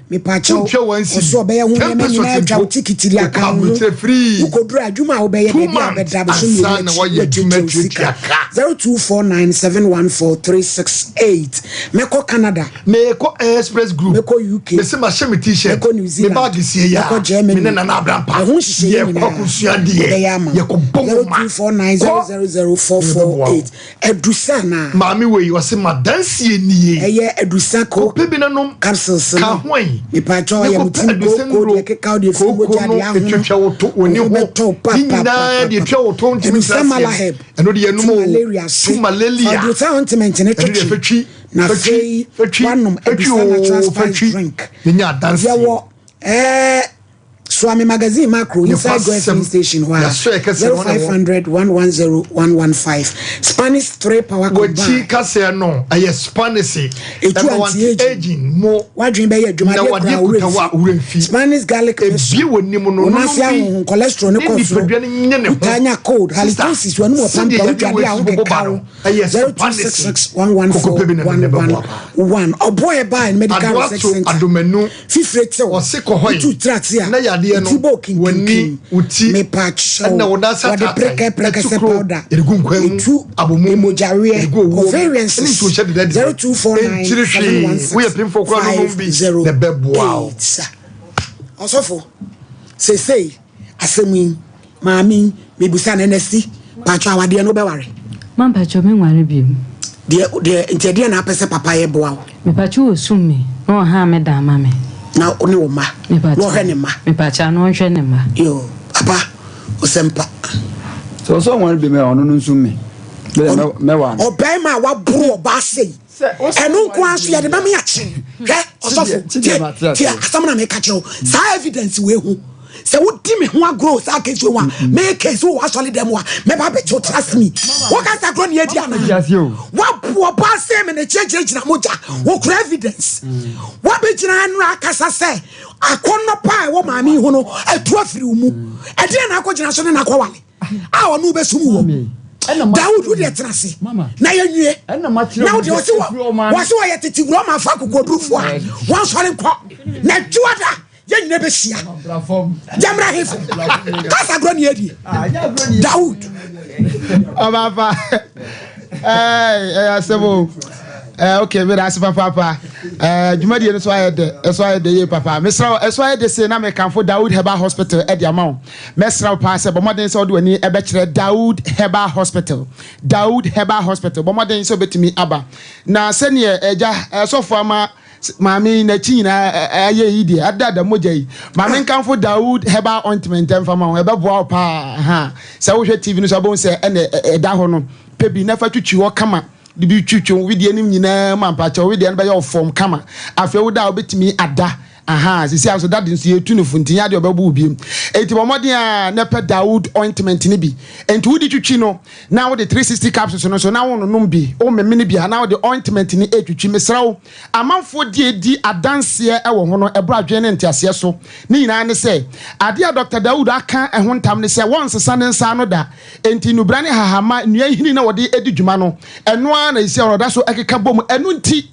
Mepakyɛw, Wontwa wɔn si. ɔso ɔbɛyɛ ho nneɛma nyinaa atwa wo tikiti de aka ho. Wokɔduru adwuma a wobɛyɛ Two baabi a months wobɛda bosome ansa mmienu na akyi woayɛ adwuma woatuatua wo sika. atuatua ka. 0249714368. Mɛkɔ Canada. Mekɔ Express Group. Mɛkɔ UK. Mese mahyɛ me t-shirt. Mɛkɔ New Zealand. Me bag sie ya. Mɛkɔ Germany. Me ne Nana Abrampa. Ɛho nhyehyɛeɛ Yɛkɔ nyinaa akɔsua adeɛ. bɛyɛ ama wo. Yɛkɔbɔ nwoma. 0249000448. Adusa anaa? Maame wei ɔse madansie nie. Ɛyɛ adusa ko Kɔpɛ bi na nom. capsules no. Ka ho ayi. Mepatwɔ Ne yɛ mo kɔpɛ ti adusa ko ko nnuro. deɛ keka deɛ firi Kooko mogya no deɛ ahono. etwitwa wo to w'ani Wo ho ho. bɛtɔ wo Ne nyinaa papaapa. deɛ etwa wo to ntumi Adusa ntra aseɛ. malaheb. Ɛno deɛ Tu nom o. malaria ase. Tu malaria. Fa adusa ointment no Ɛno deɛ twetwe. fatwi. Na Fatwi. afei Fatwi. wanom Fatwi adusa natural oo spice fatwi. drink. Menya adanseɛ. Yɛwɔ ɛɛ Suame Magazine Macro inside Goil Nokwasɛm, filling station hɔ a yɛasɔ yɛ kɛseɛ no, wɔn na ɛwɔ. 0500 110 115 Spanish 3 power Wɔkyi combine kaseɛ no, ɛyɛ Spanish. Etu Ɛma anti-aging. anti-aging mo. W'adwene bɛyɛ adwuma Na adeɛ wadeɛ koraa kuta wo a, wo wo werɛ mfi. Spanish garlic mixture. Ebie w'anim no, Wo no nan ase nom bi. ahonhon cholesterol no Ne kɔ soro. nipadua no nye ne ho. Wotaa nya cold, Sister, halitosis, w'anum wɔ sɛdeɛ pampa, yɛde wotwa wei adeɛ a si bobɔ ba wokeka no, wo. ɛyɛ Spanish. 0266 114 Kɔkɔpɛ bi na ne bɛboa paa. 111 Ɔboa ɛbaa in medical Adoa research to center. adomanu. Fifire tew. Ɔse kɔ hɔ yi. Wotu tiri ase a. Na yadeɛ no, Wo ti bɔ okinkinkin. w'ani, wo ti, Mepakyɛw. ɛna wo nan ase Wɔde ataatae, prɛkɛ prɛkɛsɛ ɛtu kuro, powder. yɛde gu nkwan mu, Etu abomu, emogyaweɛ. yɛde gu owuo mu, Ovarian ɛne nsuo hyɛ deda deda. 0249 Ɛnkyiri hwee, woyɛ pemfoɔ koraa no nom bi, na ɛbɛboa wo. 508. Ɔsɔfo, seesei asɛm yi, Maame yi, mebisa no ɛnɛ si, paatwɔ awadeɛ no wobɛware? Ma mpakyɛw me nware biom. Deɛ deɛ nti ɛdeɛ na apɛ sɛ papa yɛ boa wo? Mepakyɛw osum me na ɔhaa me dan ma me. Na wo ne wo mma? Mepakyɛw. Na ɔhwɛ ne mma? Mepakyɛw na ɔnhwɛ ne mma. Yoo papa osɛmpa. Sɛ ɔsɛ ɔnware biom a ɔno no nsum me. Mɛ mɛware no. Ɔbarima a waboro ɔbaa sei ɛno nko ara so yɛde bɛma yɛakye hwɛ ɔsɔfo tie tie asɛm na meka kyerɛ wo saa evidence wei ho sɛ wodi me ho agorɔ saa case wei ho a mɛyɛ case wɔ asɔre dɛm a mɛba abɛkyew trust me woka sɛ agorɔ ne adi anaa waboɔ ba sɛ me ne kyerɛkyerɛgyina mogya wokura evidence wabɛgyina anora akasa sɛ akɔnnɔ pa a ɛwɔ maame yi ho no atu afiri wo mu ɛdeɛ na akɔgyina so ne nakɔwale a ɔno wobɛsum wɔ Dawud wo deɛ tena ase na yɛnwie na wo deɛ ɔse wɔse wɔyɛ tete wura ɔma afa akokoɔdurufoɔ a wɔnsɔre nkɔ na dwoada yɛn nyina bɛhyia gyamra hefo kasa agorɔ ne yɛdie Dawud ɔbaapa ɛyɛ asɛm o okay meda ase papaapa. Ɛɛ dwumadie no so ayɛ dɛ, ɛso ayɛ dɛ yie papa. Mesrɛ wo, ɛso ayɛ dɛ sei na mekamfo Dawood Herbal Hospital de ama wo. Mɛsrɛ wo paa sɛ bɔ mmɔden sɛ wode w'ani bɛkyerɛ Dawood Herbal Hospital. Dawood Herbal Hospital, bɔ mmɔden sɛ wobɛtumi aba. Na sɛdeɛ agya sɔfo ama maame yi n'akyi nyinaa ayɛ yi deɛ, adada mogya yi. Ma menkamfo Dawood Herbal Ointment mfa ma wo, ɛbɛboa wo paa. Ha, sɛ wohwɛ TV no so a, wobɛhu sɛ ɛna ɛda hɔ no. Pɛ bi na fa twitwi hɔ kama. De bi twitwi wo wedeɛ no nyinaa mu ampa kyɛ wo wedeɛ no bɛyɛ wo fɔm kama. Afei wo da a wobɛtumi ada. Ahaa, sisi a nso dade nso yɛtu no fo nti nyɛ adeɛ ɔbɛbo wo biom. Enti bɔ mmɔden a na pɛ Dawood ointment no bi. Enti wode twitwi no na wode 360 capsules no nso na wononom bi, womemene bi a na wode ointment no retwitwi. Mesrɛ wo, amanfoɔ deɛ ɛdi adanseɛ wɔ ho no ɛboro adwene ne nteaseɛ so. Ne nyinaa ne sɛ, adeɛ a Dɔkta Dawood aka ho ntam ne sɛ wɔnsesa ne nsa ano da. Enti nnubra ne hahama nnua nhini na wɔde di dwuma no, ɛno ara na seesei ɔda so keka bom. Ɛno nti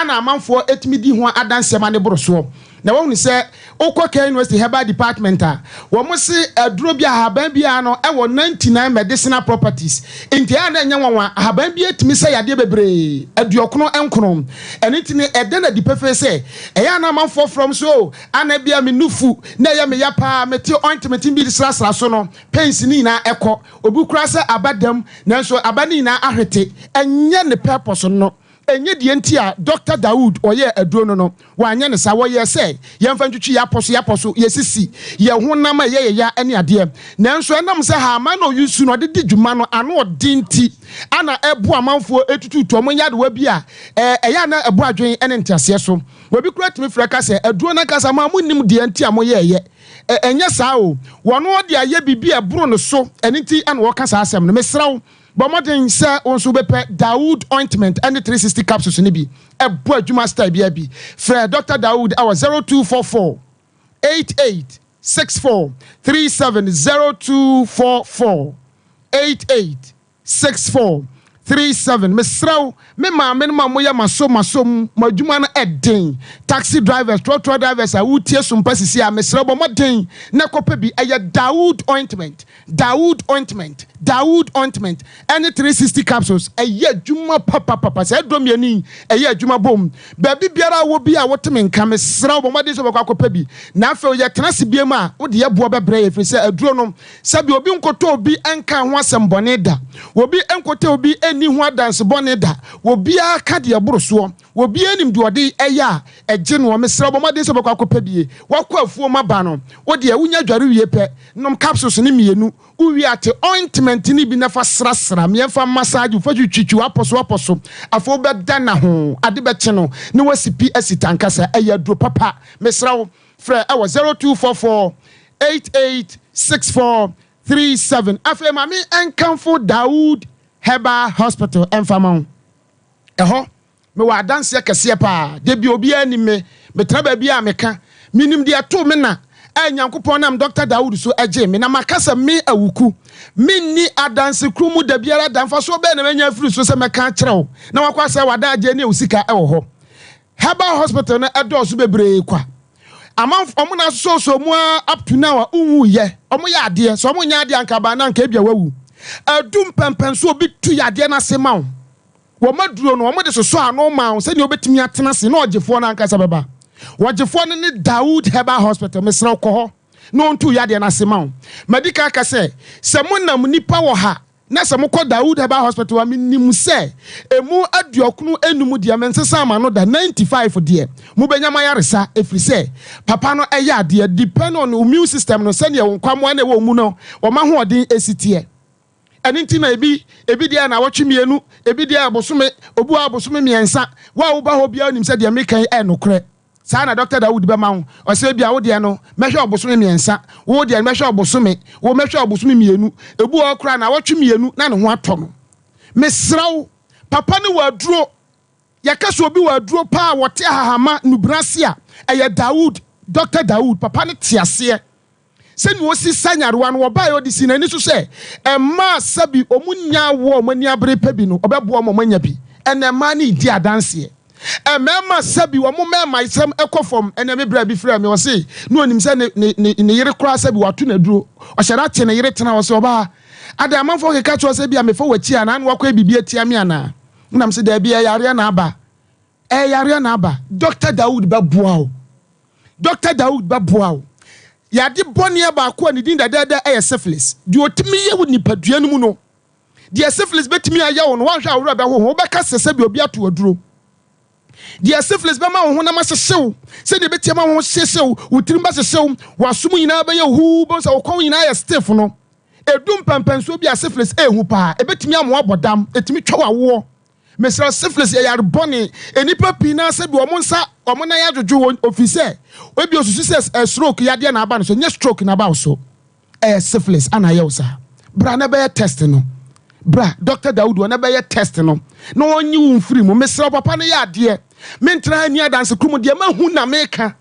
na amanfoɔ tumi di ho adanseɛ ma no boro soɔ. Na woahunu sɛ wokɔ Kenya University Herbal Department a, wɔse aduro bi, ahaban biara no wɔ 99 medicinal properties. Enti ɛyɛ a na ɛnyɛ nwanwa, ahaban biara tumi sa yadeɛ bebree, aduɔkono nkono. Ɛno nti no, ɛda no adi pefee sɛ ɛyɛ a na amanfoɔ frɛ wɔn sɛ, Oh, ana ebia me nufu na ɛyɛ me ya paa, mete ointment bi de srasra so no, Pains no nyinaa ɛkɔ. Obi koraa sɛ aba dam nanso aba no nyinaa ahwete. Ɛnyɛ ne purpose no. Ɛnyɛ deɛ nti a Doctor Daud ɔyɛɛ aduro no no. Wanyɛ no saa. Wɔyɛɛ sɛ yɛmfa ntwitwi yɛn apɔso yɛn apɔso, yɛn sisi, yɛn honam a ɛyɛ yɛn ya ne adeɛ. Nanso ɛnam sɛ haaman na ɔuse no ɔde di dwuma no ano ɔden nti ana ɛboa amanfoɔ ɛtututu wɔn nyarewa bi a ɛyɛ a na ɛbɔ adwene ne nteaseɛ so. Obi koraa tumi frɛ ka sɛ aduro no ankasa mo a monnim deɛ nti a moyɛɛyɛ. Ɛ, ɛnyɛ saa o. Wɔn ɔde ayɛ biribi a ɛboro no so, ɛno nti na wɔka saa asɛm no. Mesrɛ wo, bɔ mmɔden sɛ wo nso wobɛpɛ Dawood Ointment ne 360 Capsules no bi. Ɛbɔ adwuma style biara bi. Frɛ Dɔkta Dawood wɔ 0244 88 64 37, 0244 88 64 37 Mesrɛ wo me maame no ma moyɛ maso maso mu mo adwuma no ɛden taxi drivers trɔtrɔ drivers a wotie sompa sisi a mesrɛ wo bɔ mmɔden na kɔpɛ bi ɛyɛ Dawood ointment Dawood ointment Dawood ointment ɛne 360 capsules ɛyɛ adwuma papapapa saa aduro mmienu yi ɛyɛ adwuma bom baabi biara a wɔ bi a wote me nka mesrɛ wo bɔ mmɔden sɛ wobɛkɔ akɔpɛ bi na afei yɛtena ase biam a wode yɛboɔ bɛbrɛ yɛ ɛfiri sɛ aduro no Sɛbi obi nkotɔ obi nkaa ho asɛm bɔne da, obi nkotɛ obi nni ho adanse bɔne da, obiara ka deɛ ɛboro soɔ, obiara nim deɛ ɔde yɛ a ɛgye noɔ. Mesrɛ wo bɔ mmɔden sɛ wobɛkɔ akɔpɛ bie. Woakɔ afuom aba no, wo deɛ wonya dware wie pɛ, nom capsules no mmienu, wowie a te ointment no bi na fa srasra, mmiɛnfa massage wo, fa twitwitwi w'apɔso apɔso, afei wobɛda na ho, ade bɛkye no na woasi pi asi tankasa. Ɛyɛ aduro papa. Mesrɛ wo. Frɛ wɔ 0244 88 64 37. Afei ma me nkamfo Dawood Herbal Hospital mfa ma wo. Ɛhɔ, mewɔ adanseɛ kɛseɛ paa. Da bi obiara nim me. Metena baabi a meka. Menim deɛ ɛtoo me na a Nyankopɔn nam Dɔkta Dawood so gyee me. Na maka sɛ me Awuku, menni adanse koro mu da biara da. Mfasoɔ bɛn na manya afiri so sɛ mɛka akyerɛ wo na wakɔ asɛe w'adagyeɛ ne wo sika wɔ hɔ? Herbal hospital no ɛdɔɔso bebree kwa. Amanfo ɔmo na asosɔsɔ mu ara up to now a wonwu yɛ. Ɔmo yɛ adeɛ. Sɛ ɔmo nyɛ adeɛ anka baa na anka ebia wawu. Adu mpɛmpɛnso obi tu yadeɛ no ase ma wo. Wɔn aduro no ɔmo de sosɔ ano ma wo sɛnea wobɛtumi atena ase na ɔgyefoɔ no ankasa bɛba. Ɔgyefoɔ no ne Dawood Herbal Hospital. Mesrɛ wo kɔ hɔ na ɔntu yadeɛ no ase ma wo. Madi kan aka sɛ, sɛ monam nnipa wɔ ha Na sɛ mokɔ Dawood Herbal Hospital a, menim sɛ ɛmu aduɔkono nnum deɛ mensesaa m'ano da, 95 deɛ mobɛnya m'ayaresa ɛfiri sɛ papa no yɛ adeɛ, depend on wo immune system no sɛdeɛ wo nkwammoa no a ɛwɔ wo mu no wɔn ahoɔden si teɛ. Ɛno nti na ebi ebi deɛ nnawɔtwe mmienu, ebi deɛ bosome, obi wɔ hɔ a bosome mmiɛnsa. Wo a woba hɔ biara nim sɛ deɛ meka yi yɛ nokorɛ. Saa na Dɔkta Dawood bɛma wo. Ɔsɛ ebia wo deɛ no, mɛhwɛ wo bosome mmiɛnsa, wo deɛ no, mɛhwɛ wo bosome, wo mɛhwɛ wo bosome mmienu. Ebi wɔ hɔ koraa naawɔtwe mmienu na ne ho atɔ no. Mesrɛ wo, papa no wɔ aduro. Yɛka sɛ obi wɔ aduro paa a wɔte ahahama nnubena ase a, ɛyɛ Dawood, Dɔkta Dawood. Papa no te aseɛ. Sɛnea osi sa nyarewa no, wɔbae a ɔde sii n'ani so sɛ mmaa a sɛbi wɔn nnya awo a wɔn ani abere pɛ bi no, ɔbɛboa wɔn ma wɔanya bi. Ɛnnɛ mmaa no redi adanseɛ. Mmarima a sɛbi wɔn mmarimasɛm kɔ fam, ɛnnɛ me bra bi frɛɛ me, ɔse na ɔnim sɛ ne, ne, ne, ne yere koraa sɛbi wato no aduro. Ɔhyɛ da kye ne yere tena hɔ sɛ, ɔbaa, adɛn amanfoɔ keka kyerɛ wo sɛ ebia mefa w'akyi anaa na woakɔyɛ biribi atia me anaa? Ɛna mese, daabi, ɛyɛ yareɛ na aba. Ɛyɛ yareɛ na aba. Doctor Dawood bɛboa wo. Doctor Dawood bɛboa wo. Yade bɔneɛ baako a ne din dɛdɛɛdɛ yɛ syphilis. Deɛ ɔtumi yɛ wo nipadua no mu no, deɛ syphilis bɛtumi ayɛ wo no, woanhwɛ a wo werɛ bɛho ho. Wobɛka sɛ sɛdeɛ obi ato aduro. Deɛ syphilis bɛma wo honam ahyehye wo, sɛdeɛ ɛbɛti ama wo ho hyehye wo, wo tirim bɛhyehye wo, w'asom nyinaa bɛyɛ huu, wobɛhu sɛ wo kɔn nyinaa ayɛ stiff no. Ɛdu mpɛnpɛnsoɔ bi a syphilis ɛyɛ hu paa. Ɛbɛtumi ama woabɔ dam, ɛtumi twa w'awoɔ. Mesrɛ wo, syphilis yɛ yare bɔne. Nnipa pii no ara sɛbi wɔn nsa, wɔn nan adwodwo wɔn ofiri sɛ ebi osusu sɛ ɛ stroke yadeɛ na aba ne so. Ɛnyɛ stroke na aba wo so. Ɛyɛ syphilis ana ayɛ wo saa. Bra na bɛyɛ test no. Bra, Doctor Daudu ɔna bɛyɛ test no na ɔnyi wo mfiri mu. Mesrɛ wo, papa no yɛ adeɛ. Mentena ha nni adanse koro mu. Deɛ mahu na meka.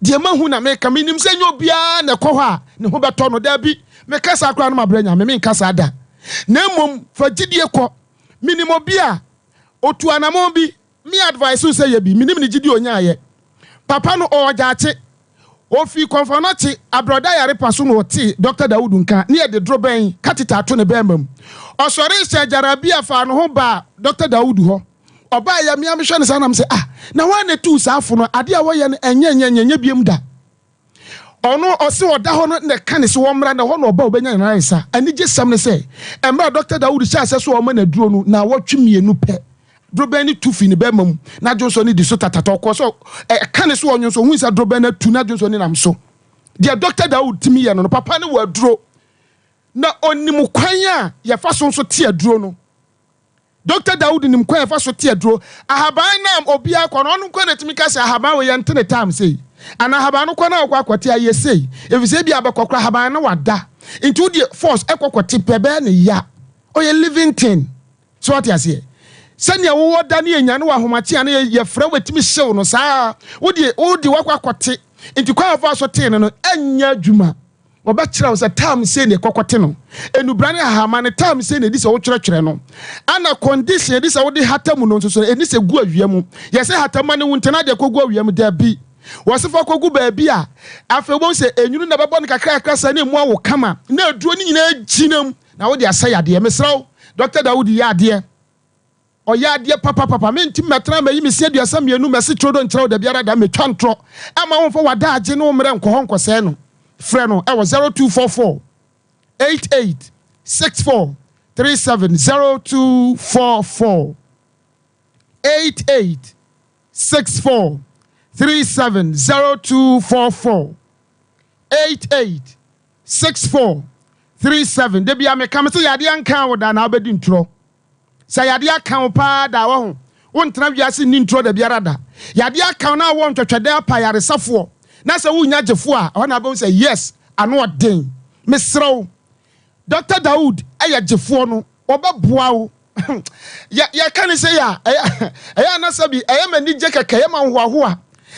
Deɛ mahu na meka. Menim sɛ ɛnyɛ obiara na ɛkɔ hɔ a ne ho bɛtɔ no. Daabi, meka saa koraa no mabrɛ Nyame, menka saa da. Na mmom fa gyidie kɔ. Menim obi a ɔtuu anamɔn bi, me advice wo sɛ yɛ bi, menim ne gyidie a ɔnyaeɛ. Papa no ɔwɔ Gyaakye. Ɔfii Kɔmfoanɔkye, Abrɔda Ayarepa so na ɔtee Dɔkta Dawudu nka ne yɛde dorobɛn, catheter, ato ne bɛɛma mu. Ɔsɔree hyɛɛ Gyarabia faa ne ho baa Dɔkta Dawudu hɔ. Ɔbaeɛ a, me ara mehwɛ no saa na mesɛ, ah, na hwan na ɛtuu saa fo no? Adeɛ a wɔyɛ no, ɛnyɛ, ɛnyɛ, ɛnyɛ, ɛnyɛ biom da. Ɔno, ɔse ɔda hɔ no na ɛka ne se wɔmmra, na ɛhɔ na ɔba a ɔbɛnya ne ayaresa. Anigyesɛm ne sɛ, mmerɛ a Dɔkta Dawood hyɛɛ aseɛ sɛ ɔrema no aduro no, naawɔtwe mmienu pɛ, dorobɛn no tu fii ne bɛrima mu, na dwonsɔ no di so tatata. Ɔkɔɔ sɛ ɛka ne so ɔnwonsɔ, ɔhui sɛ dorobɛn no atu na dwonsɔ no nam so. Deɛ Dɔkta Dawood tumi yɛ no no, papa no wɔ aduro, na ɔnim kwan a yɛfa so nso te aduro no. Dɔkta Dawood nim kwan a yɛfa so te aduro. Ahaban no a obiara kɔ no, ɔno nko ara na ɛtumi ka sɛ ahaban wei yɛnte ne time sei. Anaa ahaban no kɔ na ɔkɔ akɔte a, yɛ sei. Efisɛ ebia abɛkɔ koraa ahaban no wada. Nti wo deɛ force ɛkɔ kɔte pɛ ɛbɛyɛ no ya. Ɔyɛ living thing. So wate aseɛ? Sɛnea wowɔ da ne yɛnyane wɔ ahomakye a na yɛfrɛ wo ɛtumi hyew no saa ara. Wo deɛ wode wakɔ akɔte. Nti kwan a wɔfaa so tee no no ɛnyɛ adwuma. Wɔbɛkyerɛ wo sɛ term sei na ɛkɔkɔte no. Nnubra ne ahahama no, term sei na ɛdi sɛ wotwerɛtwerɛ no. Ɛna condition ɛdi sɛ wode hata mu no nso so, ɛnni sɛ gu awia mu. Yɛse hata mu ma no wu nti na adeɛ kɔgu awia mu? Dabi. Wɔse fa kɔgu baabi a afei wobɛhu sɛ enwunu na ɛbɛbɔ no kakrakra saa na ɛmu awo kama na aduro no nyinaa gyina mu na wode asɛ yadeɛ. Mesrɛ wo, Dɔkta Dawood yɛ adeɛ. Ɔyɛ adeɛ papapapa. Mentim mɛtena mɛyi me se 32 mɛse turodo nkyerɛ wo dabiara da mɛtwa ntorɔ ɛma wo mfa w'adaagye ne wo mmerɛ nkɔ hɔ nkɔsɛe no. Frɛ no ɛwɔ 0244 88 64 37 0244 88 64 37 0244 88 64 37 Da biara meka mese yadeɛ nkaa wo da na wobɛdi ntorɔ. Sɛ yadeɛ aka wo paa da a, wahu, wontena wiase nni ntorɔ da biara da. Yadeɛ aka wo na wowɔ ntwɛtwɛdɛ apa ayaresafoɔ, na sɛ wonnya gyefoɔ a, ɛhɔ na wobɛhu sɛ yes, ano ɔden. Mesrɛ wo, Doctor Daud yɛ gyefoɔ no, ɔbɛboa wo. Yɛ, yɛka no sei a, ɛyɛ, ɛyɛ a na sɛbi ɛyɛ m'anigye kɛkɛ, ɛyɛ m'ahohoahoa.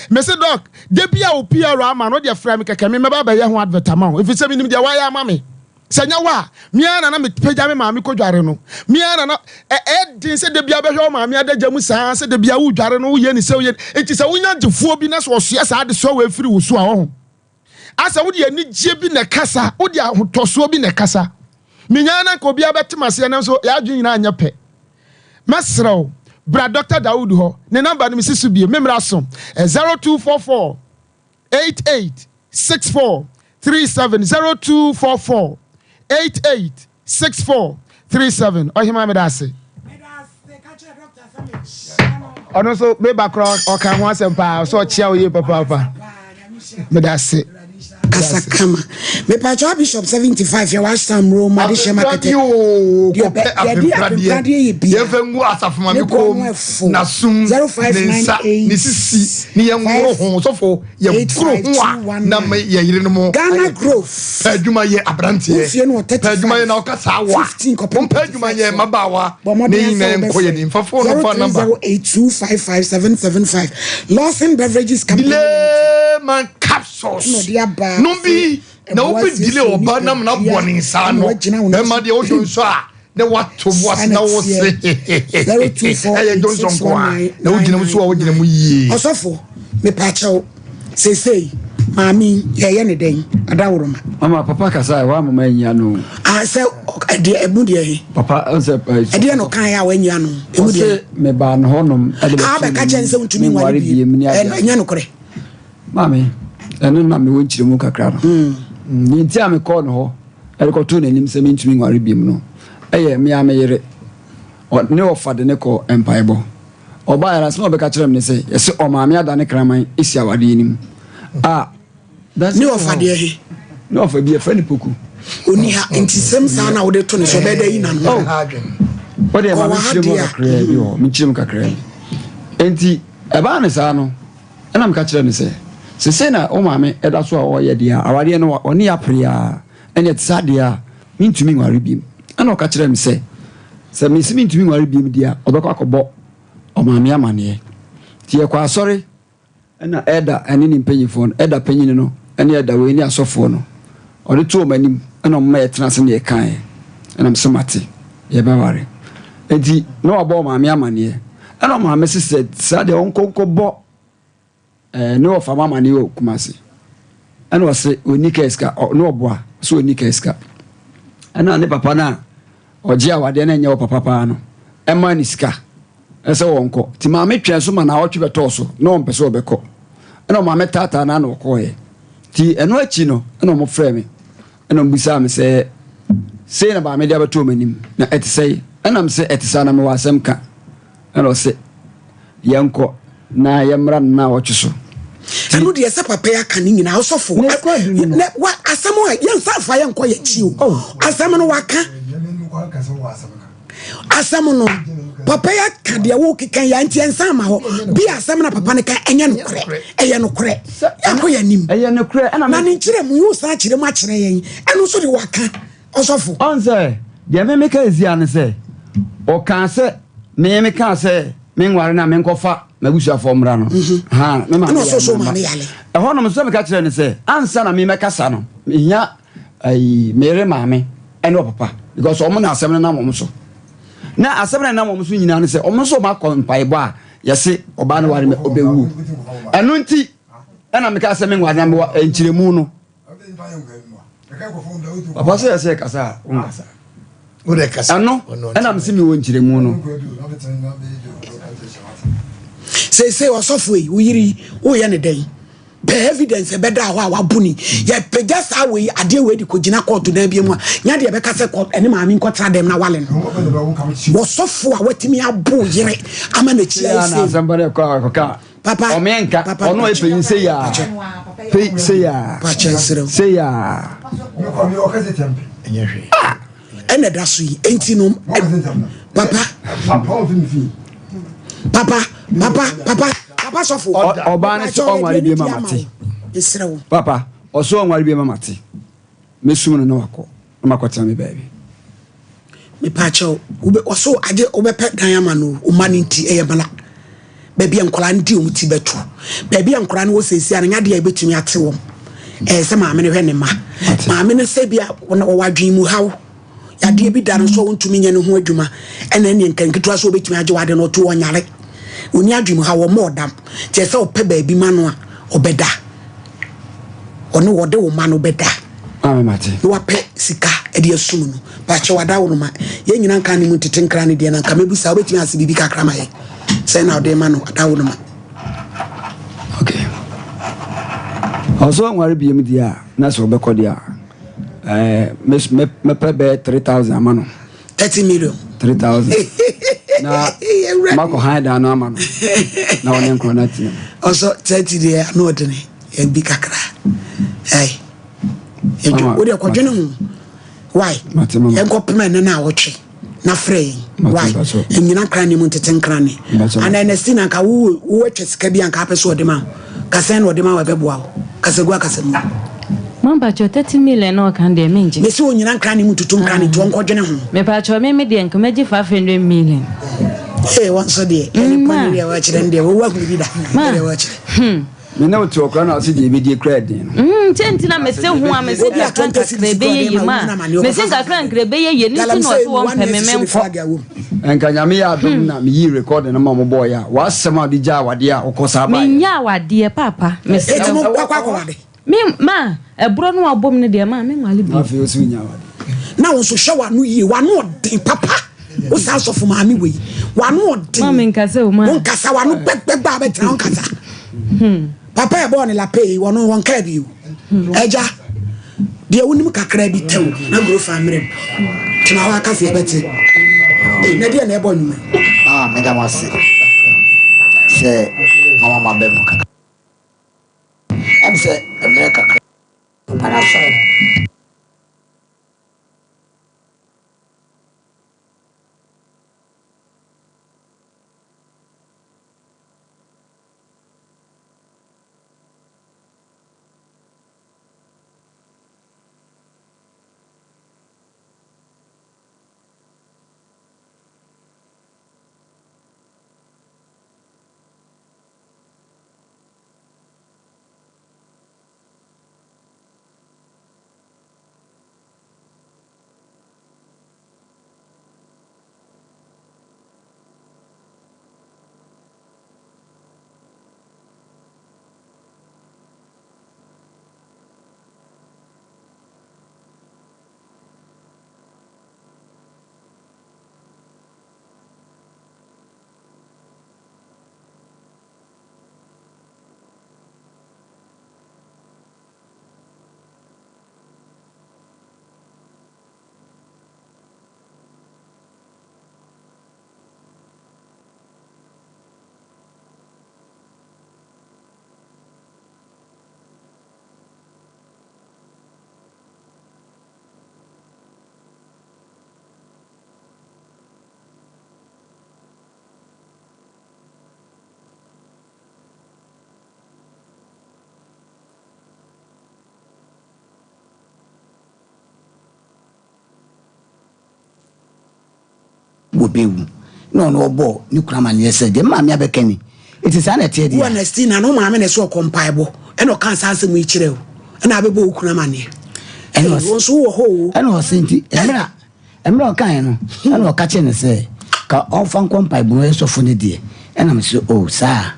Mese Doc, da bi a wo PR ama no, wodeɛ frɛ me kɛkɛ, me mɛba abɛyɛ ho advert ama wo, ɛfiri sɛ menim deɛ woayɛ ama me. Sɛ ɛnyɛ wo a, me ara na na mepagya me maame kɔdware no. Me ara na na ɛyɛ den sɛ da biara bɛhwɛ wo maame adagya mu saa, sɛ da biara wodware no, woyɛ ne sɛ woyɛ. Nti sɛ wonya gyefoɔ bi na sɛ ɔsoɛ saa adesoa wei firi wo so a, ɔho. Asɛ wode anigyeɛ bi na ɛkasa, wode ahotɔsoɔ bi na ɛkasa. Menyaa na nka obiara bɛte m'aseɛ nanso yɛn adwene nyinaa nyɛ pɛ. Mɛsrɛ wo, bra Dɔkta Dawood hɔ. Ne namba no mesi so bio, me mmara so, 0244 88 64 37 0244 88 64 37 Ɔhemaa meda ase. Ɔno nso meba koraa ɔka ho asɛm paa ɔsɛ ɔkyea wo yie papaapa meda ase. Kasa kama. Mepakyɛw Bishop 75 yɛ w'asam ro ma de hyɛ ma kɛtɛ. Kɔpɛ apempradeɛ yɛ bia. Yɛmfa ngu asafo ma me kɔn mu, n'asom, ne nsa, ne sisi, ne yɛnworo ho sɔfo yɛgoro ho a na ma yɛ yerenom Ghana Grove. Pɛ adwuma yɛ aberanteɛ. Pɛ adwuma yɛ na ɔka saa wa. Mompɛ adwuma yɛ mmabaawa ne nyinaa nkɔ yɛ ni mfa phone no fa number. 03082557775 Lawson Beverages Company. Delay man capsules. Nom bi na wobɛ delay ɔba nam na bɔ ne nsa ano. Bɛma deɛ wohwɛ nso a na wato bo ase na wo se ɛyɛ Johnson nko a na wogyina mu so a wogyina mu yie. Ɔsɔfo mepaakyɛw seesei. Maame yi, yɛyɛ ne dɛn? Adaworoma. Mama papa kasa a wama ma anyi ano. Ah, sɛ ɛdeɛ ɛmu deɛ he. Papa sɛ. Ɛdeɛ na ɔkan a wanyi ano. Ɛmu deɛ. Ɔse mebaa ne hɔnom ɛde bɛto Ah, bɛka kyɛn sɛ wontumi nware biem. Ɛnyɛ nokorɛ. Maame, ɛno na mewɔ nkyerɛmu kakra no. Deɛ nti a mekɔɔ ne hɔ ɛde kɔtoo n'anim sɛ mentumi nware biem no, ɛyɛ me ara me yere. Ne ɔfa de ne kɔɔ mpaebɔ. Ɔbaeɛ no, asɛm a ɔbɛka kyerɛɛ me ne sɛ, yɛse ɔmaame adane kraman si awadeɛ no mu. A, that's Ne ɔfa deɛ he? Ne ɔfa bi, yɛfrɛ no Poku. Ɔni ha, nti sɛm saa na wode to ne so, ɔbɛyɛ dɛ ayi n'ano? Oh, wodeɛ ma menkyerɛ mu kakraa bi wɔ hɔ, menkyerɛ mu kakraa bi. Enti, ɛbaa no saa no, ɛna meka kyerɛɛ no sɛ, sesei na wo maame da so a ɔreyɛ deɛ a, awadeɛ no ɔne yɛ apere ara, ɛnneɛ ɛte saa deɛ a, mentumi nware bio. Ɛna ɔka kyerɛɛ me sɛ, sɛ mese mentumi nware bio deɛ a, ɔbɛkɔ akɔbɔ ɔmaame amaneɛ. Nti yɛkɔ asɔre, ɛna ɛda ɛne ne mpanyinfoɔ no, ɛda panyini no ɛne ɛda wei ne asɔfoɔ no, ɔde to wɔn anim ɛna wɔn ma yɛtena ase na yɛkaeɛ. Ɛna mese mate, yɛbɛware. Nti na wabɔ ɔmaame amaneɛ. Ɛna ɔmaame se sɛ saa deɛ ɔnkɔ nkɔbɔ Ɛɛ ne wɔfa ma amane wɔ Kumasi. Ɛna ɔse ɔnni kaa sika, ne ɔboa sɛ ɔnni kaa sika. Ɛna ne papa no a ɔgye awadeɛ no ɛnyɛ wɔ papa paa no, ɛmaa ne sika ɛsɛ wɔnkɔ. Nti maame twɛn so ma naawɔtwe bɛtɔɔ so na ɔmpɛ sɛ ɔbɛkɔ. Ɛna ɔmaame taataa no ana ɔkɔɔeɛ. Nti ɛno akyi no ɛna ɔmo frɛɛ me ɛna ɔmo bisaa me sɛ sei na maame de abɛto ɔmo anim na ɛte sɛn? Ɛna mese ɛte saa na mewɔ asɛm ka. Ɛna ɔse yɛnkɔ na yɛmmra no naawɔtwe so. Ɛno deɛ sɛ papa yi aka ne nyinaa ɔsɔfo na wa asɛm a yɛnsa fa yɛnkɔ yɛkyi o oh. Asɛm no waka asɛm no papa yi aka deɛ wokeka yɛ nti yɛnsa ama hɔ bi asɛm na papa no ka ɛnyɛ nokorɛ ɛyɛ nokorɛ yɛakɔ yɛ anim ɛyɛ nokorɛ na ne nkyerɛ mu yi wosan kyerɛ mu akyerɛ yɛn ɛno nso de waka Ɔsɔfo. Ɔn sɛ, deɛ me meka ɛsia ne sɛ, ɔkaa sɛ, me mekaa sɛ menware na menkɔfa m'abusuafoɔ mmra no, haa, me maame yare na mma. Ɛhɔ nom nso meka kyerɛɛ no sɛ, ansa na me mɛkasa no, mehia ayi, me yere maame ɛne ɔpapa, because wɔn na asɛm no nam wɔn so. Na asɛm no nam wɔn so nyinaa ne sɛ, wɔn nso wɔn akɔ mpaebɔ a yɛse ɔbaa no ware me ɔbɛwuo. Ɛno nti, ɛna mekaa sɛ menware na mewɔ nkyerɛmu no. Papa sɛ yɛsɛ kasa a wonkasa. Ɛno ɛna mese mewɔ nkyerɛmu no. Seesei ɔsɔfo yi, wo yere yi, woyɛ ne dɛn? Pɛ evidence ɛbɛda hɔ a wabo ni. Yɛpagya saa wei adeɛ wei de kɔgyina kɔɔto dan bi mu a, nya deɛ ɛbɛka sɛ kɔ ɛne maame nkɔtra dɛm na wale no. Wɔsɔfo a watumi abo yere ama n'akyi ayɛ sei. Papa. Ɔmo nka. Ɔno ɔyɛ panyin sɛ yaa. Pei sɛ yaa. Sɛ yaa. Ah, ɛna ɛda so yi. Enti no, papa. Papa, papa, papa, papa sɔfo. Ɔbaa no sɛ ɔnware bi ma mate. Papa, ɔsɛ ɔnware bi ma mate. Mesum no na wakɔ. Na makɔtena me baabi. Mepaakyɛw, wobɛ ɔso agye wobɛpɛ dan ama no o, mma no nti ɛyɛ bala. Baabi a nkwadaa no di wɔn ti bɛto. Baabi a nkwadaa no wɔ seesia no, nyɛ adeɛ a yɛbɛtumi ate wɔn. Ɛyɛ sɛ maame no hwɛ ne mma. Maame no sɛ bi a wɔwɔ adwene mu haw. Yadeɛ bi da no so a ɔntumi nyɛ ne ho adwuma. Ɛna ɛneɛ nka nketewa sɛ ɔbɛtumi agye wade no ɔto ɔnyare. Ɔni adwene mu haw, ɔmmɔ ɔdam. Nti ɛsɛ sɛ ɔpɛ baabi ma no a ɔbɛda. Ɔne wɔde wo mma no bɛda. Maame mate. Na wapɛ sika de asum no. Pakyɛ wada wo no ma. Yɛn nyina nka ne mu ntete nkra ne deɛ na nka mɛbusa wobɛtumi ase biribi kakra ma yɛn. Sɛn na wode ma no ada wo no ma. Okay. Ɔsɛ ɔnware biem deɛ a na sɛ ɔbɛkɔ deɛ a ɛɛ mɛpɛ bɛyɛ 3000 ama no. 30 million. 3000. Na makɔ han dan no ama no. Na ɔne nkora no atena mu. Ɔsɔ 30 deɛ ano ɔdene yɛn bi kakra. Ɛɛ. Ɛdwo wo deɛ kɔdwene ho. Why? Yɛnkɔ pema ɛnɛ na awɔtwe na frɛ yɛn. Why? Ɛnyina nkra ne mu ntete nkra ne. Ana ɛnɛ si na nka wo wo atwa sika bi anka apɛ so ɔde ma wo. Kasɛn na ɔde ma wo ɛbɛboa wo. Kasa gu akasa mu. Mampakyɛ 30 million na ɔka deɛ mengye. Mesi onyina nkra ne mu tutu nkra ne nti ɔnkɔdwene ho. Mepakyɛ me me deɛ nka mɛgye 500 million. Ee wɔn nso deɛ ɛne pɔn deɛ wɔkyerɛ no deɛ wɔwɔ ahunu bi da. Deɛ wɔkyerɛ. Hmm. Me ne wo te hɔ koraa na ɔse deɛ ɛbɛdie koraa ɛden no. Mm, nti nti na mese ho a mese kakra nkakra ɛbɛyɛ yie ma mese nkakra nkakra ɛbɛyɛ yie ne nti na ɔse wɔn pɛ me menkɔ. Nka nyame yɛ adom hmm. na meyii recording no ma mo bɔɔyɛ a w'asɛm a wode gyaa awadeɛ a wokɔ saa baeɛ. Mennya awadeɛ paapa. Mesrɛ wo. Ɛti mo akɔ akɔwade. Me ma ɛborɔ no abom no deɛ ma me nwale bio. Na afei ɔsi nya awade. Na wo nso hwɛ w'ano yie, w'ano ɔden papa. Wo saa sɔfo maame wei, w'ano ɔden. Ma me nkasa o ma. Wo nkasa w'ano gbɛgbɛgbɛ a bɛtena wo nkasa. Papa ɛbɔɔ ne lape yi, wɔno wɔn kaa bi o. Ɛgya, deɛ wonim kakra bi tɛw na guro fa mmerɛ mu. Tena hɔ aka sɛ yɛbɛte. Ee, na deɛ na ɛbɔ nnwuma yi. Ah, meda mo ase sɛ mama maba mu kakra. Ɛm sɛ mmerɛ kakra. Papa no asɔre no. Wɔbɛwu. Na ɔno ɔbɔɔ ne kunu amanneɛ sɛ, Deɛ me maame abɛka ni. Enti saa na ɛteɛ deɛ Wo a. Ernestina, na wo maame na ɛsɛ ɔkɔ mpaebɔ ɛna ɔkaa saa asɛm yi kyerɛɛ wo ɛna abɛbɔ wo kunu amanneɛ. Ɛna Ei, ɔse, wo nso wowɔ hɔ o. ɛna ɔse nti, mmerɛ a, mmerɛ a ɔkaeɛ no, ɛna ɔka kyerɛɛ no sɛ, ka ɔmfa nkɔ mpaebɔ mu, ɔyɛ sɔfo no deɛ. Ɛna mese, oh, saa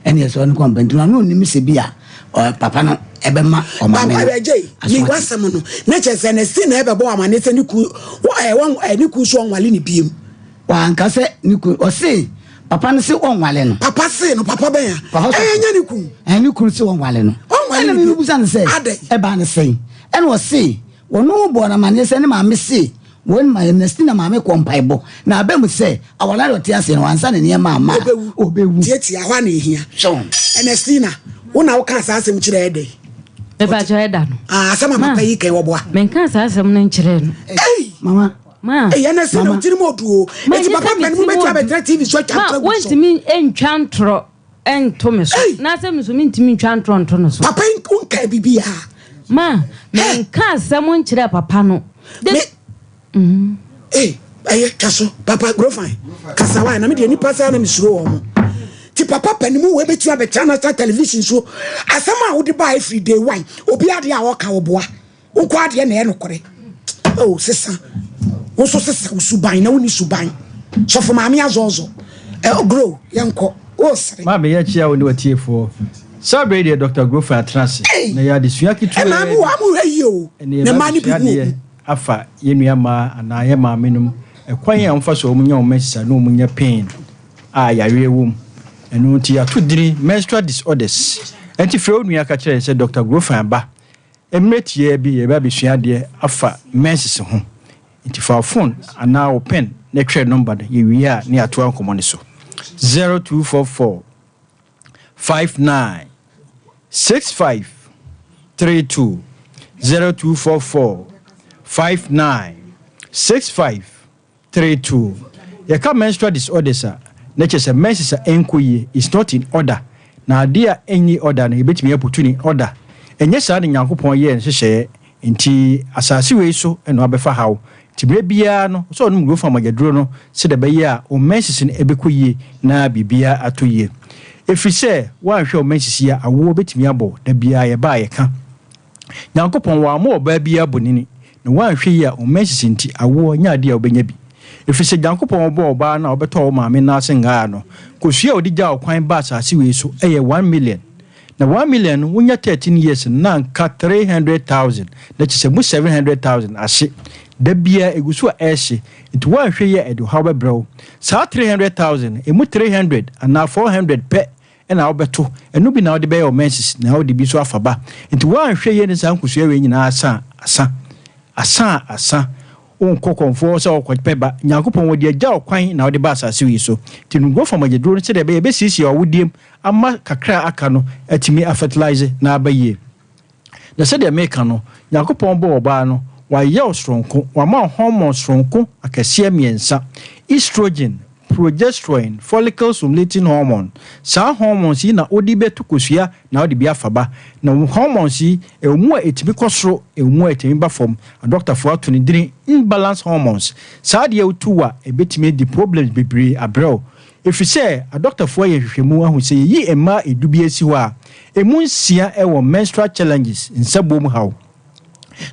a, ɛneɛ sɛ ɔne kɔ mpaebɔ. Nti na ɔno ɔnnim sɛ bi a, ɔ, papa no ɛbɛma ɔmaame Papa no Adjei, aso me ate. w'asɛm no, na kyerɛ sɛ Ernestina ɛbɛbɔ wo amanneɛ sɛ ne kunu, wɔ, ɛɛ, wɔn, ɛɛ, ne kunu nso ɔnwale no biom. Wanka sɛ ne kunu, ɔse papa no se ɔnwale no. Papa se no, papa bɛn a? Papa sɔfo. Ɛyɛ nyɛ ne kunu. Ɛɛ, ne kunu se ɔnwale no. Ɔnwale Ɛna no bio. mebisa no sɛ, Adɛn? ɛbaa no sɛn? Ɛna ɔse, wɔno bɔɔ no amanneɛ sɛ ne maame se wɔn ma Ernestina maame kɔ mpaebɔ, na aba mu sɛ aware a ɔte aseɛ no, wansa ne nneɛma amma a, Ɔbɛwu. ɔbɛwu. Tiatia, hɔ a na ɛhia. Hwɛ wɔn. Ernestina, wo na wokaa saa asɛm kyerɛɛ dɛn? Mepakyɛ ɛda no. Ah, asɛm a Ma, papa yi kan wɔboa. menkaa saa asɛm no nkyerɛɛ no. Ei! Mama. Ma. Ei, Ernestina, Mama. wo tirim odu o. Ma, Enti ɛnyɛ papa sɛ me panin mu tirim bɛtumi odu. abɛtena TV so atwa Ma, ntorɔ agu so. wontumi ntwa ntorɔ nto me so. Ei! Na sɛ me nso mentumi ntwa ntorɔ nto no so. Papa yi, wonkaa biribiara. Ma, menkaa asɛm nkyerɛɛ papa no. De. Me. Ei, ɛyɛ twa so. Papa, Grofan, kasa wae. Na me deɛ nipa saa na mesuro wɔn mo. Ti papa panin mu wei bɛtumi abɛtena national television so. Asɛm a wode baa ɛfiri day one, obi adeɛ a ɔka ɔboa. Wo nko adeɛ na ɛyɛ nokorɛ. Oh, sesa. Wo nso sesa wo suban na wonni suban. Sɔfo maame azɔɔzɔ. Eh, Ogro, yɛnkɔ. Wo sere. Maame yɛkyea wo ne w'atiefoɔ. Saa berɛ yi deɛ Dɔkta Grofan atena ase na ɛyɛ adesua ketewaa Mmaa bi bi wɔ ha mo hwɛ yie o. ɛne Na yɛba mmaa no bi abɛsua hu adeɛ obu. afa yɛn nua mmaa anaa yɛn maame nom ɛkwan a wɔfa so a wɔnya wɔn menses a na wɔnya pain a yareɛ wɔ mu. Ɛno nti yɛato dini menstrual disorders. Ɛnti frɛ wo nua ka kyerɛ no sɛ Dɔkta Grofan aba. Mmerɛ tiaa bi yɛreba abɛsua adeɛ afa menses ho. Nti fa wo phone anaa wo pen na twerɛ number no, yɛwie a na yɛatoa nkɔmmɔ no so. 0244 59 65 32 0244 59 65 32. Yɛka menstrual disorders a, na kyerɛ sɛ menses a ɛnkɔ yie, it's not in order. Na adeɛ a ɛnni order no, yɛbɛtumi aputu no in order. Ɛnyɛ saa na Nyankopɔn yɛɛ nhyehyɛeɛ. Nti asase wei so na wabɛfa haw. Nti berɛ biara no, sɛ ɔnom Grofan mogyaduro no sɛdeɛ ɛbɛyɛ a wo menses no ɛbɛkɔ yie na biribiara atɔ yie. Ɛfiri sɛ woanhwɛ wo menses yie a, awoɔ bɛtumi abɔ wo. Da biara yɛba a yɛka. Nyankopɔn, wammɔ ɔbaa biara bonini, na woanhwɛ yie a wo menses nti awoɔ nyɛ adeɛ a wobɛnya bi. Ɛfiri sɛ Nyankopɔn ɔbɔɔ ɔbaa no a ɔbɛtɔɔ wo maame nan ase ngaa no, kosua a ɔde gyaa wo kwan baa asase wei so yɛ 1,000,000. Na 1 million no wonya 13 years no na anka 300,000 na kyerɛ sɛ mu 700,000 ahye. Da biara ɛgu so a ɛrehye nti woanhwɛ yie a ɛde ɔhaw bɛbrɛ wo. Saa 300,000 no ɛmu 300 anaa 400 pɛ na wobɛto, ɛno bi na wode bɛyɛ wo menses na wode bi nso afa ba. Nti woanhwɛ yie ne saa nkosua wei nyinaa asa a, asa. Asa a asa. Wonkɔ kɔmfoɔ hɔ sɛ worekɔpɛ ba. Nyankopɔn wɔde agya wo kwan na wode ba asase wei so. Nti no go for mogyaduro no sɛdeɛ ɛbɛyɛ ɛbɛsiesie w'awodeɛm ama kakra a aka no atumi a fertilize na aba yie. Na sɛdeɛ meka no, Nyankopɔn bɔɔ ɔbaa no, wayɛ wo soronko, wama wo hormone soronko akɛseɛ mmiɛnsa, estrogen, progesterone, follicle stimulating hormone. Saa hormones yi na wode bɛto kosua na wode bi afa ba. Na hormones yi, ɛwɔ mu a ɛtumi kɔ soro, ɛwɔ mu a ɛtumi ba fam. Adɔktafoɔ ato ne dini imbalance hormones. Saa adeɛ wotu wo a, ɛbɛtumi de problems bebree abrɛ wo. Ɛfiri sɛ adɔktafoɔ ayɛ nhwehwɛmu ahu sɛ yɛyi mmaa ɛdu bi asi hɔ a, ɛmu nsia wɔ menstrual challenges, nsabuo mu haw.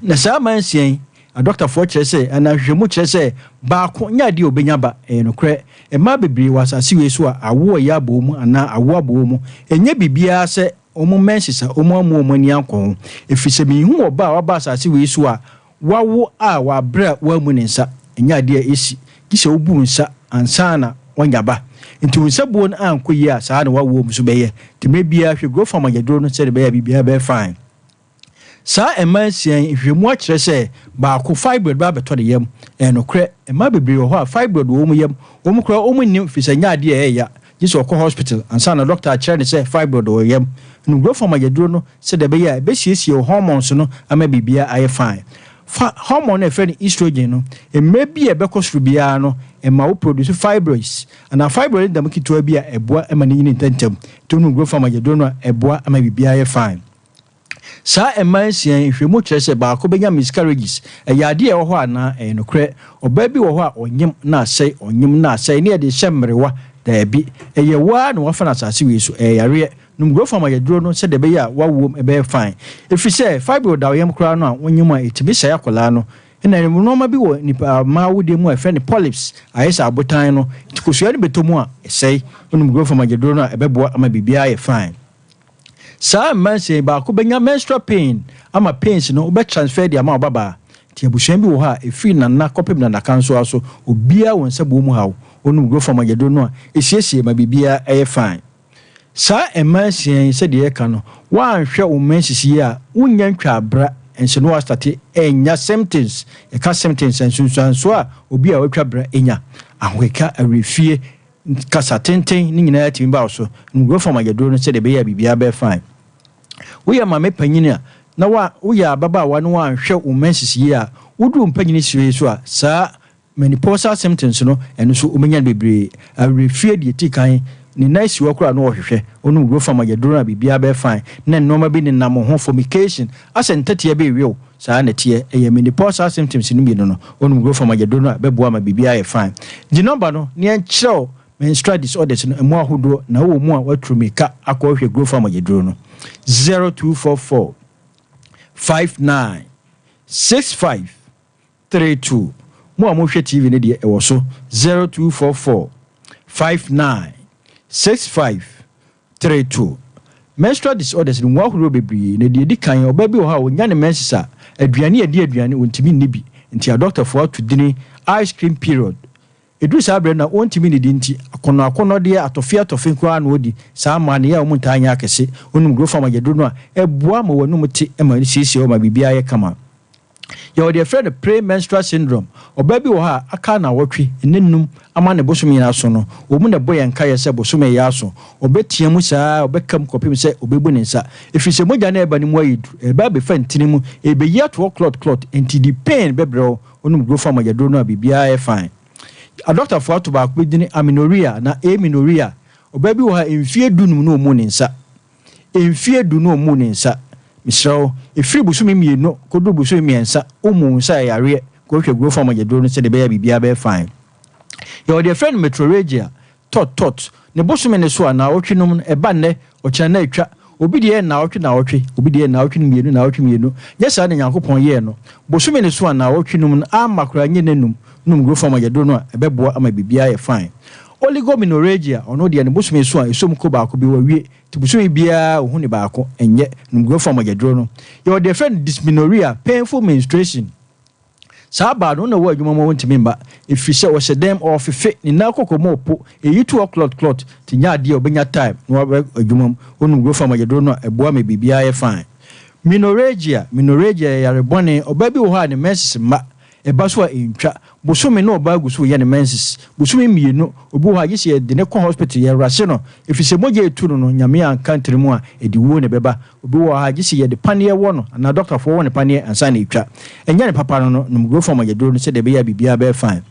Na saa mmaa nsia yi, adɔktafoɔ kyerɛ sɛ, anaa nhwehwɛmu kyerɛ sɛ, baako nyɛ adeɛ a ɔbɛnya ba. Ɛyɛ nokorɛ, mmaa bebree wɔ asase wei so a awoɔ reyɛ abɔ wɔn anaa awoɔ abɔ wɔn. Ɛnyɛ biribiara sɛ wɔn menses a wɔn ammu wɔn ani ankɔ ho. Ɛfiri sɛ menhuu ɔbaa a waba asase wei so a wawo a wabrɛ a wammu ne nsa. Ɛnyɛ adeɛ a ɛsi, gye sɛ wobu wo nsa ansa na woanya ba. Nti wo nsabuo no ankɔ yie a, saa na w'awoɔ mu nso bɛyɛ. Nti mmerɛ biara hwɛ growth farm agyaduro no sɛdeɛ ɛbɛyɛ a biribiara bɛyɛ fine. Saa mmaa nsia yi, nhwehwɛmu akyerɛ sɛ baako fibroid ba abɛtɔ ne yam. Ɛyɛ nokorɛ, mmaa bebree wɔ hɔ a fibroid wɔ wɔn yam, wɔn koraa wɔn nnim firi sɛ ɛnyɛ adeɛ a ɛyɛ ya, gye sɛ ɔkɔ hospital ansa na dɔkta akyerɛ no sɛ fibroid wɔ yam. Nom growth hormone aduro no sɛdeɛ ɛbɛyɛ a ɛbɛsiesie wo hormones no ama biribiara ayɛ fine. Fa hormone no a yɛfrɛ no estrogen no, mmerɛ bi a ɛbɛkɔ soro biara no, ɛma wo produce fibroids, anaa fibroid no da mu ketewa bi a ɛboa ma no nyini ntɛmntɛm. Nti wonom growth hormone aduro no a, ɛboa ma biribiara yɛ fine. Saa mmaa nsia yi, nhwehwɛmu kyerɛ sɛ baako bɛnya miscarriages. Ɛyɛ adeɛ a ɛwɔ hɔ anaa? Ɛyɛ nokorɛ. Ɔbaa bi wɔ hɔ a ɔnyem na asɛe, ɔnyem na asɛe, ne yɛde hyɛ mmerewa. Daabi. Ɛyɛ wo ara na woafa no asase wei so. Ɛyɛ yareɛ. Nom growth hormone aduro no sɛdeɛ ɛbɛyɛ a w'awoɔ mu bɛyɛ fine. Ɛfiri sɛ fibroid da wo yam koraa no a wonyem a, ɛtumi sɛe akwadaa no. Ɛna nnoɔma bi wɔ nipa mmaa awodeɛ mu a yɛfrɛ no polyps, ayɛ sɛ abotan no. Nti kosua no bɛtɔ mu a, ɛsɛe. Wonom growth hormone aduro no a, ɛbɛboa ama biribiara ayɛ fine. Saa mmansia yi baako bɛnya menstrual pain ama pains no wobɛ transfer de ama wo babaa. Nti abusua bi wɔ hɔ a ɛfiri nana kɔpem nanakansoa so obiara wɔ nsabuo mu haw. Wonom Grofam agyaduro no a ɛsiesie ma biribiara ɛyɛ fine. Saa mmansia yi sɛdeɛ yɛka no woanhwɛ wo menses yie a wonnya ntwaa bra nso na woastate anya symptoms. Yɛka symptoms a nsunsuansoɔ a obi a watwa bra nya. Ahokeka, awerɛfie, Kasa tenten ne nyinaa tumi ba wo so. Nwura fam ayɛduro no sɛdeɛ ɛbɛyɛ a biribiara bɛyɛ fine. Woyɛ maame panyin a na wa woyɛ ababaawa na woanhwɛ wo menses yie a, woduru mpanyini sire so a, saa menopausal symptoms no, ɛno nso wobɛnya no bebree. Awerɛfie deɛ ɛti kan, ne nan si hɔ koraa na ɔhwehwɛ. Wonom wura fam ayɛduro no a biribiara bɛyɛ fine. Na nnoɔma bi nenam wo ho, formication, asɛ ntɛtea bi rewe wo. Saa na ɛteɛ, ɛyɛ menopausal symptoms no mmienu no, wonom Grofam agyaduro no a ɛbɛboa ma biribiara ayɛ fine. Gye nɔmba no na yɛnkyerɛ wo menstrual disorders no ɛmu ahodoɔ na wowɔ mu a woaturu mirika akɔ hwɛ Grofam agyaduro no. 0244 59 65 32 Mo a mohwɛ TV no deɛ ɛwɔ so 0244 59 65 32. Menstrual disorders no mu ahorow bebree, na deɛ ɛdi kan, ɔbaa bi wɔ hɔ a ɔnya ne menses a, aduane a ɛdi aduane ɔntumi nni bi, nti adɔktafoɔ ato dini ice cream period. Ɛduru saa berɛ no a ɔntumi nnidi nti, akɔnnɔ akɔnnɔdeɛ, atɔfe atɔfe nko ara na ɔdi, saa mmaa no yɛ a wɔntaa nyɛ akɛse. Wonom Grofam agyaduro no a, ɛboa ma w'anum te ma ɛsiesie hɔ ma biribiara yɛ kama. Yɛwɔ deɛ yɛfrɛ no pre-menstrual syndrome. Ɔbaa bi wɔ hɔ a, aka nnawɔtwe, nna nnum ama ne bosome nyinaa aso no, wɔn mu na ɛbɔ yɛn nkaeɛ sɛ bosome reyɛ aso. Ɔbɛtea mu saa ara, ɔbɛka mu kɔpem sɛ ɔbɛbu ne nsa. Ɛfiri sɛ mogya no a ɛreba no mu ayɛ duru, ɛreba abɛfa ntini mu, ɛrebɛyi ato hɔ clot clot, enti de pain bɛbrɛ wo. Wonom Grofam mogyaduro no a, biribiara yɛ fine. Adɔktafoɔ ato baako bi dini amenorrhea anaa amenorrhea. Ɔbaa bi wɔ hɔ a, mfeɛ dunum na ɔmmuu ne nsa. Mfeɛ du no ɔmmuu ne nsa. Mesrɛ wo, ɛfiri bosome mmienu kɔduru bosome mmiɛnsa, wommu wo nsa a ɛyareɛ, kɔhwehwɛ growth hormone aduro no sɛdeɛ ɛbɛyɛ a biribiara bɛyɛ fine. Yɛwɔ deɛ yɛfrɛ no metrorrhagia, tɔt tɔt, ne bosome no so a naawɔtwe nom no, ɛba nnɛ, ɔkyena na atwa. Obi deɛ yɛ naawɔtwe naawɔtwe, obi deɛ yɛ naawɔtwe no mmienu naawɔtwe mmienu. Nyɛ saa na Nyankopɔn yɛɛ no. Bosome no so a naawɔtwe nom no amma koraa nyɛ nnanum, nom growth hormone aduro no a, ɛbɛboa ama biribiara ayɛ fine. Oligomenorrhagia, ɔno deɛ ne bosome so a ɛsɔ mu kɔ baako bi wawie, nti bosome biara ɔhu ne baako, ɛnyɛ, nom Grofan mogyaduro no. Yɛwɔ deɛ yɛfrɛ no dysmenorrhea, painful menstruation. Saa baa no, na ɔwɔ adwuma mu a ɔntumi mma, ɛfiri sɛ ɔhyɛ dɛm, ɔɔfefe, ne nan kɔkɔ mu ɔpo, ɛyi to hɔ klɔt klɔt, nti nyɛ adeɛ a ɔbɛnya time na waba adwuma mu. Wonom Grofan mogyaduro no a, ɛboa ma biribiara yɛ fine. Menorrhagia, Menorrhagia yɛ yare bɔne, ɔbaa bi wɔ hɔ a ne menses mma, Ɛba so a ɛntwa. Bosome na ɔbaa gu so reyɛ ne menses. Bosome mmienu. Obi wɔ hɔ a gye sɛ yɛde no kɔ hospital yɛ rase no ɛfiri sɛ mogya ɛtu no no Nyame anka ntiri mu a ɛde wuo na ɛbɛba. Obi wɔ hɔ a gye sɛ yɛde paneɛ wɔ no anaa dɔktafoɔ wɔ no paneɛ ansa na ɛtwa. Ɛnyɛ ne papa no no nom Groform agyaduro no sɛdeɛ ɛbɛyɛ a biribiara bɛyɛ fine.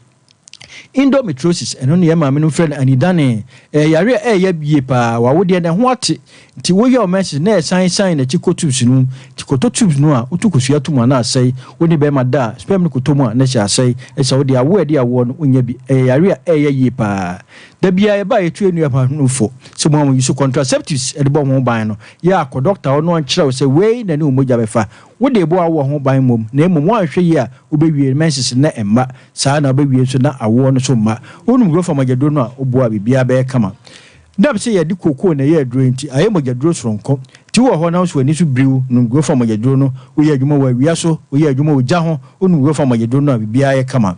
Endometriosis, ɛno ne yɛn maamenom frɛ no anidane. Ɛyɛ yare a ɛyɛ yie paa. W'awodeɛ no, ɛho ate. Nti woyɛ wo menses na ɛsan san n'akyi kɔ tubes no mu. Nti kɔtɔ tubes no a, wotu kosua to mu a na asɛe. Wo ne bɛrima da a, sperm no kɔtɔ mu a na ɛhyɛ asɛe. Ɛsɛ wo deɛ awoɔ a ɛde awoɔ no, wonnya bi. Ɛyɛ yare a ɛyɛ yie paa. Da biara yɛba a yɛtu yɛn nuanom fo sɛ mo a mo use contraceptives de bɔ ho ban no, yɛ a kɔ dɔkta hɔ na ɔnkyerɛ wo sɛ wei na ɛne wo mogya bɛfa. Wode bɔ awoɔ ho ban mmom, na mmom woanhwɛ yie a wobɛwie menses no na ɛmma. Saa ara na wobɛwie nso na awoɔ no nso mma. Wonom Grofa mogyaduro no a, woboa a biribiara bɛyɛ kama. Nam sɛ yɛde kookoo na ɛyɛ aduro yi nti, ayɛ mogyaduro soronko. Nti wowɔ hɔ na wo nso w'ani so biri wo, nom Grofa mogyaduro no. Woyɛ adwuma wɔ awia so, woyɛ adwuma wɔ gya ho, wonom Grofa mogyaduro no a, biribiara yɛ kama.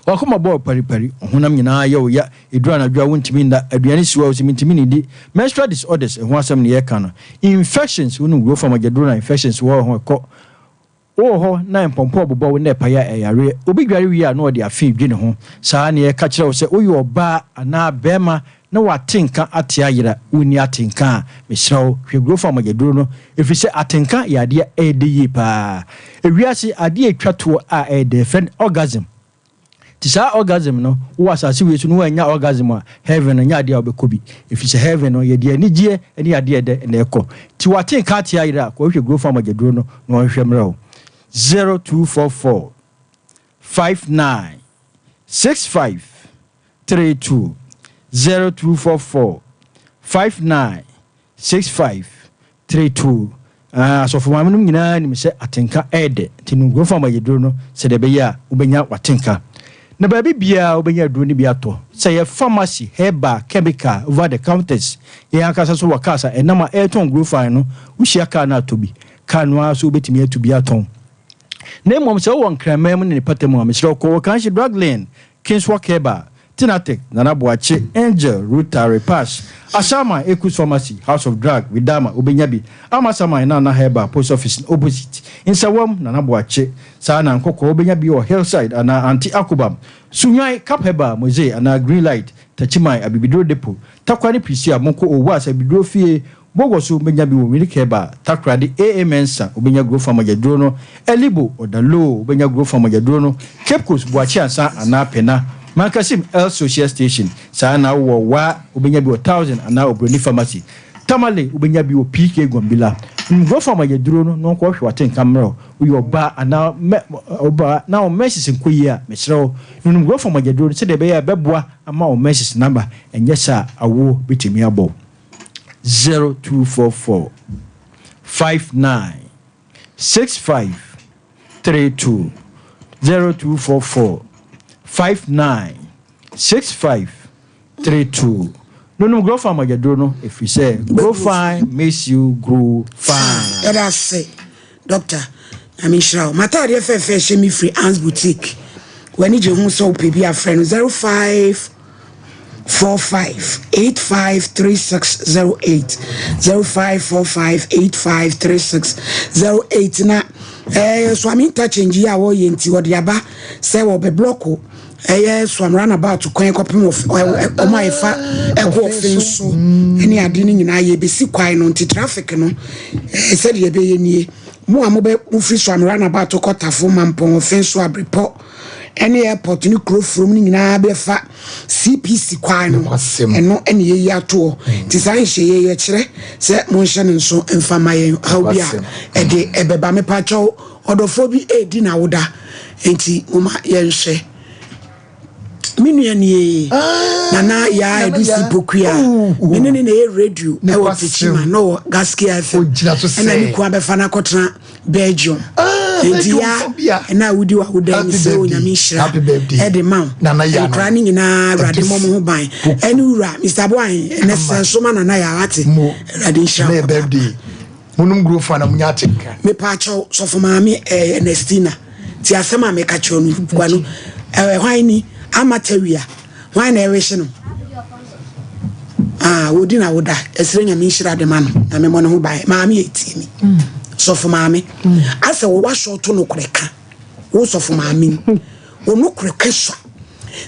W'akoma bɔ wo paripari, wo honam nyinaa yɛ wo ya, ɛduru anadwo a wontumi nna, aduane si wo a wose mentumi nnidi. Menstrual disorders, ɛho asɛm na yɛreka no. Infections, wonom Grofa mogyaduro no a, infections wɔ wo ho ɛkɔ. Wowɔ hɔ na mpɔmpɔ rebobɔ wo na ɛpae a, ɛyɛ yareɛ. Obi dware wie a na ɔde afe redwi ne ho. Saa ara na yɛreka kyerɛ wo sɛ woyɛ ɔbaa anaa barima na w'atenka ate ayera, wonni atenka a, mesrɛ wo hwɛ Grofa mogyaduro no, ɛfiri sɛ atenka yɛ adeɛ a ɛyɛ dɛ yie pa ara. Ewiase adeɛ a ɛtwa toɔ a ɛyɛ dɛ, yɛfrɛ no orgasm. Nti saa orgasm no, wowɔ asase wei so na woannya orgasm a, heaven no nyɛ adeɛ a wobɛkɔ bi. Ɛfiri sɛ heaven no, yɛde anigyeɛ ne adeɛ a ɛdɛ na ɛkɔ. Nti wate nka ate ayera a, kɔhwehwɛ Grofa mogyaduro no na wɔnhwehwɛ mmerɛ wo. 0244 59 65 32 0244 59 65 32 Ah, asɔfo maame nom nyinaa nim sɛ atenka ɛyɛ dɛ, nti nom Grofa ma yɛ duro no sɛdeɛ ɛbɛyɛ a wobɛnya w'atenka. Na baabi biara wobɛnya aduro no bi atɔ, sɛ ɛyɛ pharmacy, herbal, chemical, over the counters, yɛn ankasa nso wɔ cars a ɛnam a ɛretɔn Grofan no, wohyia car no a tɔ bi, car no ara nso wobɛtumi atu bi atɔn. Na mmom sɛ wowɔ Nkraman mu ne ne pata mu a, mesrɛ wo kɔ Okanhye Drug Lane, Kingswalk Herbal, Tinatek, Nana Boakye, Angel, Ruta, Repash, Ashaiman, Ekus Pharmacy, House of Drug, Widama, wobɛnya bi, Amasaman, Nana Herbal, Post Office no opposite, Nsawam, Nana Boakye, saa na Nkɔkɔɔ wobɛnya bi wɔ Hillside anaa Aunty Akobam, Sunyani, Cap Herbal, Mosey anaa Green Light, Takyiman, Abibiduro Depot, Tarkwa ne Prisia, monkɔ Owuas Abibiduro Fie, Bɔgɔ so wobɛnya bi wɔ Winnick Herbal, Takoradi, AA Mensah, wobɛnya Grofa mogyaduro no, Elibo, Odaloo, wobɛnya Grofa mogyaduro no, Cape Coast, Boakye Ansa anaa Pena, Mankasim, El Social Station, saa na wowɔ Wa, wobɛnya bi wɔ Thousand anaa Obroni Pharmacy, Tamale, wobɛnya bi wɔ PK Gombila. Nom Grofa mogyaduro no na ɔnkɔhwɛ w'atenka mmerɛ wo. Woyɛ ɔbaa anaa mɛ ɔbaa na wo menses nkɔ yie a, mesrɛ wo, nom Grofa mogyaduro no sɛdeɛ ɛbɛyɛ a ɛbɛboa ama wo menses no aba, ɛnyɛ saa a awoɔ bɛtumi abɔ wo. 0244 59 65 32 0244 59 65 32 Nonom Grofine mogyaduro no ɛfiri sɛ Grofine makes you grow fine. Yɛda ase doctor Nyame nhyira wo. M'ataadeɛ fɛɛfɛ ɛhyɛ me firi Ans Boutique. W'ani gye ho sɛ wopɛ bi a frɛ no 05 45 85 3608 0545 85 3608 na ɛɛ eh, Suame interchange yi a wɔyɛ nti wɔde aba sɛ wɔbɛ blɔko ɛyɛ Suame runabout kwan kɔpem wɔn a ɛfa ɛkɔ ɔfe nso ɛne ade no nyinaa yɛbɛsi kwan no nti traffic no ɛɛ sɛdeɛ ɛbɛyɛ nie mo a mobɛ mofiri Suame runabout kɔ Tafo Mampɔn ɔfe nso Abrepɔ ɛne airport ne kuro furom no nyinaa bɛfa CPC kwan no ɛno ɛne yɛyi atoɔ nti saa nhyɛyɛ yɛkyerɛ sɛ monhyɛ no nso mfa ma yɛn haw bi a ɛde ɛbɛba mepakyɛw ɔdɔfoɔ bi ɛredi n'awoda nti moma yɛnhwɛ me nua nie ah, nana yaa ɛdu si pokua me ne ne na ɛyɛ radio ɛwɔ Techiman na ɔwɔ Gaskia FM ɛna ne kua bɛfa no akɔtena Belgium ah. Enti ya ɛna a wodi w'awoda yi mesrɛ Onyame nhyira ɛde ma wo. Nkora no nyinaa Awurade mmɔ mo ho ban. Ɛne wura Mr. Boahen ɛnɛ sɛ nso ma Nana Yaa wate. Awurade nhyira wo papaapa. Monom guro fa na munya atenka. Mepaakyɛw sɔfo maame ɛɛ Ernestina ti asɛm a meka kyerɛ no kwa no ɛɛ hwan ni ama tawia hwan na ɛrehye no ah wodi na woda ɛsrɛ nyame nhyira de ma no nyame mmɔ ne ho ban maame yɛ tie mi sɔfo maame asɛ wo wahyɛ ɔto no korɛ ka wo sɔfo maame wo no korɛ ka sua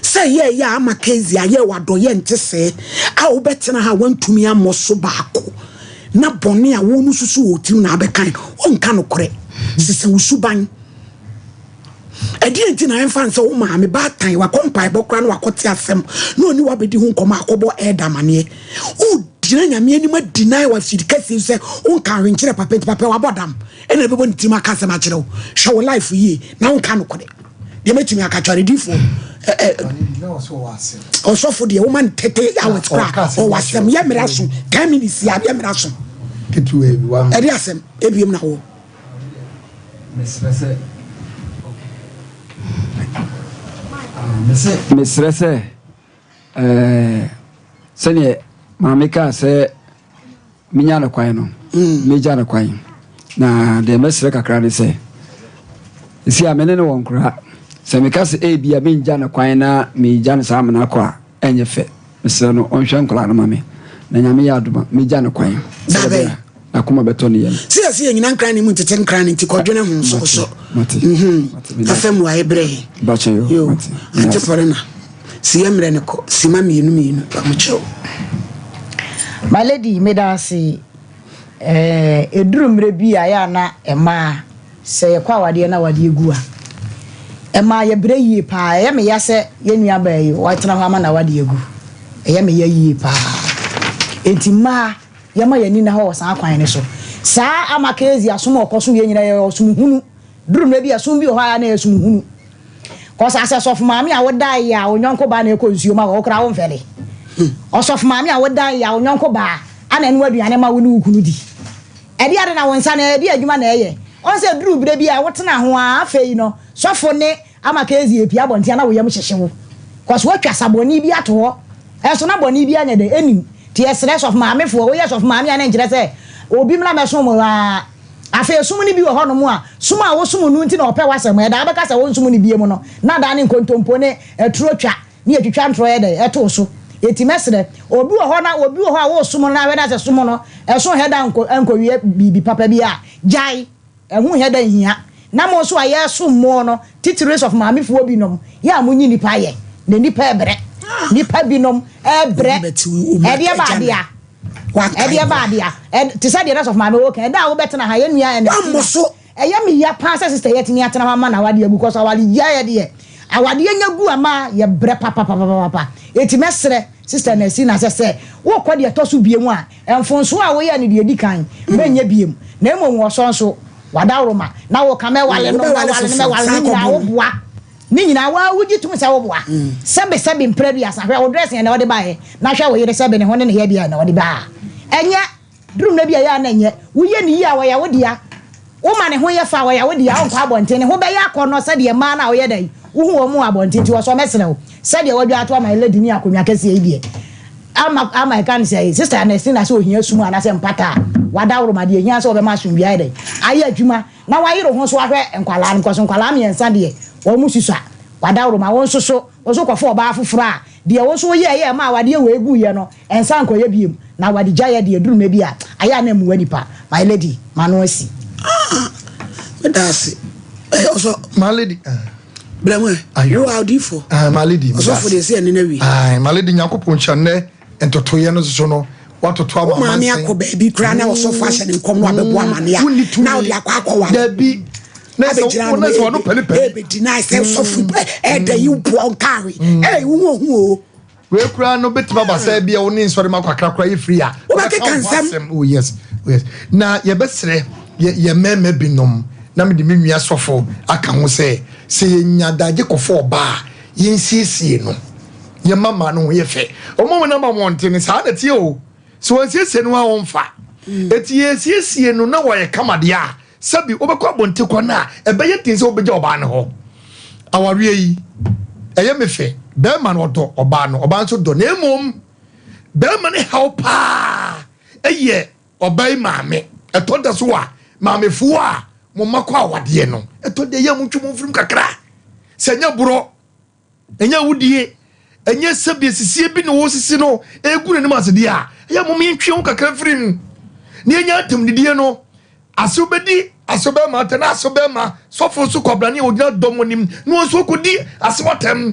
Sɛ ɛyɛɛyɛ a ama Kezia ayɛ wo adɔeɛ nte sɛɛ a wobɛtena ha a woantumi ammɔ so baako na bɔne a wo no susu wɔ wo tirim na abɛkan no, wonka nokorɛ. Sesa wo suban. Ɛdeɛn nti na ɛmfa nsɛ wo maame baatan wakɔ mpaebɔ koraa na wakɔte asɛm na ɔne wo abɛdi ho nkɔmmɔ akɔbɔ ɛɛda amaneɛ. Wogyina Nyame anim adeny wɔ afidi kɛseɛ sɛ wonka ahwenkyerɛ papa nti papa wabɔ dam ɛna ɛbɛbɔ ne tirim aka asɛm akyerɛ wo. Hwɛ wo life yie na wonka nokorɛ. Deɛ mɛtumi aka kyerɛ difoɔ ɔsɔfo deɛ woma no tete hours kora ɔwɔ asɛm yɛ mmerɛ so 10 minutes yɛ yɛ mmerɛ so ɛde asɛm ebiem na wɔ. Mesrɛ sɛ sɛdeɛ maame kaa sɛ Menya no kwan no, mɛgya no kwan. Na deɛ mɛsrɛ kakra ne sɛ, ɛsi a me ne no wɔ nkora. Sɛ meka sɛ ebia mengya no kwan na megya no saa amena kɔ a, ɛnyɛ fɛ. Mesrɛ no ɔnhwɛ nkora no ma me. Na Nyame yɛ adom a, mɛgya no kwan. Sɛdeɛ ɛbɛyɛ a n'akoma bɛtɔ ne yam. Sɛ yɛse yɛnyina nkran ne mu ntete nkran no nti kɔdwene ho so so. Mate, mate, meda Afa mu ayɛ berɛ he. Bakyɛ yo, Yo, mate. Ante Pɔrena. Si yɛ mmerɛ no kɔ sima mmienu mmienu pamokyɛw. My lady meda ase eh, ɛduru mmerɛ bi a ɛyɛ a na mmaa sɛ yɛkɔ awadeɛ na awadeɛ gu a ɛma yɛbrɛ yie paa ɛyɛ me ya sɛ yɛn nua baa yi watena hɔ ama n'awadeɛ agu ɛyɛ me ya yie paa enti mmaa yɛma yɛn ani na hɔ wɔ saa kwan no so saa ama keezi asom a ɔkɔ so yɛ nyina yɛ ɔsom hunu duru mmerɛ bi ɛsom bi wɔ hɔ a na yɛ som hunu Cause asɛ sɔfo maame a wodae a wo yɔnko baa na ɛkɔ nsuo ma wo koraa wo nfɛle. Ɔsɔfo maame a wodae a wo yɔnko baa ana ɛnoa aduane ma wo ne wo kunu di. Ɛde ade na wo nsa no ɛde adwuma na ɛyɛ. Ɔn sɛ duru berɛ bi a wotena ho a afei no sɔfo ne ama keezi epie abɔnten a na wo yam hyehye wo. Cause woatwa sa bɔne bi ato hɔ ɛnso na bɔne bi anyɛ dɛ ɛnim. Nti yɛsrɛ sɔfo maame foɔ woyɛ sɔfo maame a na ɛnkyerɛ sɛ obi mmra mɛsom wo aa. Afei som no bi wɔ hɔnom a, som a wosom no nti na wɔpɛ w'asɛm. Ɛda a wobɛka sɛ wonsom no bio no, na adan ne nkontompo ne aturo twa ne atwitwa ntorɔ yɛ dɛn? Ɛto wo so. Enti mɛsrɛ, obi wɔ hɔ na obi wɔ hɔ a woresom no na ahwɛ na sɛ som no, ɛso nhɛ da nkɔ nkɔwie biribi papa bi a, gyae. Ɛho nhɛ da nhia. Na mo nso a yɛresom mo no, titiri sɔfo maamefoɔ binom, yɛ a monyi nnipa ayɛ, na nnipa rebrɛ. Nnipa binom rebrɛ. Ɛdeɛ ba adeɛ a. Ɛdeɛ ba adeɛ a, te sɛ deɛ na sɔfo maame wɔ kan, ɛda a wobɛtena ha, yɛn nua Ernestina, ɛyɛ me ya paa sɛ sister yi atumi atena hɔ ama n'awadeɛ agu, cause aware gyaeɛ deɛ, awadeɛ nya gu ama yɛ brɛ papapapapa, enti mɛsrɛ sister Ernestina sɛ sɛ wokɔ deɛ ɛtɔ so biom a, mfonsoɔ a woyɛɛ no deɛ ɛdi kan, mɛnyɛ biom, na mmom wɔsɔ nso, wadaworoma, na woka mɛwale no, mɛwale no, mɛwale no, nyinaa woboa. Ne nyinaa waa wogye tom sɛ woboa. Sɛbe sɛbe mprɛ aduasa hwɛ wo dressing ɛna ɔde baeɛ na hwɛ wo yere sɛbe ne ho ne ne yɛbea ɛna ɔde baa. Ɛnyɛ duru mmerɛ bi a ɛyɛ a na ɛnyɛ. Woyɛ ne yie a ɔyɛ wo dea. Woma ne ho yɛ fɛ a ɔyɛ wo dea. Ɔnkɔ abɔnten ne ho bɛyɛ akɔnnɔ sɛdeɛ mmaa no a woyɛ dɛn wohu wɔn wɔ abɔnten nti wɔsɔ mɛsrɛ wo sɛdeɛ wadwa ato ama lady ne akonnwa kɛseɛ yi deɛ ama ama ɛka ne sɛ sister Ernestina sɛ ohia sum anaasɛ mpata a wadaworo ma deɛ ehia sɛ ɔbɛma asomdwoeɛ ayɛ dɛn ayɛ adwuma Na wayere ho nso ahwɛ nkwadaa no because nkwadaa mmiɛnsa deɛ wɔn susua. Wadaworo ma wo nso so wo nso kɔfa ɔbaa foforɔ a deɛ wo nso woyɛɛyɛ a ɛmaa awadeɛ wei guiɛ no ɛnsan nkɔyɛ biom. Na awadegyaeɛ deɛ ɛduru mmerɛ bi a ayɛ a na ɛmmoa nipa. My lady, m'ano asi. Ah, meda ase. Eh, ɔsɔ. My lady. Eh. Brɛ mu ɛ. Wo a odiifoɔ. Ah, my lady. Ɔsɔfo deɛ sɛ ɛne no awie. Ah, my lady Nyankopɔn nhyira nnɛ ntotoeɛ no soso no watoto ama amansan. Wo maame akɔ baabi koraa na ɔsɔfo ahyɛ ne nkɔm na wabɛbɔ amane a na wode akɔ akɔware. Dabi. Na sɛ wo na sɛ ɔno pɛne pɛne. Ebe deny sɛ sɔfo ɛda yi boa nkaare. Ɛy wo ho hu o. Wei koraa no bɛtumi aba sɛ bia wo ne nsɔre ma kakra koraa yɛ firi a. Wobɛkeka nsɛm. Oh yes, oh yes. Na yɛbɛsrɛ yɛ yɛ mmarima binom na mede me nua sɔfo aka ho sɛ sɛ yɛnya adagye kɔfa ɔbaa a yɛnsiesie no. Yɛn mma no ho yɛ fɛ. Wɔn a wɔnam abɔnten no, saa na ɛteɛ o. Sɛ wɔansiesie no a, wɔmfa. Eti yɛsiesie no na wɔyɛ kama deɛ a, sɛbi wobɛkɔ abɔnten kɔ no a, ɛbɛyɛ den sɛ wobɛgya ɔbaa no hɔ. Awareɛ yi, ɛyɛ me fɛ. Bɛrima no ɔdɔ ɔbaa no, ɔbaa nso dɔ na mmom bɛrima no haw paa ɛyɛ ɔbaa yi maame. Ɛtɔ da so a, maamefoɔ a mo mma kɔ awadeɛ no, ɛtɔ da yɛ a motwe mo mfirim kakra. Sɛ ɛnyɛ borɔ, ɛnyɛ awudie, ɛnyɛ sɛbi asisie bi na wɔsisi no ɛgu n'anim ase deɛ a, ɛyɛ mom yɛntwe ho kakra mfiri mu na yɛnya atamdidie no. Asew bɛdi asew bɛrima atɛm na asew bɛrima sɔfo nso kwabrane a ɔgyina dɔm anim na wɔn nso kɔdi asew atɛm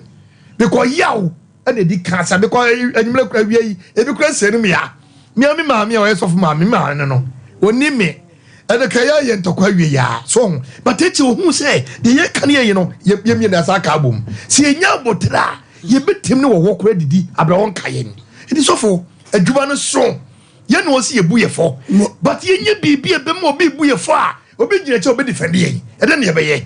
because yaw ɛna ɛdi ka asa because anwummerɛ kura awia yi ebi kura nsɛn no mu ya mea me maame a ɔyɛ sɔfo maame me maame no no ɔni me ɛno ka yɛ yɛ ntɔkwa awie ya so ho but ekyi ohun sɛ deɛ yɛka ne yɛyi no yɛ yɛ mmienu asa aka abom sɛ yɛnya abotire a yɛbɛtim ne wɔwɔ kora didi abira wɔn ka yɛn ɛdi sɔfo adwuma no so yɛn na wɔsi yɛbu yɛ fɔ but yɛnyɛ biribi a ɛbɛma obi bu yɛ fɔ a obi gyina akyi a obi defend yɛn ɛdɛ ne yɛbɛyɛ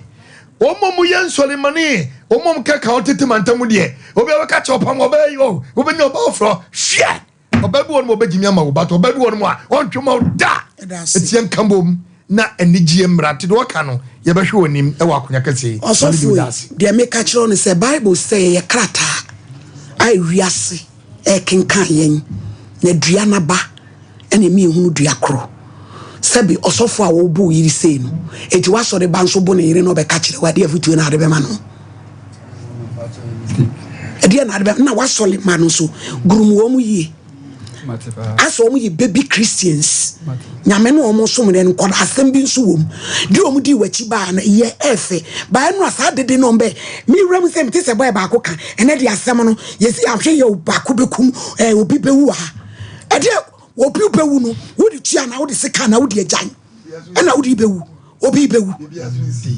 wɔn a wɔyɛ nsɔremane wɔn a wɔkeka wɔn tete mantam deɛ obi a wɔka kyerɛ ɔpam ɔbɛyɛ yi o wobɛnya ɔbaa foforɔ hwɛ ɔbaa bi wɔ nom a ɔbɛgyimi ama wo but ɔbaa bi wɔ nom a ɔntwe ma wo da ɛti yɛn ka bom na anigyeɛ mmra nti deɛ ɔka no yɛbɛhwɛ wɔ anim ɛwɔ akonya kɛseɛ yi Ɔsɔfo yi, deɛ meka kyerɛ wo ne sɛ Bible sɛ yɛyɛ krataa a wiase rekenkan yɛn, na dua no aba na ɛma yɛhunu dua korɔ. Sɛbe ɔsɔfo a wɔbɔ wo yere sei no, enti w'asɔre ba nso bo ne yere na ɔbɛka kyerɛ wo adeɛ afotuo na ade bɛma no? Ɛdeɛ na ade bɛma na w'asɔre ma no nso gurum wɔn yie. Asɛ wɔn yɛ baby Christians. Nyame no wɔn som no nkɔda asɛm bi nso wɔm. Di wɔn di w'akyi baa no yɛ ɛfɛ. Baa no a saa dede no wɔn bɛ me wura mu sɛ mete sɛ bɔyɛ baako ka ɛnɛ de asɛm no yɛsi ahwɛ yɛ baako bɛkum ɛɛ obi bɛwu wɔ ha. Ɛdeɛ obi bɛwu no wode tua na wode sika na wode agyan ɛna wode bɛwu obi bɛwu.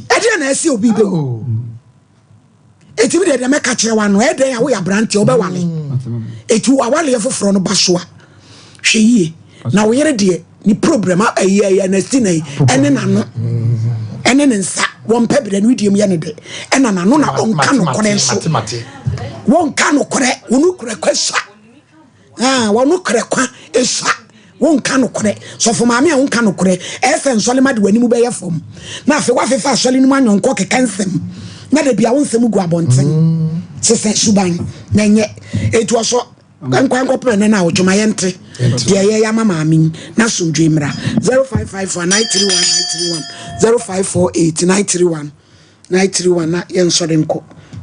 Ɛdeɛ na ɛsɛ obi bɛwu. Eti mi deɛ deɛ mɛka kyerɛ wa no ɛdɛn a woyɛ aberanteɛ wobɛwale eti awaleɛ foforɔ no ba so a hwɛ yie na wo yere deɛ ne problem ɛyɛ ɛyɛ na si na yi ɛne n'ano ɛne ne nsa wɔn pɛ brɛ no die mu yɛ ne de ɛna n'ano na ɔnka nokorɛ nso wɔnka nokorɛ wɔn korɛ kɔ sua. Ah, wɔn korɛ kwa esua. Wonka nokorɛ. Sɔfo maame a wonka nokorɛ. Ɛyɛ sɛ nsɔle ma de w'anim bɛyɛ fam. Na afei woafefa asɔle no mu anyɔnkɔ keka nsɛm. Na da bia wo nsɛm gu abɔnten. Sesa suban na ɛnyɛ. Eti ɔsɔ nkwa nkɔpem ɛnɛ na awɔtwe ma yɛnte deɛ yɛyɛ ama maame yi na asomdwoe mmra. 0554 931 931 0548 931 931 na yɛnsɔre nkɔ.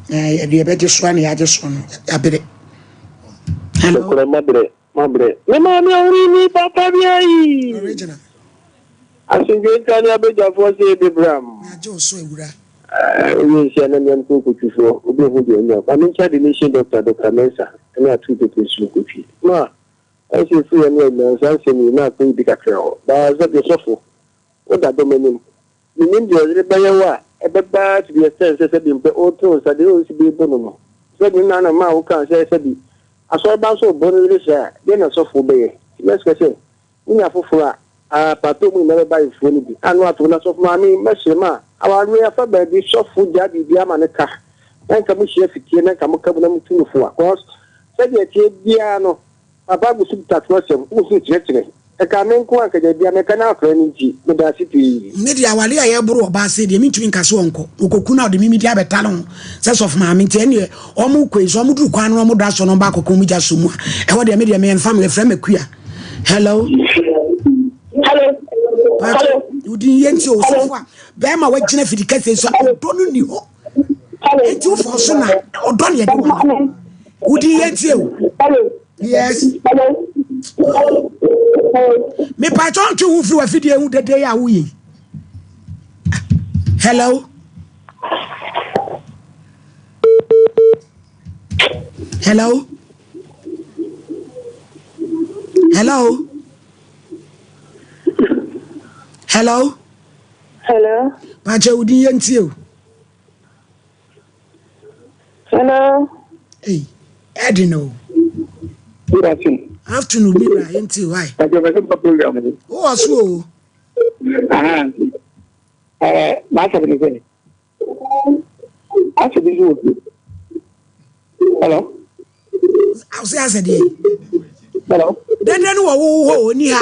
Na yɛde yɛbɛgye so a na yɛagye so no yɛabrɛ. Hello. Nokorɛ mabrɛ mabrɛ. Me maame ɔhene ni papa bi ayi. Original. Asomdwoe nka ne abadwafoɔ sɛ ebebram. Nyagye wo so awura. Owie nhyia na nea mekɔ kotwifoɔ obi hu deɛ ɔnya. Ma menkyɛ de nation doctor Doctor Mensah ne atuu tete nsuo kotwi. Ma ɛsɛ firi ɛno a nyinaa saa nsɛm yi na akɔyi bi kakra hɔ. Baa sɛ deɛ sɔfo woda dɔm anim Minnim deɛ ɔyere bɛyɛ wo a ɛbɛba ara to the extent sɛ sɛbi mpɛ ɔreto nsa deɛ ɔnsi bi rebo no no. Sɛbi nna na maa wokaa sɛ sɛbi asɔreba nso rebɔ ne yere saa a, deɛn na sɔfoɔ bɛyɛ? Nti mɛsrɛ sɛ wonya foforɔ a, ah paatoo mu nyinaa bɛba ayeforɔ no bi ano ato na sɔfo maame yi mɛsrɛ ma awareɛ afa baabi sɔfo gyaa biribiara ma no ka na nka mohyia fitie na nka moka mu na motu no fo a cause sɛdeɛ ɛteɛ biara no Papa gu so kita twerɛsɛm, wo so kyerɛkyerɛ. Ɛkaa me nko a anka dabi a mɛka na afrɛ no nti, meda ase pii. Me deɛ awale a yɛboro ɔbaa sei deɛ mentumi nka sɛ ɔnkɔ ɔkɔku no a ɔde me medi abɛtale ho sɛ sɔfo maame nti ɛneɛ ɔmo kɔ yi sɛ ɔmo duru kwan no ɔmo da so no ɔmo ba akɔka ɔmo gya so mu a ɛhɔ deɛ me deɛ meyɛ mfa me yɛfrɛ me akua hello Hello. Hello. Wodin yɛ nti o sɔfo a bɛrima wagyina fidi kɛse so a ɔdɔ no ni hɔ Enti wofɔ so na ɔdɔ ne yɛde wa no. Wodi yɛ ntie o. Yes. Mepatwɔ ntwe wo firi w'afidie ho dede a woyɛ yi. Hello. Hello. Hello. Hello. Hello. Pakyɛ wo din yɛ ntie o. Hello. Hey, ɛdi no. Good afternoon. Afternoon mi wura yɛ ntie o ayi. Pakyɛ bɛ sɛ mpa program ni. Wowɔ so o. Ahan. Ɛɛ maa sɛ bi sɛ. Asɛ bi nso wɔ fie. Hello. Ɔsɛ asɛ deɛ. Hello. Dɛdɛ no wɔ wo hɔ o ni ha.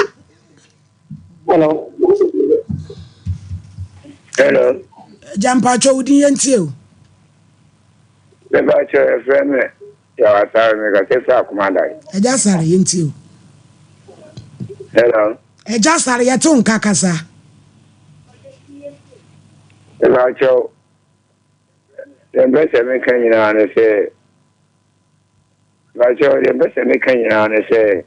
Hello. Hello. Agya mpakyɛ wo din yɛntie o. Mepakyɛ yɛfrɛ me Yaw Asare mekasa firi Akomadan. Agya Asare yɛntie o. Hello. Agya Asare yɛte wo nka kasa. Mepakyɛ deɛ mpɛ sɛ meka nyinaa ne sɛ mepakyɛ deɛ mpɛ sɛ meka nyinaa ne sɛ.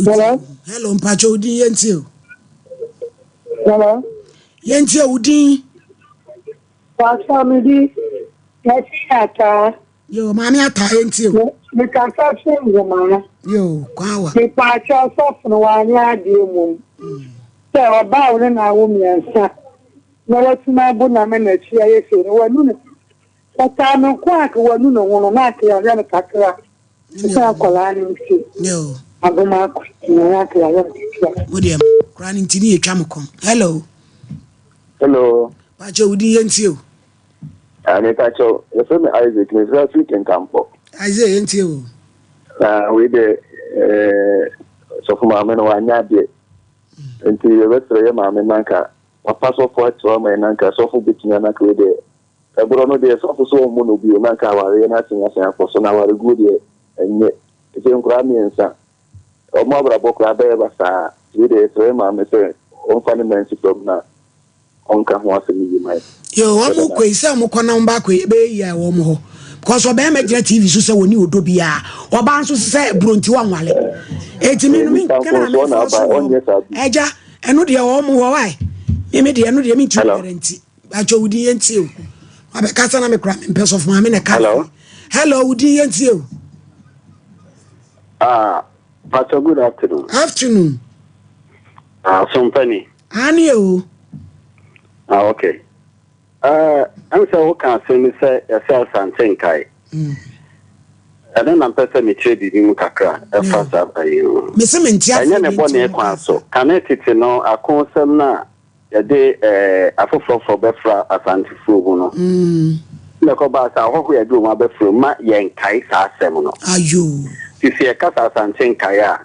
Hello. Hello, mpakyɛ wo din yɛntie o. Hello. Yɛntie wo din. Pastor me di Yɛsi ataa. Yo, maame ataa yɛntie o. Mekasa firi Nzomaa. Yo, kwan wa. Mepaakyɛ ɔsɔfo no wanyɛ adeɛ mmom. Sɛ ɔbaa wo ne no awo mmiɛnsa na watumi abo no ama n'akyi ayɛ sei no wanu ne ɔtaa me nko a anka wanu ne ho no na anka yɛahwɛ no kakra. Sɛ akwadaa no nti. Adom akɔ na anka yɛayɛ no kakra. Mo deɛ koraa no nti ne yɛtwa mo kɔn. Hello. Hello. Pakyɛ wo din yɛntie o. Ah, me pakyɛ, yɛfrɛ me Isaac, mefrɛ firi Kenkampɔ. Isaac yɛntie o. Na wei deɛ eh, sɔfo maame no wanyɛ adeɛ. Nti yɛbɛsrɛ yɛ maame nanka papa sɔfo akyerɛ ama yɛ nanka sɔfo bɛtumi anaka wei deɛ ɛborɔ no deɛ sɔfo so ɔmmu no bio nanka awareɛ no asen asen akɔ so na awareguo deɛ ɛnyɛ ɛsɛ nkoraa mmiɛnsa ɔmo abrabɔ koraa bɛyɛ basaa wei deɛ yɛsrɛ yɛ maame sɛ ɔmfa ne nan nsi fam na ɔnka ho asɛm yiye ma yɛn. Yoo wɔn kɔ yi sɛ wɔn kɔ na wɔn ba kɔ yi ɛbɛyɛ yie a wɔn hɔ because ɔbɛrima gyina tv so sɛ wɔn ni ɔdɔ biara ɔbaa nso sɛ buronti wɔn nwale eti mi no mi nkɛmɛ na mi fɔ so wɔ ɛgya ɛno deɛ wɔn hɔ wae mi mi deɛ ɛno deɛ mi ntumi guarantee atwa wudi yɛn ti o abɛkasa na mi kura mi mpɛ sɔfo maame na ɛka hello hello wudi yɛn ti o. Ah, Pastor, good afternoon. Afternoon. Ah, Sompani. Aane o. Ah ok. Eh, ɛm sɛ woka asɛm bi sɛ yɛsɛ Asante nkae. Mm. Ɛno na mpɛ sɛ mekyerɛ biribi mu kakra ɛfa saa ayi no ho. Mese mente aseɛ Ɛnyɛ ne bɔne kwan so. Kane tete no akonsɛm no a yɛde eh, afoforɔfoɔ bɛfra Asantefoɔ mu no. Mm. Na ɛkɔbaa sɛ ahɔho yɛde wɔn abɛfra mu ma yɛnkae saa asɛm no. Ayo. Nti sɛ yɛka sɛ Asante nkae a,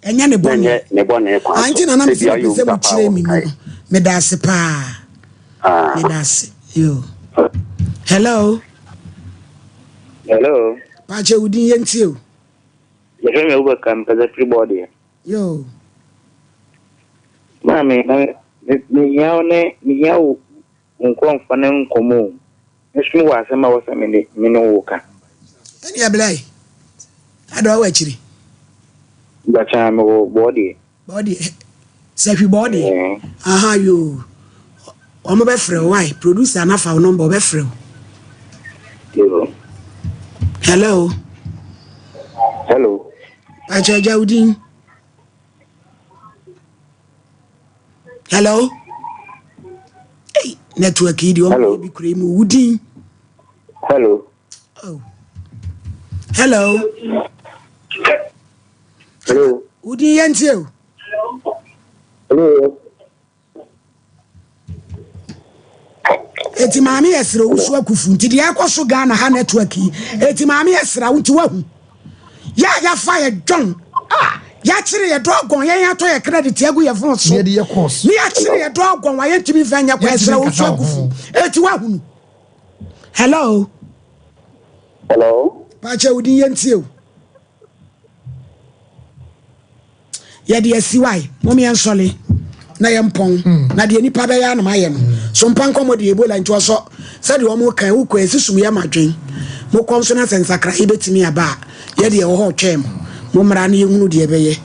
Ɛnyɛ ne bɔne. Ɛnyɛ ne bɔne kwan so. Ah, nti na na Sɛ bia mepɛ ɔyɛ sɛ obi papa a mokyerɛ me mu wɔnkae. no. Meda ase paa. Ah. Meda ase. Yo. Hello. Hello. Pakyɛ wo din yɛntie o. Yɛfrɛ me Abubakar mekasa firi bɔɔdeɛ. Yo. Maame, na mehia wo ne mehia wo Wo nkurɔfoɔ no nkɔmmɔ o. Me nso mewɔ asɛm a ɛwɔ sɛ me de me ne wo ka. Ɛnneɛ bla yi, adɔ wɔ akyiri. Bakyaa mewɔ bɔɔdeɛ. Bɔɔdeɛ, sahwi bɔɔdeɛ. Aha yoo, wɔn bɛfrɛ wo wai, producer no afa wo number ɔbɛfrɛ wo. Yoo. Hello. Hello. Bakyaa agya wo din. Hello. Hey, network yi deɛ ɔmo yɛ bi kura yi mu wo din. Hello. Oh. Hello. Hello. Wo din yɛn tie o. Hello. Eti maame yɛ srɛ owusu akufu nti deɛ ɛkɔ so Ghana ha network yi eti maame yɛ srɛ wo nti wahu yɛ a yafa yɛ dwɔn a yɛakyere yɛ dɔgɔn yɛn atɔ yɛ credit agu yɛ phone so ne yɛakyere yɛ dɔgɔn wa yɛntumi nfa nyɛ kɔ ɛsrɛ owusu akufu eti wahunu hello hello paakyɛ wo din yɛn tie o. yɛde asi wae mom yɛnsɔle na yɛmpɔn hmm. na deɛ nipa bɛyɛ anom ayɛ no so mpa nkɔmmɔ deɛ ebola nti ɔsɔ sɛdeɛ wɔn kan wokɔ esi sum yɛ ma dwen mokɔ nso na sɛ nsakra yi bɛtumi aba a yɛdeɛ ɛwɔ hɔ ɔtwɛn mo mo mmara no yɛhunu deɛ ɛbɛyɛ.